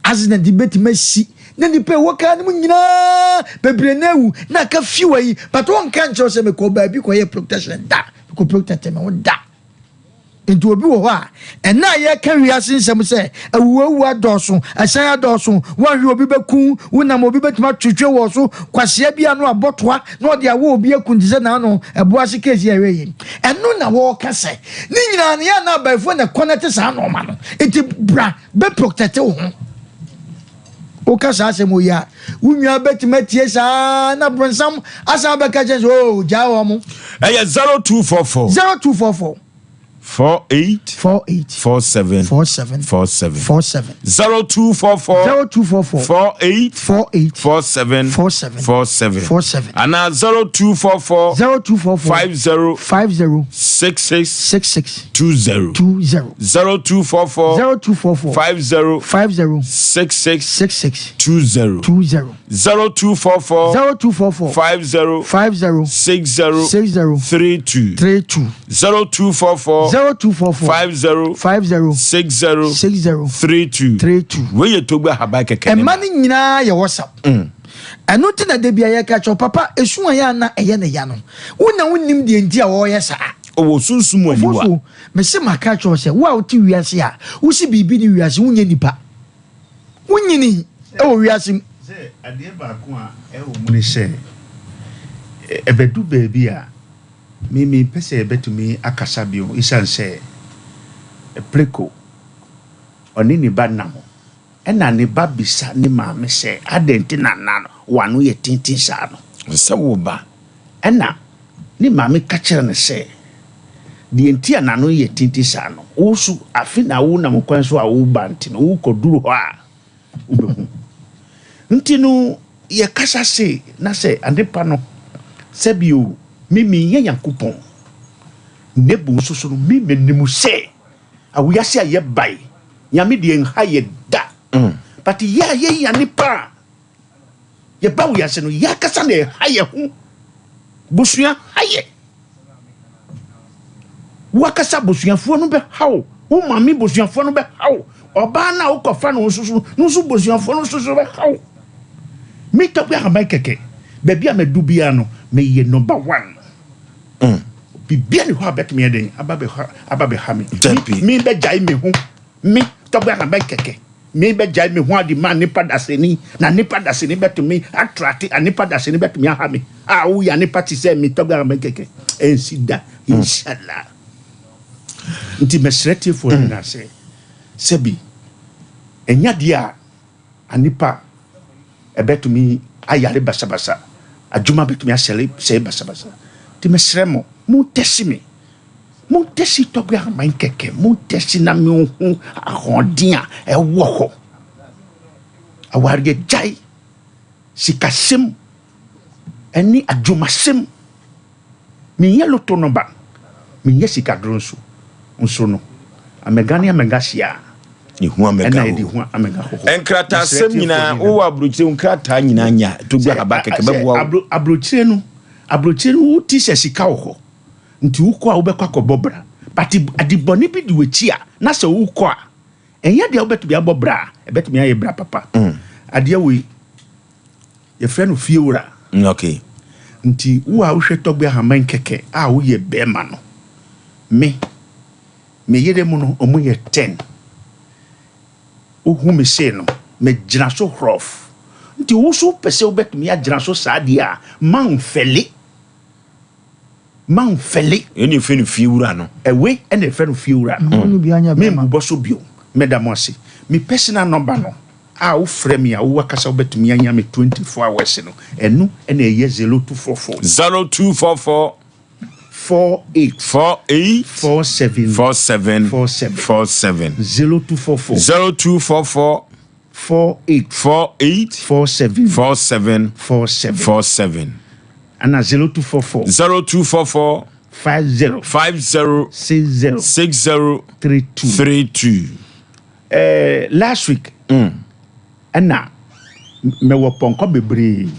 accident bi bɛtumi asi na nnipa ɛwɔ kaa no mu nyinaa bebree na awu na aka few ayi but wɔnka nkyerɛ wo sɛ mekɔ baabi kɔyɛ protection da, mekɔ protect me ho da. Nti obi wɔ hɔ a, ɛnnɛ a yɛreka wiase nsɛm sɛ awuawu adɔɔso, asiane adɔɔso, woanhwɛ obi bɛku wo, wonam obi bɛtumi atwetwe wɔ so, kwasea bi ano abɔ toa na ɔde awɔ obi aku te sɛ n'ano ɛbo ase case yi a ɛwɛ yi. Ɛno na wɔreka sɛ ne nyinaa no yɛ a na abayifoɔ na ɛkɔnɛte saa nnoɔma no. Nti bra bɛ protect wo ho. Woka saa asɛm wɔ yi a, wo nua bɛtumi atie saa na bronsam asan abɛka kyerɛ sɛ, oh, gyaa wɔn mo. Ɛyɛ 0244. 0244. 48. 48. 47. 47. 47. 47. 0244. 0244. 48. 48. 47. 47. 47. 47. Anaa 0244. 0244. 50. 50. 66. 66. 20. 20. 0244. 0244. 50. 50. 66. 66. 20. 20. 0244. 0244. 50. 50. 60. 60. 32. 32. 0244. 0244. 50. 50. 60. 60. 32. 32. Wei yɛ Togbe ahaban kɛkɛ ne Ɛma ma. no nyinaa yɛ WhatsApp. Ɛno nti na da bia yɛka kyerɛ wo, papa, esu a ɛyɛ a na ɛyɛ ne ya no, wo na wonnim deɛ nti a ɔreyɛ saa. Ɔwɔ sunsum mu aniwa. Ofosuo, mese maka akyerɛ wo sɛ, wo a wote wiase a, wose biribi ne wiase, wonyɛ nipa. Wonyini wɔ wiase mu. Sɛ adeɛ baako a ɛwɔ mu ne sɛ, ɛbɛdu baabi a, me mempɛ sɛ yɛbɛtumi akasa bio esiane sɛ Preko, ɔne ne ba nam. Ɛnna ne ba bisa ne maame sɛ, Adɛn nti na na w'ano yɛ tenten saa no? Sɛ wo ba. Ɛnna ne maame ka kyerɛɛ no sɛ, Deɛ nti a n'ano yɛ tenten saa no, wo nso, afe na wonam kwan so a woreba nti no, wokɔduru hɔ a, wobɛhu. Nti no, yɛkasa sei, na sɛ adepa no, sɛbi o, me menyɛ Nyankopɔn, na mmom nso so no, me menim sɛ awiase a yɛbae, Nyame deɛ nha yɛ da, but yɛ a yɛyɛ nipa a, Yɛba wiase no, yɛn ankasa na ɛha yɛn ho. Busua ha yɛ. W'ankasa busuafoɔ no bɛha wo. Wo maame busuafoɔ no bɛha wo. Ɔbaa no a wokɔfa no nso so, no nso busuafoɔ no nso so bɛha wo. Me Tɔgbe Ahaban kɛkɛ, baabi a madu biara no, meyɛ number one. Mm. Biribiara ni hɔ a bɛtumi yɛ den aba bɛha aba bɛha me. Me bɛgyae me ho. Me Tɔgbe Ahaban kɛkɛ. Me bɛgyae me ho adi ma nnipa dasani, na nnipa dasani bɛtumi atrate, a nnipa dasani bɛtumi aha me, a woyɛ nnipa te sɛ me tɔgbe a kɛkɛ, ɛnsi da, inshallah. Nti mɛsrɛ tiefoɔ mm. nyinaa sɛ, sɛbi, ɛnya deɛ a anipa ɛbɛtumi ayare basabasa, adwuma bɛtumi asɛe sɛe basabasa. Nti mɛsrɛ mo, mo tɛsi me. Montɛsi tɔgbe ahaban kɛkɛ, montɛsi na monhu ahoɔden a ɛwɔ hɔ. Awareɛ gyae, sikasɛm ɛne adwumasɛm. Menyɛ loto no ba, menyɛ sikaduro nso nso no. Amega ne amega hyia a, Ehu amega ɛna hɔ. yɛde hu amega hɔ. Nkrataasɛm nyinaa, wowɔ aburokyire wo nkrataa nyinaa nya tɔgbe ahaban kɛkɛ bɛboa wo. Aburokyire no, aburokyire no wote sɛ sika wɔ hɔ. Nti wokɔ a wobɛkɔ akɔbɔ bra but ade bɔne bi di w'akyi a na sɛ wokɔ a ɛnyɛ deɛ wobɛtumi abɔ bra a ɛbɛtumi ayɛ bra papa. Adeɛ wei yɛfrɛ no fiewura. Okay. Nti wo a wohwɛ tɔgbe ahaman kɛkɛ a woyɛ bɛrima no me me yere mu no ɔmo yɛ ten wohu me sei no megyina so horɔf nti wo so wopɛ sɛ wobɛtumi agyina so saa deɛ a manfɛle. Manfɛle. Ɛna yɛfrɛ no fiewura no. Ɛwe ɛna yɛfrɛ no fiewura no. Membobɔ so bio. Meda mo ase. Me personal number no a wofrɛ me a wo akasa wobɛtumi anya me 24 hours no, ɛno ɛna ɛyɛ 0244. 0244. 48. 48. 47. 47. 47. 47. 0244. 0244. 48. 48. 47. 47. 47. 47. Ɛna 0244. 0244. 50. 50. 60. 60. 32. 32. Eh, last week. Mm. Ɛna mewɔ pɔnkɔ bebree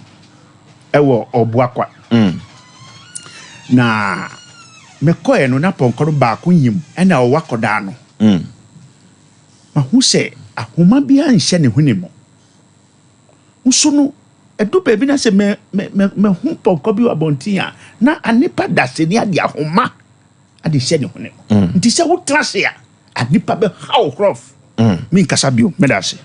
ɛwɔ ɔboakwa. Mm. Na mekɔɛ no na pɔnkɔ no baako nyim ɛna ɔwɔ akɔdaa no. Mm. Mahu sɛ ahoma biara nhyɛ ne hwene mu. Nso no, ɛdu baabi na sɛ me, me, me, mehu pɔnkɔ bi wɔ abɔnten a, na anepa dasani ade ahoma ade hyɛ ne hwene mu. Nti sɛ wotena ase a, a nipa bɛha wo rough. Menkasa bio, meda ase.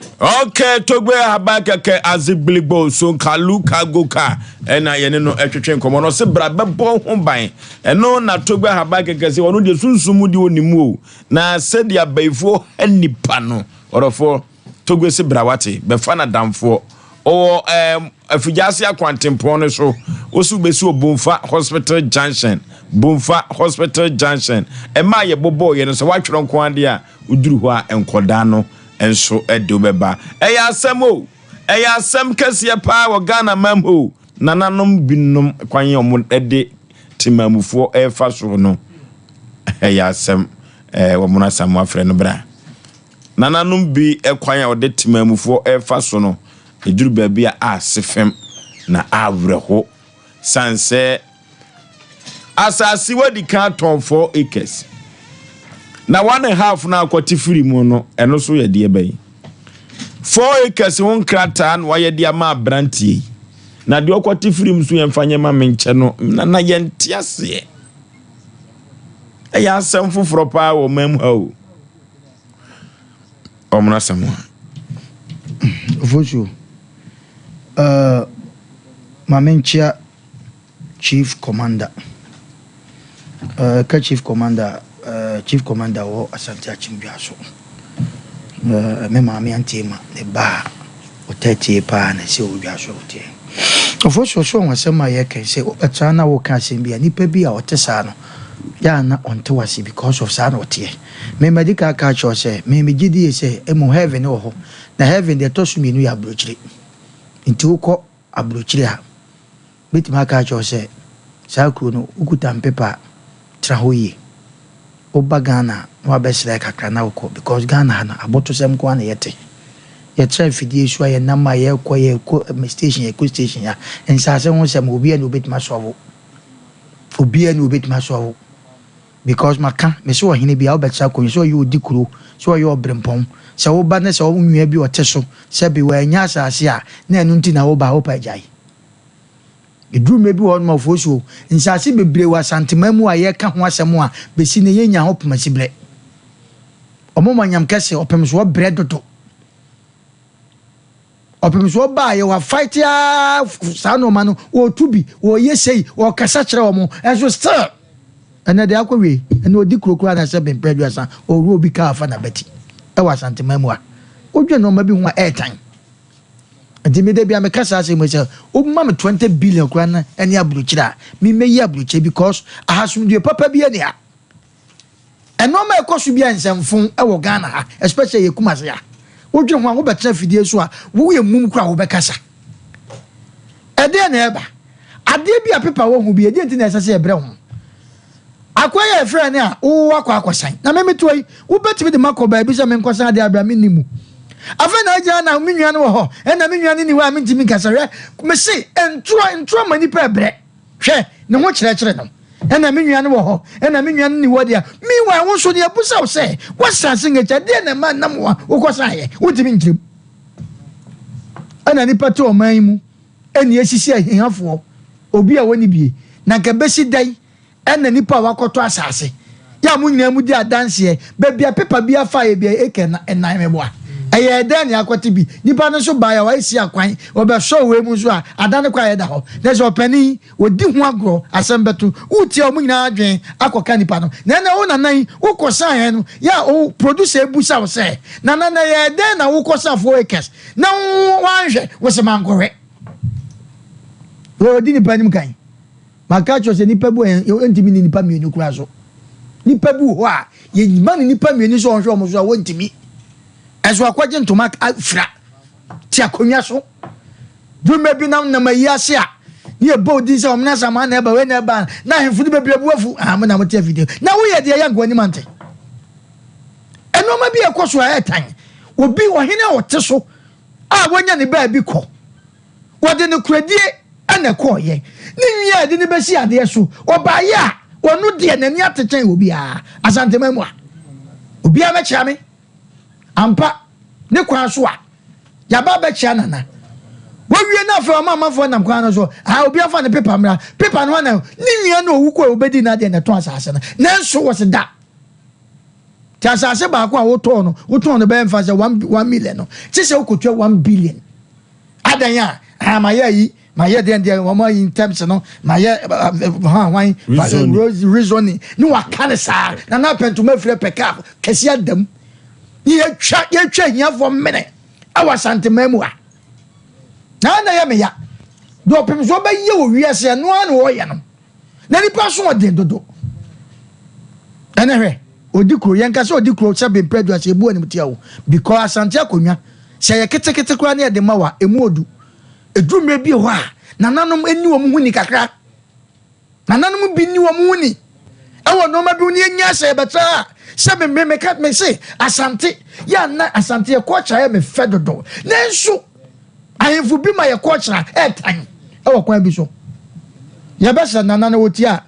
Okay, Togbe Ahaban Kɛkɛ Azigbiligbo Sonkalu Kagoka ɛna yɛne no ɛtwetwe nkɔmmɔ no ɔse bra bɛbɔ ho ban ɛno na Togbe Ahaban Kɛkɛ sɛ ɔno deɛ sunsum mu deɛ ɔnim o na sɛdeɛ abayifoɔ ha nipa no ɔdɔfoɔ Togbe se bra wate bɛfa no adamfoɔ ɔwɔ ɛɛm Afigyaase akwantempɔn no so wosi wobɛsi wɔ Bomfa Hospital Junction Bomfa Hospital Junction ɛma a yɛbobɔɔyɛ no sɛ woatwerɛ nko adeɛ a Woduru hɔ a, nkɔdaa no nso de wo bɛba. Ɛyɛ asɛm o! Ɛyɛ asɛm kɛseɛ paa wɔ Ghana man mu o! Nananom binom kwan a wɔde temanmufoɔ refa so no, ɛyɛ asɛm. Ɛɛ wɔn Asamoah frɛ no bra. Nananom bi kwan a wɔde temanmufoɔ refa so no, ɛduru baabi a ase fam na awerɛho. Sane sɛ Asase wadi kan atɔn 4 acres na one and half no akɔte firi mu no ɛno so yɛ deɛ bɛn? 4 acres ho nkrataa na wayɛ de ama aberanteɛ yi na deɛ ɔkɔte firi mu so yɛmfa nyɛ ma me nkyɛ no na na yɛnte aseɛ. Ɛyɛ asɛm foforɔ paa wɔ man mu ha o. Ɔmono asɛm a. Ofosuo, uh, ma menkyea Chief Commander. Eh, ɛka Chief Commander a, eh, Chief Commander wɔ Asante Akyem Dwaso. Eh, me maame Auntie Emma, ne ba a ɔtaa tie paa na ɛsɛ ɔwɔ Dwaso a ɔteɛ. Ɔfo so so ɔho asɛm a yɛka yi sɛ wobɛtra na woka asɛm bi a nipa bi a ɔte saa no yɛ a na ɔnte wase because of saa na ɔteɛ. Me madi kan aka akyerɛ wo sɛ me megye die sɛ mmom heaven wɔ hɔ na heaven deɛ ɛtɔ so mmienu yɛ aburokyire. Nti wokɔ aburokyire a, mɛtumi aka akyerɛ wo sɛ, saa kuro no, wokuta mpepa a, tena hɔ yie. Woba Ghana a, na wabɛsrae kakra na wokɔ because Ghana ha no, abotosɛm nko ara na yɛte. Yɛtra afidie so a, yɛnam a, yɛkɔ, yɛkɔ station, yɛkɔ station a, nsaase ho nsɛm, obiara ni obɛtumi asɔlvo. Obiara ni obɛtumi asɔlvo. Because maka, mese ɔhene bi a wobɛtra akonnwa, sɛ ɔyɛ odikuro, sɛ ɔyɛ ɔbrempɔn, sɛ woba na sɛ wo nua bi ɔte so, sɛbe wannya asase a, na ɛno nti na woba a, wopɛ agyae. Ɛduru mmerɛ bi wɔ hɔnom a, Ofosuo, nsase bebree wɔ Asanteman mu a yɛreka ho asɛm a, bɛsi nnɛ yɛnnya ho pomasiberɛ. Wɔn ma nyam kɛse, ɔpem so ɔbrɛ dodo. Ɔpem so ɔbaa yɛ wa fight aa saa nnoɔma no ɔɔtu bi ɔɔyɛ sei ɔɔkasa kyerɛ wɔn ɛnso still ɛnɛ deɛ akɔ wie ɛnɛ ɔdi kuro koraa na sɛ bempɛ aduasa ɔwura obi kaa afa n'abati ɛwɔ Asanteman mu a wodwen nnoɔma bi ho a ɛɛtan nti me da bia meka saa asɛm yi sɛ woma me 20 billion koraa na ɛne aburokyire a memɛyi aburokyire because ahasomdue papa bi ɛne ha. Nnoɔma a ɛkɔ so biara nsɛmfo wɔ Ghana ha especially yɛ Kumasi ha. Wodwene ho a wobɛtena afidie so a woyɛ mum koraa a wobɛkasa. Ɛdeɛn na ɛba? Adeɛ bi a pepa wɔ ho bi ɛdeɛn nti na ɛsɛ sɛ yɛbrɛ ho? Akoa yi a yɛfrɛ no a wowɔ akɔ akɔsan na me metoa yi wobɛtumi de makɔ baabi sɛ menkɔsan adeɛ abrɛ a menni mu. Afei na agyina na me nua no wɔ hɔ ɛna me nua no ni hɔ a mentumi nkasa hwɛ mese ntorɔ ntorɔ ma nipa ɛbrɛ. Hwɛ, ne ho kyerɛkyerɛ no. Ɛna me nua no wɔ hɔ, ɛna me nua no nni hɔ deɛ. Meanwhile, wo nso deɛ ɛbusa wo sɛ, woasan signature, deɛ na ɛma nam wo a wokɔsaeɛ? Wontumi nkyerɛ mu. Ɛna nipa te ɔman yi mu, ɛna esisi ahiafoɔ, obi a wɔnni bie. Na nka ɛbɛsi dɛn ɛna nipa a wakɔtɔ asase yɛ a mo nyinaa mo di adanseɛ baabi a pepa bi afa yɛ bi a acre nnan meboa ɛyɛɛ dɛn na yɛakɔte bi nipa no nso baeɛ a wasi akwan ɔbɛsɔɔ wei mu nso a ada no kɔ a ɛda hɔ na sɛ ɔpanin ɔdi ho agorɔ asɛm bɛto wotia wɔn nyinaa adwene akɔka nipa no na ɛnɛ wo nana yi wokɔ san no yɛ a wo producer ebusa wo sɛ nana na ɛyɛɛ dɛn na wokɔ san 4 acres na wo wanhwɛ wo sɛ mankɔhwɛ ɔdi nipa anim kan. Maka akyerɛ wo sɛ nnipa bi wɔ hɔ a wɔntumi nni nnipa mmienu koraa so. Nnipa bi wɔ hɔ a yɛma no nnipa mmienu sɛ ɔnhwɛ wɔn so a wɔntumi. Ɛnso akɔgye ntoma afira te akonnwa so. Dwuma bi nam nam ayi ase a ne yɛbɔ odin sɛ ɔmena samaa na ɛba wei na ɛba na ahemfo no bebree bu afu ah mo na mote afidie na woyɛ deɛ yɛ nka w'anim ante. Nneɛma bi a ɛkɔ so a ɛtan obi ɔhene a ɔte so a wanya ne baabi kɔ Wɔde nokorɛdie na ɛkɔeɛ. Ne nwi a yɛde no bɛsi adeɛ so. Ɔbaeɛ a, ɔno deɛ n'ani ate kyɛn obiara. Asanteman mu a, obiara bɛkyea me. Ampa, ne kwan so a, yɛaba abɛkyea Nana. Wɔwie na afei ɔma amanfoɔ nam kwan no so. Ah, obi afa ne pepa mmra. Pepa no ana ne nua no owu kɔ obedi n'adeɛ na ɛtɔn asase no. Nanso wɔsi da. Ti asase baako a wotɔn no, wotɔn no bɛyɛ mfa sɛ 1 million no. Kye sɛ wokɔtua 1 billion. Adan a, ah, mayɛ ayi, mayɛ deɛ deɛ wɔn ayi ntɛms no, mayɛ hwan hwan, reasoning. Ne waka ne saa, na na apɛntoma afiri pɛ kaa kɛse adam. Ne yɛtwa ahiafoɔ mmene ɛwɔ Asanteman mu ha. Na na yɛ meya. Deɛ ɔpem so ɔbɛyɛ wɔ wiase ɛno ara na ɔyɛ no. Na nipa so ɔden dodo. Ɛnɛ hwɛ, odi kuro, yɛn kasa odi kuro sɛ bempɛ aduasa ebu anim tia o. Because Asante akonnwa, sɛ yɛ ketekete koraa ne yɛde ma wa, emu odu. Eduru mmerɛ bi hɔ a, nananom ani wɔn ho ni kakra. Nananom bi ni wɔn ho ni. Ɛwɔ nneɛma bi ho ne yɛnya sɛ yɛbɛtra a, sɛ me me meka me se Asante, yɛ ana Asante yɛ culture yɛ me fɛ dodo. Nanso ahemfo bi ma yɛ culture ɛɛtan ɛwɔ kwan bi so. Yɛbɛsɛ nana no wɔtie a,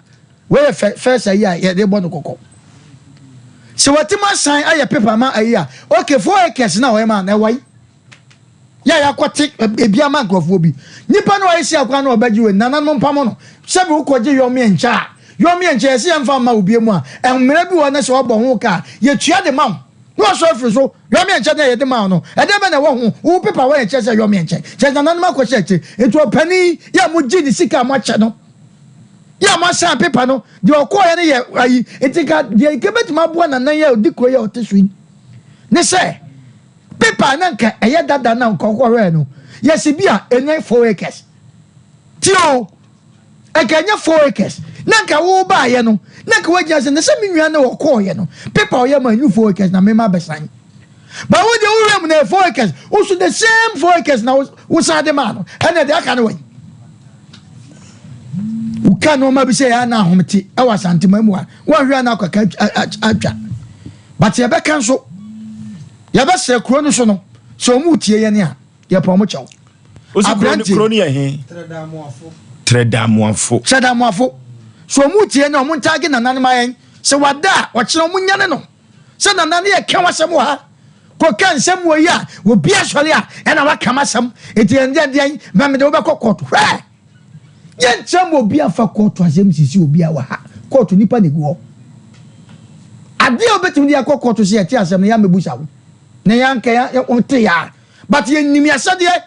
wɔyɛ fɛ fɛs ayi a yɛde bɔ no kɔkɔ. Sɛ wɔte ma san ayɛ paper ma ayi a, okay, 4 acres na ɔyɛ ma na ɛwɔ yi. Yɛ a yɛakɔte ebi ama nkurɔfoɔ bi. Nipa no a ɔyɛ si akwan na ɔbɛgye wei, nananom mpamo no. Sɛbi wokɔgye yɔmeɛ nkyɛ a, yɔmeɛ nkyɛ yɛsɛ yɛmfa mma obi mu a, mmerɛ bi wɔ na sɛ ɔbɔ ho ka a, yɛtua de ma wo. Na wasɔ afiri so, yɔmeɛ nkyɛ na yɛde ma wo no, ɛdeɛ bɛ na ɛwɔ ho, wo pepa wɔ yɛ kyerɛ sɛ yɔmeɛ nkyɛ. Kyerɛ sɛ nananom akɔhyɛ akyire. Nti ɔpanin yɛ a mogye ne sika a moakyɛ no, yɛ a moasan pepa no, deɛ ɔkɔɔyɛ no yɛ ayi. Nti nka deɛ nka bɛtumi aboa nanan yi a ɔdi kuro yi a ɔte so yi, ne sɛ, Paper na nka ɛyɛ dada na nka ɔkɔhwɛɛ no, yɛsi bi a ɛnyɛ 4 acres. Ti o, nka ɛnyɛ 4 acres. Na nka wo baayɛ no, na nka wagyina sɛ, na sɛ me nua no ɔkɔɔyɛ no, paper ɔyɛ ma ɛnyɛ 4 acres na mema bɛsan. Ba wo deɛ wowura mu na ɛyɛ 4 acres, wo so the same 4 acres na wo san de maa no, ɛna deɛ aka no wɔ yi. Woka nneɛma bi sɛ yɛ ana ahomete ɛwɔ Asantema mu a, wɔnhwɛ ana akɔka atwa. But yɛbɛka nso, yɛbɛsrɛ kuro no so no sɛ ɔmo tie yɛn a, yɛpɛ ɔmo kyɛw. Aberante kuro no yɛ he? Trɛdamoafo. Trɛdamoafo. So ɔmo tie na ɔmo ntaage nananom ayɛn sɛ wada a ɔkyerɛ ɔmo nyane no sɛ nana no yɛ ka wasɛm wɔ ha kɔka nsɛm wɔ yi a obi asɔre a ɛna waka masɛm eti ɛndeɛ deɛn ma mede wobɛkɔ kɔɔto hwɛ. Yɛnkyerɛ ma obi afa kɔɔto asɛm sisi obi a wɔ ha. Kɔɔto nipa na egu hɔ. Adeɛ a wobɛtumi de akɔ kɔɔto sɛ yɛte asɛm no yɛamɛbusa wo. Na yɛanka yɛ wɔte yɛ a. But yɛnim yɛasɛdeɛ.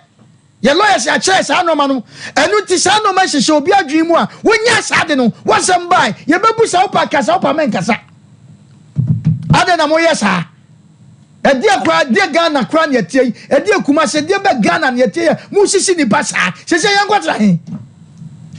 Yɛ lawyers akyerɛ saa nneɛma no. Ɛno nti saa nneɛma hyehyɛ obi adwene mu a wonya saa ade no. Wɔsɛm bae yɛbɛbusa wo pa kasa wo pa mɛnkasa. Adɛn na moyɛ saa? Ɛdeɛ koraa ɛdeɛ Ghana koraa na ɛteɛ yi ɛdeɛ Kumasi ɛdeɛ bɛ Ghana na ɛteɛ yɛ mo sisi nipa saa sese yɛn kɔtena he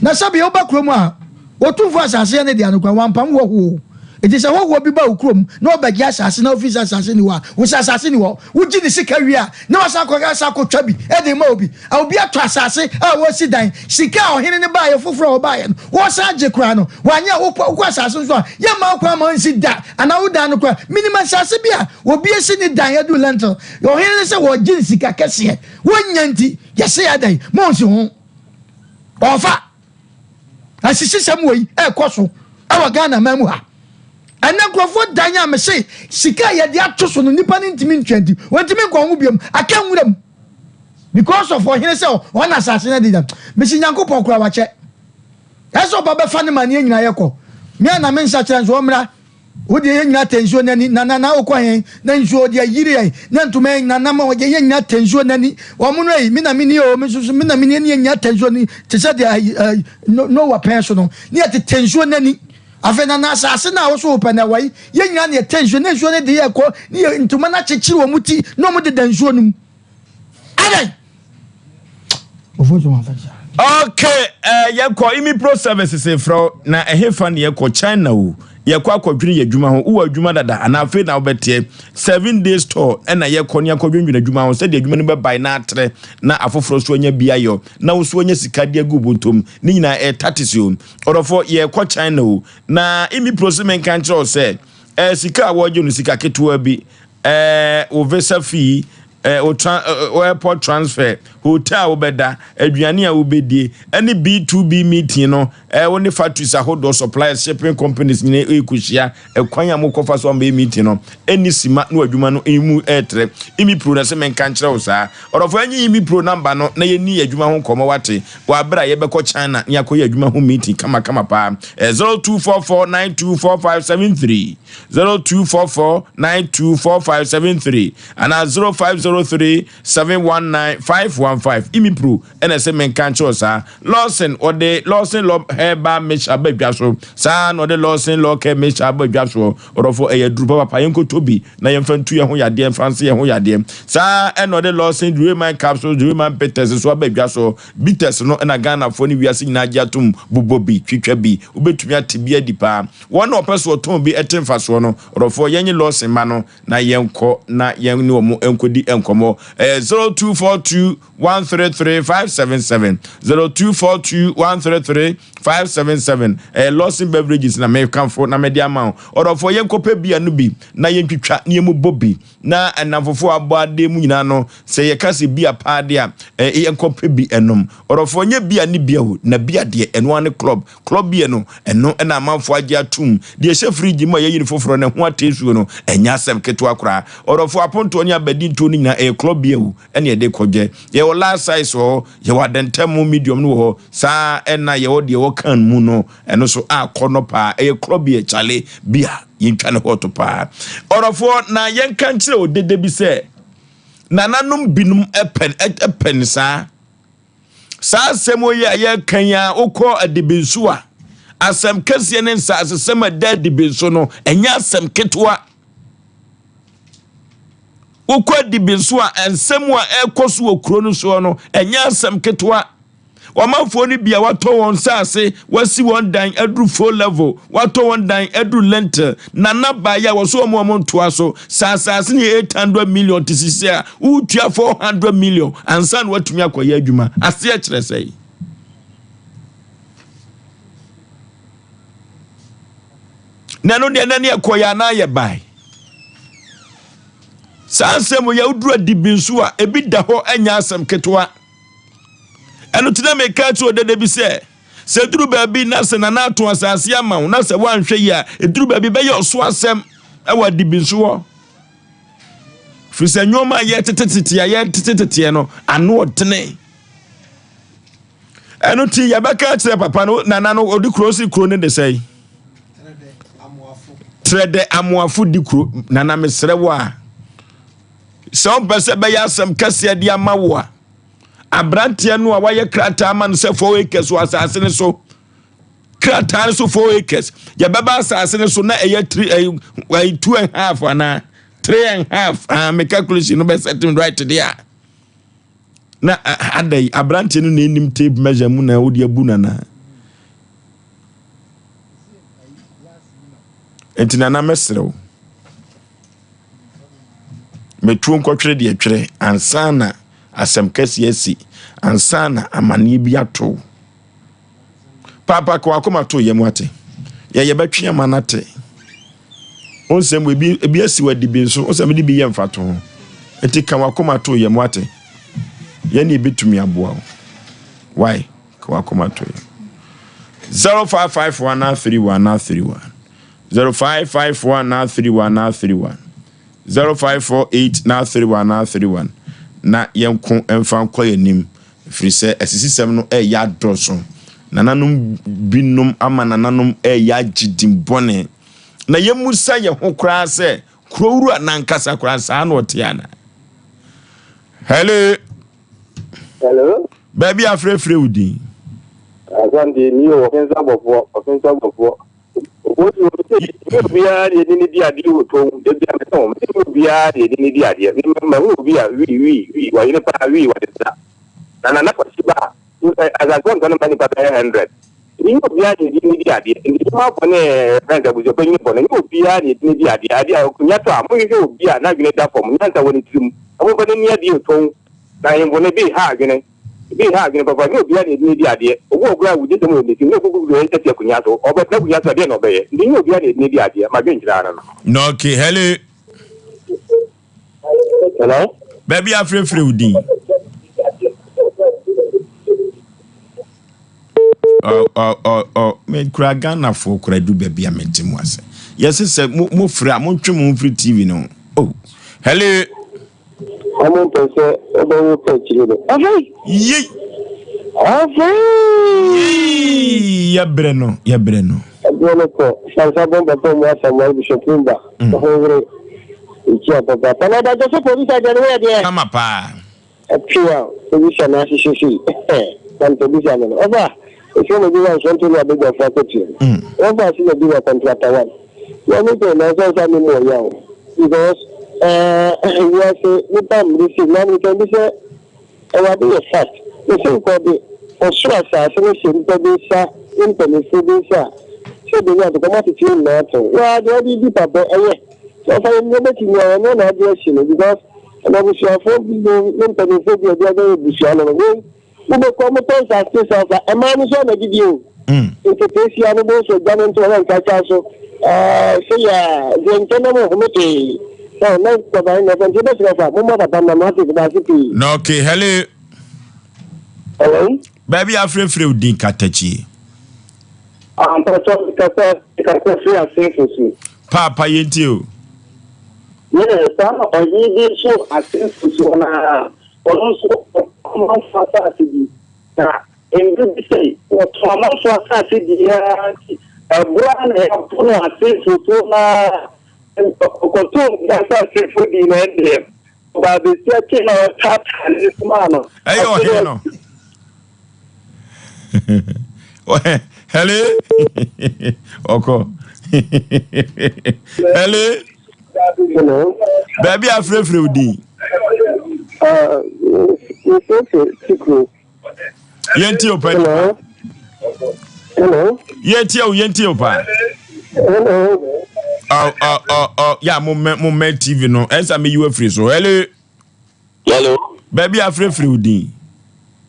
na sɛbi woba kurom a otumfo asase yɛ ne deɛ no koraa wampam hɔhoɔ eti sɛ hɔhoɔ bi ba wo kurom na ɔbɛgye asase na ofi sɛ asase ni hɔ a wosɛ asase ni hɔ wogye ne sika wie a na wasan akɔ asa akɔtwa bi ɛde ma obi a obi atɔ asase a wɔsi dan sika a ɔhene no baayɛ foforɔ a ɔbaayɛ no wɔsan gye koraa no wanyɛ wokɔ wokɔ asase nso a yɛmma wo kwan ma nsi da anaa wo dan no koraa minimum asase bi a obi esi ne dan adu lentil ɔhene no sɛ wɔgye ne sika kɛseɛ wɔnya nti yɛsɛ yɛ dan ma ɔnsi ho ɔfa asisisɛm wɔ yi ɛkɔ so ɛwɔ Ghana man mu ha ɛnɛ nkurɔfoɔ dan a mese sika a yɛde ato so no nipa no ntumi ntua nti wɔntumi nkɔ ho biom aka nwura mu because of ɔhene sɛ ɔna asase no adi dam mesi Nyankopɔn koraa wakyɛ ɛsɛ ɔba bɛfa ne ma ne nyinaa yɛkɔ me a na me nsa kyerɛ nso ɔmmra wo deɛ yɛn nyinaa tɛ nsuo n'ani na na na wokɔ hɛn na nsuo deɛ yiri yɛn na ntoma yɛn na na ma wɔyɛ yɛn nyinaa tɛ nsuo n'ani wɔn no yi me na me ni o me nso so me na me ni ne yɛn nyinaa tɛ nsuo n'ani te sɛ deɛ ayi ɛɛ Noa pɛn so no ne yɛ tete nsuo n'ani afei na na asase na awoso pɛ na ɛwɔ yi yɛn nyinaa ne yɛ tɛ nsuo ne nsuo ne de yɛ kɔ ne yɛ ntoma no akyekyere wɔn ti na wɔn deda nsuo no mu adan. Okay, uh, yɛkɔ Imipro Services frɛ wo na ɛhefa ne yɛkɔ China o. Yɛkɔ akɔdwene yɛ adwuma ho. Wowɔ adwuma dada anaa afei na wobɛteɛ. 7 days tour ɛna yɛkɔ ne akɔdwendwene adwuma ho sɛdeɛ adwuma no bɛbae na atrɛ na afoforɔ so anya bi ayɔ na wo so anya sika de agu botom. Ne nyinaa ɛyɛ tactics o. Ɔdɔfoɔ yɛkɔ China o. Na Imipro se menka nkyerɛ wo sɛ eh, sika a wɔgye no sika ketewa bi eh, wo visa fee eh, wo airport transfer. Hotel a wobɛda, aduane a wobɛdie, ɛne B2B meeting no, eh, wo ne factories ahodoɔ, suppliers, shipping companies nyinaa ɛrekɔhyia, ɛkwan a mokɔfa so a mobɛyɛ meeting no, ɛnni sima na w'adwuma no mu ɛretrɛ. Imi Pro na ɛsɛ menka nkyerɛ wo saa. Ɔdɔfoɔ ɛnye Imi Pro number no na yɛnni adwuma ho nkɔmmɔ wate, wɔ aberɛ a yɛbɛkɔ China na yɛakɔyɛ adwuma ho meeting kamakama paa. Ɛyɛ 0244924573, 0244924573 anaa 0503 719 515 Imipro ɛna ɛsɛ menka nkyerɛ wo saa. Lawson ɔde Lawson Love Herbal Mixture aba dwa so. Saa na ɔde Lawson Law Care Mixture aba dwa soɔ. Ɔdɔfo ɛyɛ aduru papapa yɛnkɔtɔ bi na yɛmfa ntu yɛn ho yadeɛ mfa nse yɛn ho yadeɛ. Saa ɛna ɔde Lawson Dureman Capsules Dureman Bitters nso aba dwa so. Bitters no ɛna Ghanafoɔ ne wiase nyinaa agye atom bobɔ bi, twitwa bi, wobɛtumi ate bi adi paa. Wɔn a wɔpɛ so wɔtɔn bi te mfasoɔ no, ɔdɔfoɔ yɛnye Lawson mma no na yɛnkɔ na yɛn ne wɔn nkɔdi nkɔmmɔ. Ɛyɛ 0242 133 577, 0242 133 577. Ɛyɛ Lawson Beverages na mekamfo na mede ama wo. Ɔdɔfoɔ yɛnkɔpɛ bia no bi na yɛntwitwa na yɛmmobɔ bi na nnamfofoɔ a abɔ adeɛ mu nyinaa no sɛ yɛka sɛ bia paa deɛ a yɛnkɔpɛ bi ɛnom. Ɔdɔfoɔ nyɛ bia ne bia o, na bia deɛ ɛno ara ne club. Club beer no, ɛno na amanfoɔ agye atom. Deɛ ɛhyɛ fridge mu a yɛayi no foforɔ no, ɛho ateesuo no, ɛnyɛ asɛm ketewa koraa. Ɔdɔfoɔ, apontoɔ ne abadintoɔ no nyinaa, ɛyɛ club beer o, ɛna yɛde kɔgyɛ. Yɛwɔ large size wɔ hɔ, yɛwɔ adantam medium no wɔ hɔ, saa ara na yɛwɔ deɛ ɛwɔ can mu no, ɛno nso akɔnnɔ paa. Ɛyɛ club beer, kyale, beer, yɛntwa no hot paa. Ɔdɔfoɔ, na yɛnka nkyerɛ wo dede bi sɛ, nananom binom pɛ, pɛ no saa. Saa asɛm yi a yɛreka yi a wokɔ adibenso a, asɛm kɛseɛ ne nsasesɛm a ɛda adibenso no, ɛnyɛ asɛm ketewa. Wokɔ adibenso a, nsɛm a ɛrekɔ so wɔ kuro no soɔ no, ɛnyɛ asɛm ketewa. Ɔmanfoɔ no bi a watɔ wɔn nsase, wasi wɔn dan aduru full level, watɔ wɔn dan aduru lintel, Nana baeɛ a wɔso wɔn a wɔn ntoa so, sɛ asase no yɛ 800 million te sisi a, wotua 400 million ansa na watumi akɔyɛ adwuma. Aseɛ kyerɛ sɛn? Na ɛno deɛ na ne ɛkɔyɛ anaa yɛ bae. Saa nsɛm yɛ woduru adibi nso a, ebi da hɔ ɛnyɛ asɛm ketewa. Ɛno ti na meka kyerɛ ɔdede bi sɛ, sɛ ɛduru baabi na sɛ nana ato asase ama wo na sɛ woanhwɛ yie a, ɛduru baabi bɛyɛ ɔso asɛm ɛwɔ adibi nso hɔ. Firi sɛ nneɛma a yɛtetetete a yɛteteteteɛ no, ano ɔdene. Ɛno ti yɛbɛka akyerɛ papa no nana no ɔdi kuro si kuro no de sɛe. Trɛdɛ amoafo di kuro nana mesrɛ wo a sɛ wompɛ sɛ bɛyɛ asɛm kɛseɛ de ama wo a aberanteɛ no a wayɛ krataa ama no sɛ 4 acres wɔ asase no so krataa no so 4 acres yɛbɛba asase no so na ɛyɛ 3 ɛyɛ 2 and half anaa 3 and half ah me calculation no bɛ set me right deɛ a na ada yi aberanteɛ no na ɛnim tape measure mu na wode abu no anaa nti nana mɛserɛ wo Metuo nkɔtwere deɛ twerɛ ansa na asɛm kɛseɛ asi, ansa na amaneɛ bi ato wo. Paapa ka w'akoma to yam ate. Yɛ yɛbɛtwe ama no ate. Wo nsɛm ebi ebi asi wɔ adibi nso, wo sɛ mede bi yɛ mfato ho. Nti ka w'akoma to yam ate. Yɛn ne ebetumi aboa wo. Why? Ka w'akoma to yam. 0551 31 31 0554 931 931 0548 931 931 na yɛnko mfa nkɔ yɛn anim ɛfiri sɛ asisisɛm no ɛreyɛ adɔso nananom binom ama nananom ɛreyɛ agye din bɔne na yɛmmusa yɛn ho koraa sɛ kurowura nankasa koraa saa na ɔte ana hello Hello. Baabi a frɛfrɛ wo din. Asante ni o ɔfensa bɔfoɔ ɔfensa bɔfoɔ. Obi sɛ obiara deɛ ne ne di adeɛ wɔ tɔn ebi a mɛsɛ wɔn sɛ obiara deɛ ne ne di adeɛ ma hu obi a wii wii wii wayere paa wii wade sa na nana kwasi ba a asase wɔn tɔn ma nipa bɛyɛ hundred nyɛ obiara deɛ ne ne di adeɛ nti mo afɔ ne fɛn sɛ abusua panyin bɔ no nyɛ obiara deɛ ne di adeɛ adeɛ a ɔkunya tɔ a mo hwehwɛ obi a n'adwene da fam nyansa wɔ ne tirim na mo fa ne ni adeɛ tɔn na ahemfo no ebi ha adwene. Ebi reha adwene papa, ɛnyɛ obiara na ɛtumi di adeɛ. Obi wɔ hɔ koraa a awudisɛm wɔ ne tirim na ɔkɔgugu deɛ ɛte akonnwa so. Ɔbɛtena akonnwa so a, deɛn na ɔbɛyɛ? Nti ɛnyɛ obiara na ɛtumi di adeɛ. M'adwenkyerɛ ara no. Na okay, hello. Hello. Baabi afrɛfrɛ wo din. Ɔ ɔ ɔ ɔ me kura Ghanafoɔ kura du baabi a mente mo ase. Yɛse sɛ mo mo frɛ a montwe mo ho mfiri TV no ho. Oh. Hello. Ɔmo mpɛ sɛ wobɛwo kɔ akyiri no. Afei! Yei! Afei! Yei! Yɛbrɛ no, yɛbrɛ no. Ɛberɛ no kɔ, Sansa bɔn papa mu Asamoah Bishop Tumba, ho were, Nkyia papa. Pana ɔdajɔ so producer deɛ ne ho yɛ deɛ. Kama paa. Ɛtwe a producer no ahyehyɛ sei na me producer no no. Ɔfa, ɛfie na bi wa nsɔnto ne abadwafoɔ akatua no. Wɔfa ase na bi wa contractor one. Yɛ me pɛ na nsa nsa me mu ɔya o. Because eh wiase nipa mmere sei na me kan bi sɛ Awurade yɛ fast. Me se nka ɔde ɔsoro asase no hyɛ nipa bi nsa ne mpaninfoɔ bi nsa a sɛ ɔbɛnya nti kɔma tete yɛ nyinaa atew. Waa deɛ ɔde di papa ɛyɛ sɛ ɔfa yɛ nyɛ bɛtumi a ɔno na ade ahyi no because ɛna abusuafoɔ bi ne mpaninfoɔ bi a ɔde abɛyɛ abusua no no wei Wobɛkɔ ɔmo tɔ nsase sa sa ɛmaa no nso anadidie o. Nketeesia no bo nso agya no nto ɔyɛ nkyakya so ɛɛ sɛ yɛ a deɛ nkyɛn na mo home tee ɛ na papa na ɛfɛ nti bɛsrɛ fa mo mmɔ papa mma mo ate baase pii. Na okay hello. Hello. Baabi afrɛfrɛ wo din katakyie. Ampatɔ kasa kasa firi asenfo so. Paapa yɛntie o. Yeah, saa na ɔhene bi nso asenfo so na Ɔno nso, ɔtɔn amanfoɔ asase bi, na mmerɛ bi sei, wɔtɔn amanfoɔ asase di ara nti, ɛborɔ ara na yɛapo no ase foforɔ no ara, ɔkɔtɔɔ obi asase fo dii na ɛndeɛ, ɔbaa bɛsi akyi na ɔtaataa ne nso maa no. Ɛyɛ ɔhene no. Hello? Ɔkɔ. Hello? Hello. Baabi a afirafira wo din. Mefirafira Tikuro. Yɛntie o pa nipa. Hello. Yɛntie o yɛntie o pa. Hello. Ɔ ɔ ɔ ɔ yà mo mɛ mo mɛ TV no ɛnsa mi yi wa firi so. Hello. Hello. Baabi a afirafira wo din.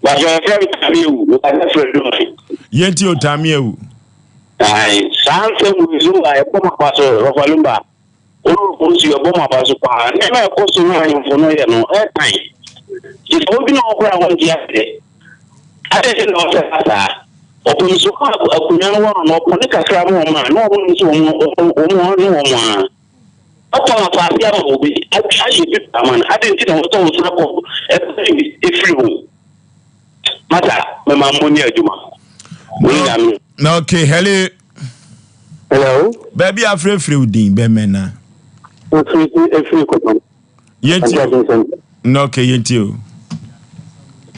Bàtà ɛfɛ mi Taami ewu, mi kasa fira Dubai. Yɛntie o Taami ewu. Ayi, saa nsɛm wo Lumba ɛbɔ ma ba so, Rafa Lumba. Ɔno nso yɛbɔ mo aba so paa. Nneɛma a ɛkɔ so no ahemfo no yɛ no, ɛtan. Nti sɛ wodwene ho koraa a wonte aseɛ. Adɛn nti na ɔsɛ ba saa? Ɔpem so a akonnwa no wɔ no no, ɔpɔne kakra ma wɔn a, na wɔn nso wɔn wɔn ne wɔn a. Ɔtɔn asase ama obi, ayɛ bi ama no. Adɛn nti na wɔsɛ wo nsa kɔ ɛpɛ bi efiri ho? Masa, mɛma mo nyɛ adwuma. Wo nyame. Okay, hello. Hello. Baabi a afirafira wo din bɛmɛ na. Efiri efiri kɔtɔn. Yɛnti o. Na okay yɛnti o.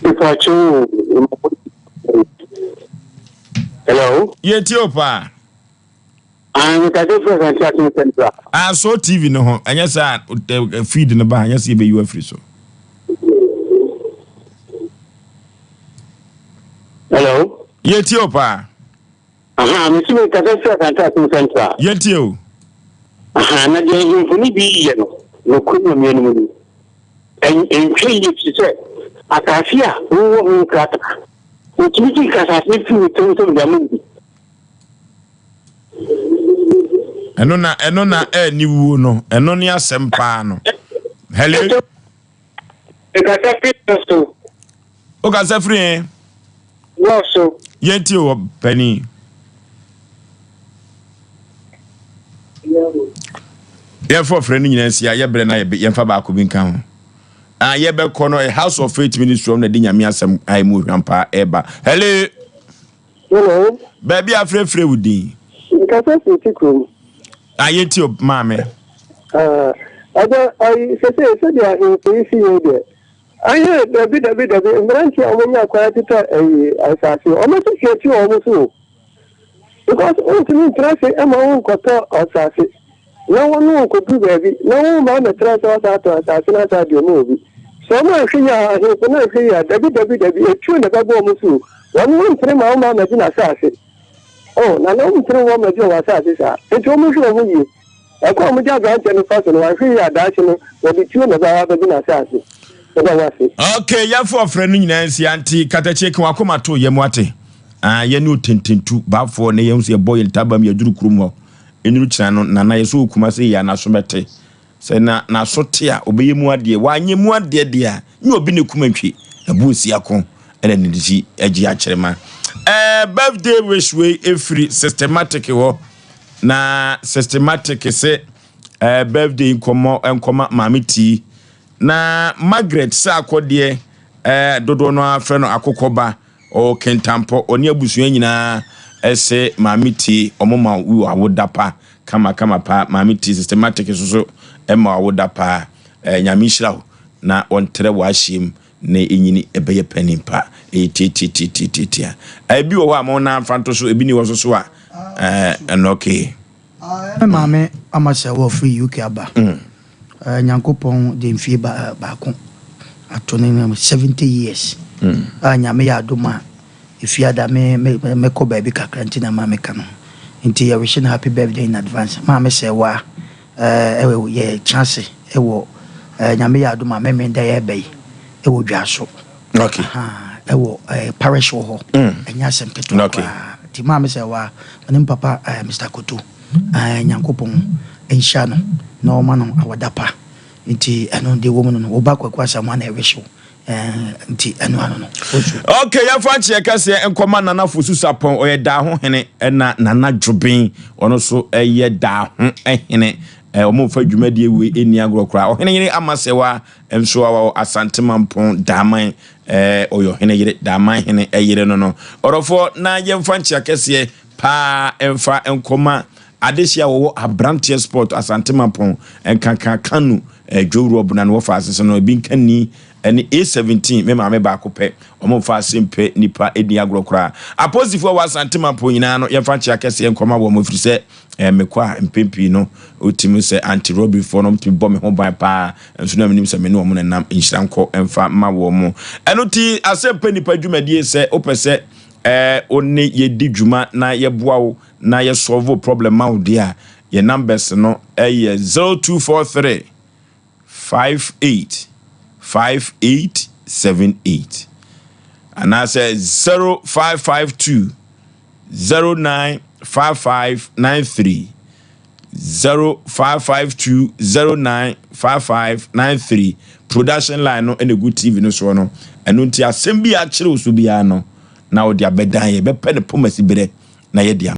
Ìfọ̀kyẹ́ o. Hello. Yɛnti o paa. Ah, mekasa firi Asante Akim Central. Ah, so TV no ho, ɛnyɛ sɛ feed no ba, ɛnyɛ sɛ yɛbɛyi afiri so. Hello. Yɛtie o paa. Aha, mesi me kasa firi Asante Akim Central. Yɛntie o. Aha, na deɛ nhemfo no bi yɛ no, nokorɛ Nyame anim ni, ɛntwa yie firi sɛ asase a wowɔ ho nkrataa, wɔtumi gye asase no firi wo tirim sɛ mede ama obi. Ɛno na ɛno na ɛni wuo no, ɛno ne asɛm paa no. Hello. Mekasa firi so. Wokasa firi he? Wɔ so. Yɛntie wɔ panin. Yɛmfa ɔfrɛ no nyinaa nsi a yɛbrɛ na yɛmfa baako bi nka ho. A yɛbɛkɔ no House of Faith Ministry na de nyame asɛm a ɛmu hwam paa ɛba. Hello. Hello. Baabi a afrɛfrɛ wo din. Nkasa firi ti kurom. A yɛntie o maame. Ɛdɛ ayi sɛsɛ sɛdeɛ ahemfo yi si yɛ deɛ Aye, dabi, dabi, dabi, mmeranteɛ a wɔnya kwan atetɛ ayi asase, wɔn asisi akyi wɔ wɔn so o. Because wontumi ntra ase ma wonkɔtɔ asase na wɔne wo nkɔduru baabi na womma mmɛtra ase asa atɔ asase no asa de ɔma obi. Sɛ wɔn anhwɛ yie a, ahemfo no anhwɛ yie a, dabi, dabi, dabi, etuo na ɛbɛbɔ wɔn so o. Wɔn wompene ma womma mmɛgye n'asase. Oh, nana wompene wɔn mmɛgye wɔn asase saa. Enti wɔn nhwɛ wɔn ho yie. Ɛkwan a wɔgye aberanteɛ no fa so no, wanhwɛ yie a daakye no, wɔde tuo na ɛbɛba abɛgye n'asaase. Meda wo ase. Ok, yɛmfa ɔfrɛ no nyinaa nsi ante katakyie ka wakoma to yam wate. Ah, yɛne otententu baafoɔ ne yɛn nso yɛbɔ yɛn tabam yɛduru kurom hɔ. Ɛnuru kyena no, nana yɛ so wɔ Kumase yɛ a n'aso bɛte. Sɛ na n'aso te a, ɔbɛyɛ mu adeɛ. Wanyɛ mu adeɛ deɛ a, nyɛ obi ne kuma ntwi. Ɛbo nsi ako ɛna ne ti agye akyerema. Eh, birthday wish wei ɛfiri systematic hɔ na systematic se eh, birthday nkɔmmɔ nkɔma maame tii na Margaret sɛ akɔdeɛ eh, dodoɔ no ara frɛ no akokɔba ɔwɔ kentampɔ ɔne abusua nyinaa ɛsɛ maame tii ɔmo ma wo awoda pa kama kama pa maame tii systematic soso ɛma awoda pa eh, nyame nhyira wo na ɔntrɛ w'ahyeɛm na enyini ɛbɛyɛ panin pa ɛyɛ tiatiatiatiatia ebi wɔ hɔ a mo nan fa nto so ebi ni wɔ so so a ɛɛ ɛnɔ okay. Me maame ama sɛ wɔ firi UK aba. Mm. Uh, Nyankopɔn de mfie ba, uh, baako ato ne nam 70 years. Mm. A uh, Nyame yɛ adom a efiada me me mekɔ baabi kakra nti na maame ka no. Nti yɛ wish no happy birthday in advance. Maame sɛ wa Ɛɛ yɛ tena ase wɔ ɛɛ Nyame yɛ adom a Memen da yɛɛba yi ɛwɔ Dwaso. Okay. Ahaa ɛwɔ ɛɛ parish wɔ hɔ. Mm. Ɛnyɛ asɛm ketewa okay. koraa. Nti maame sɛ wa ɔne me papa ɛɛ Mr. Koto ɛɛ Nyankopɔn nhyira no na ɔma no awada pa. Nti ɛno deɛ ɛwɔ mu no no wo ba Kwaku Asamoah na ɛwish wo. Nti ɛno ano no. Ok, yɛmfa nkyeɛ kɛseɛ nkɔma Nana Fosu Sapɔn, ɔyɛ Daaho hene, ɛna Nana Dwoben, ɔno nso ɛyɛ Daaho hene. Wɔn mfa dwumadie wei ɛnni agorɔ koraa. Ɔhene yere Amasɛwa nso a wɔ Asante Mampɔn Daaman, ɔyɛ ɔhene yere, Daaman hene yere no no. Ɔdɔfoɔ, na yɛmfa nkyea kɛseɛ paa mfa nkɔma Adehye a wɔwɔ Abranteɛ Sport, Asante Mampɔn, Nkanka, Kanu, Dwowuro Ɔbena no wɔfa ase no, ebi nka ni ne A17, me maame baako pɛ, wɔn mfa ase mpɛ nipa ɛdi agorɔ koraa. Apolisifoɔ a wɔ Asante Mampɔn nyinaa no, yɛmfa nkyea kɛseɛ nkɔma wɔn ɛfiri sɛ eh, mekɔ a mpɛn pii no, wotumi sɛ anti-robbery foɔ no, wɔtumi bɔ me ho ban paa, nso na menim sɛ me ne wɔn na nam nhyira nkɔ mfa ma wɔn. Ɛno ti asɛmpɛ nipa dwumadie sɛ wopɛ sɛ eh, wo ne yɛdi dwuma na yɛboa wo na yɛ solve problem ma wo deɛ a, yɛ numbers no yɛ 0243 58 58 78 anaasɛ 0552 09 5593 0552 09 5593 production line no ɛna egu TV no soɔ no ɛno nti asɛm bi akyerɛw so biara no na wɔde abɛdan yɛ bɛpɛ ne pɔmasi berɛ na yɛde ama.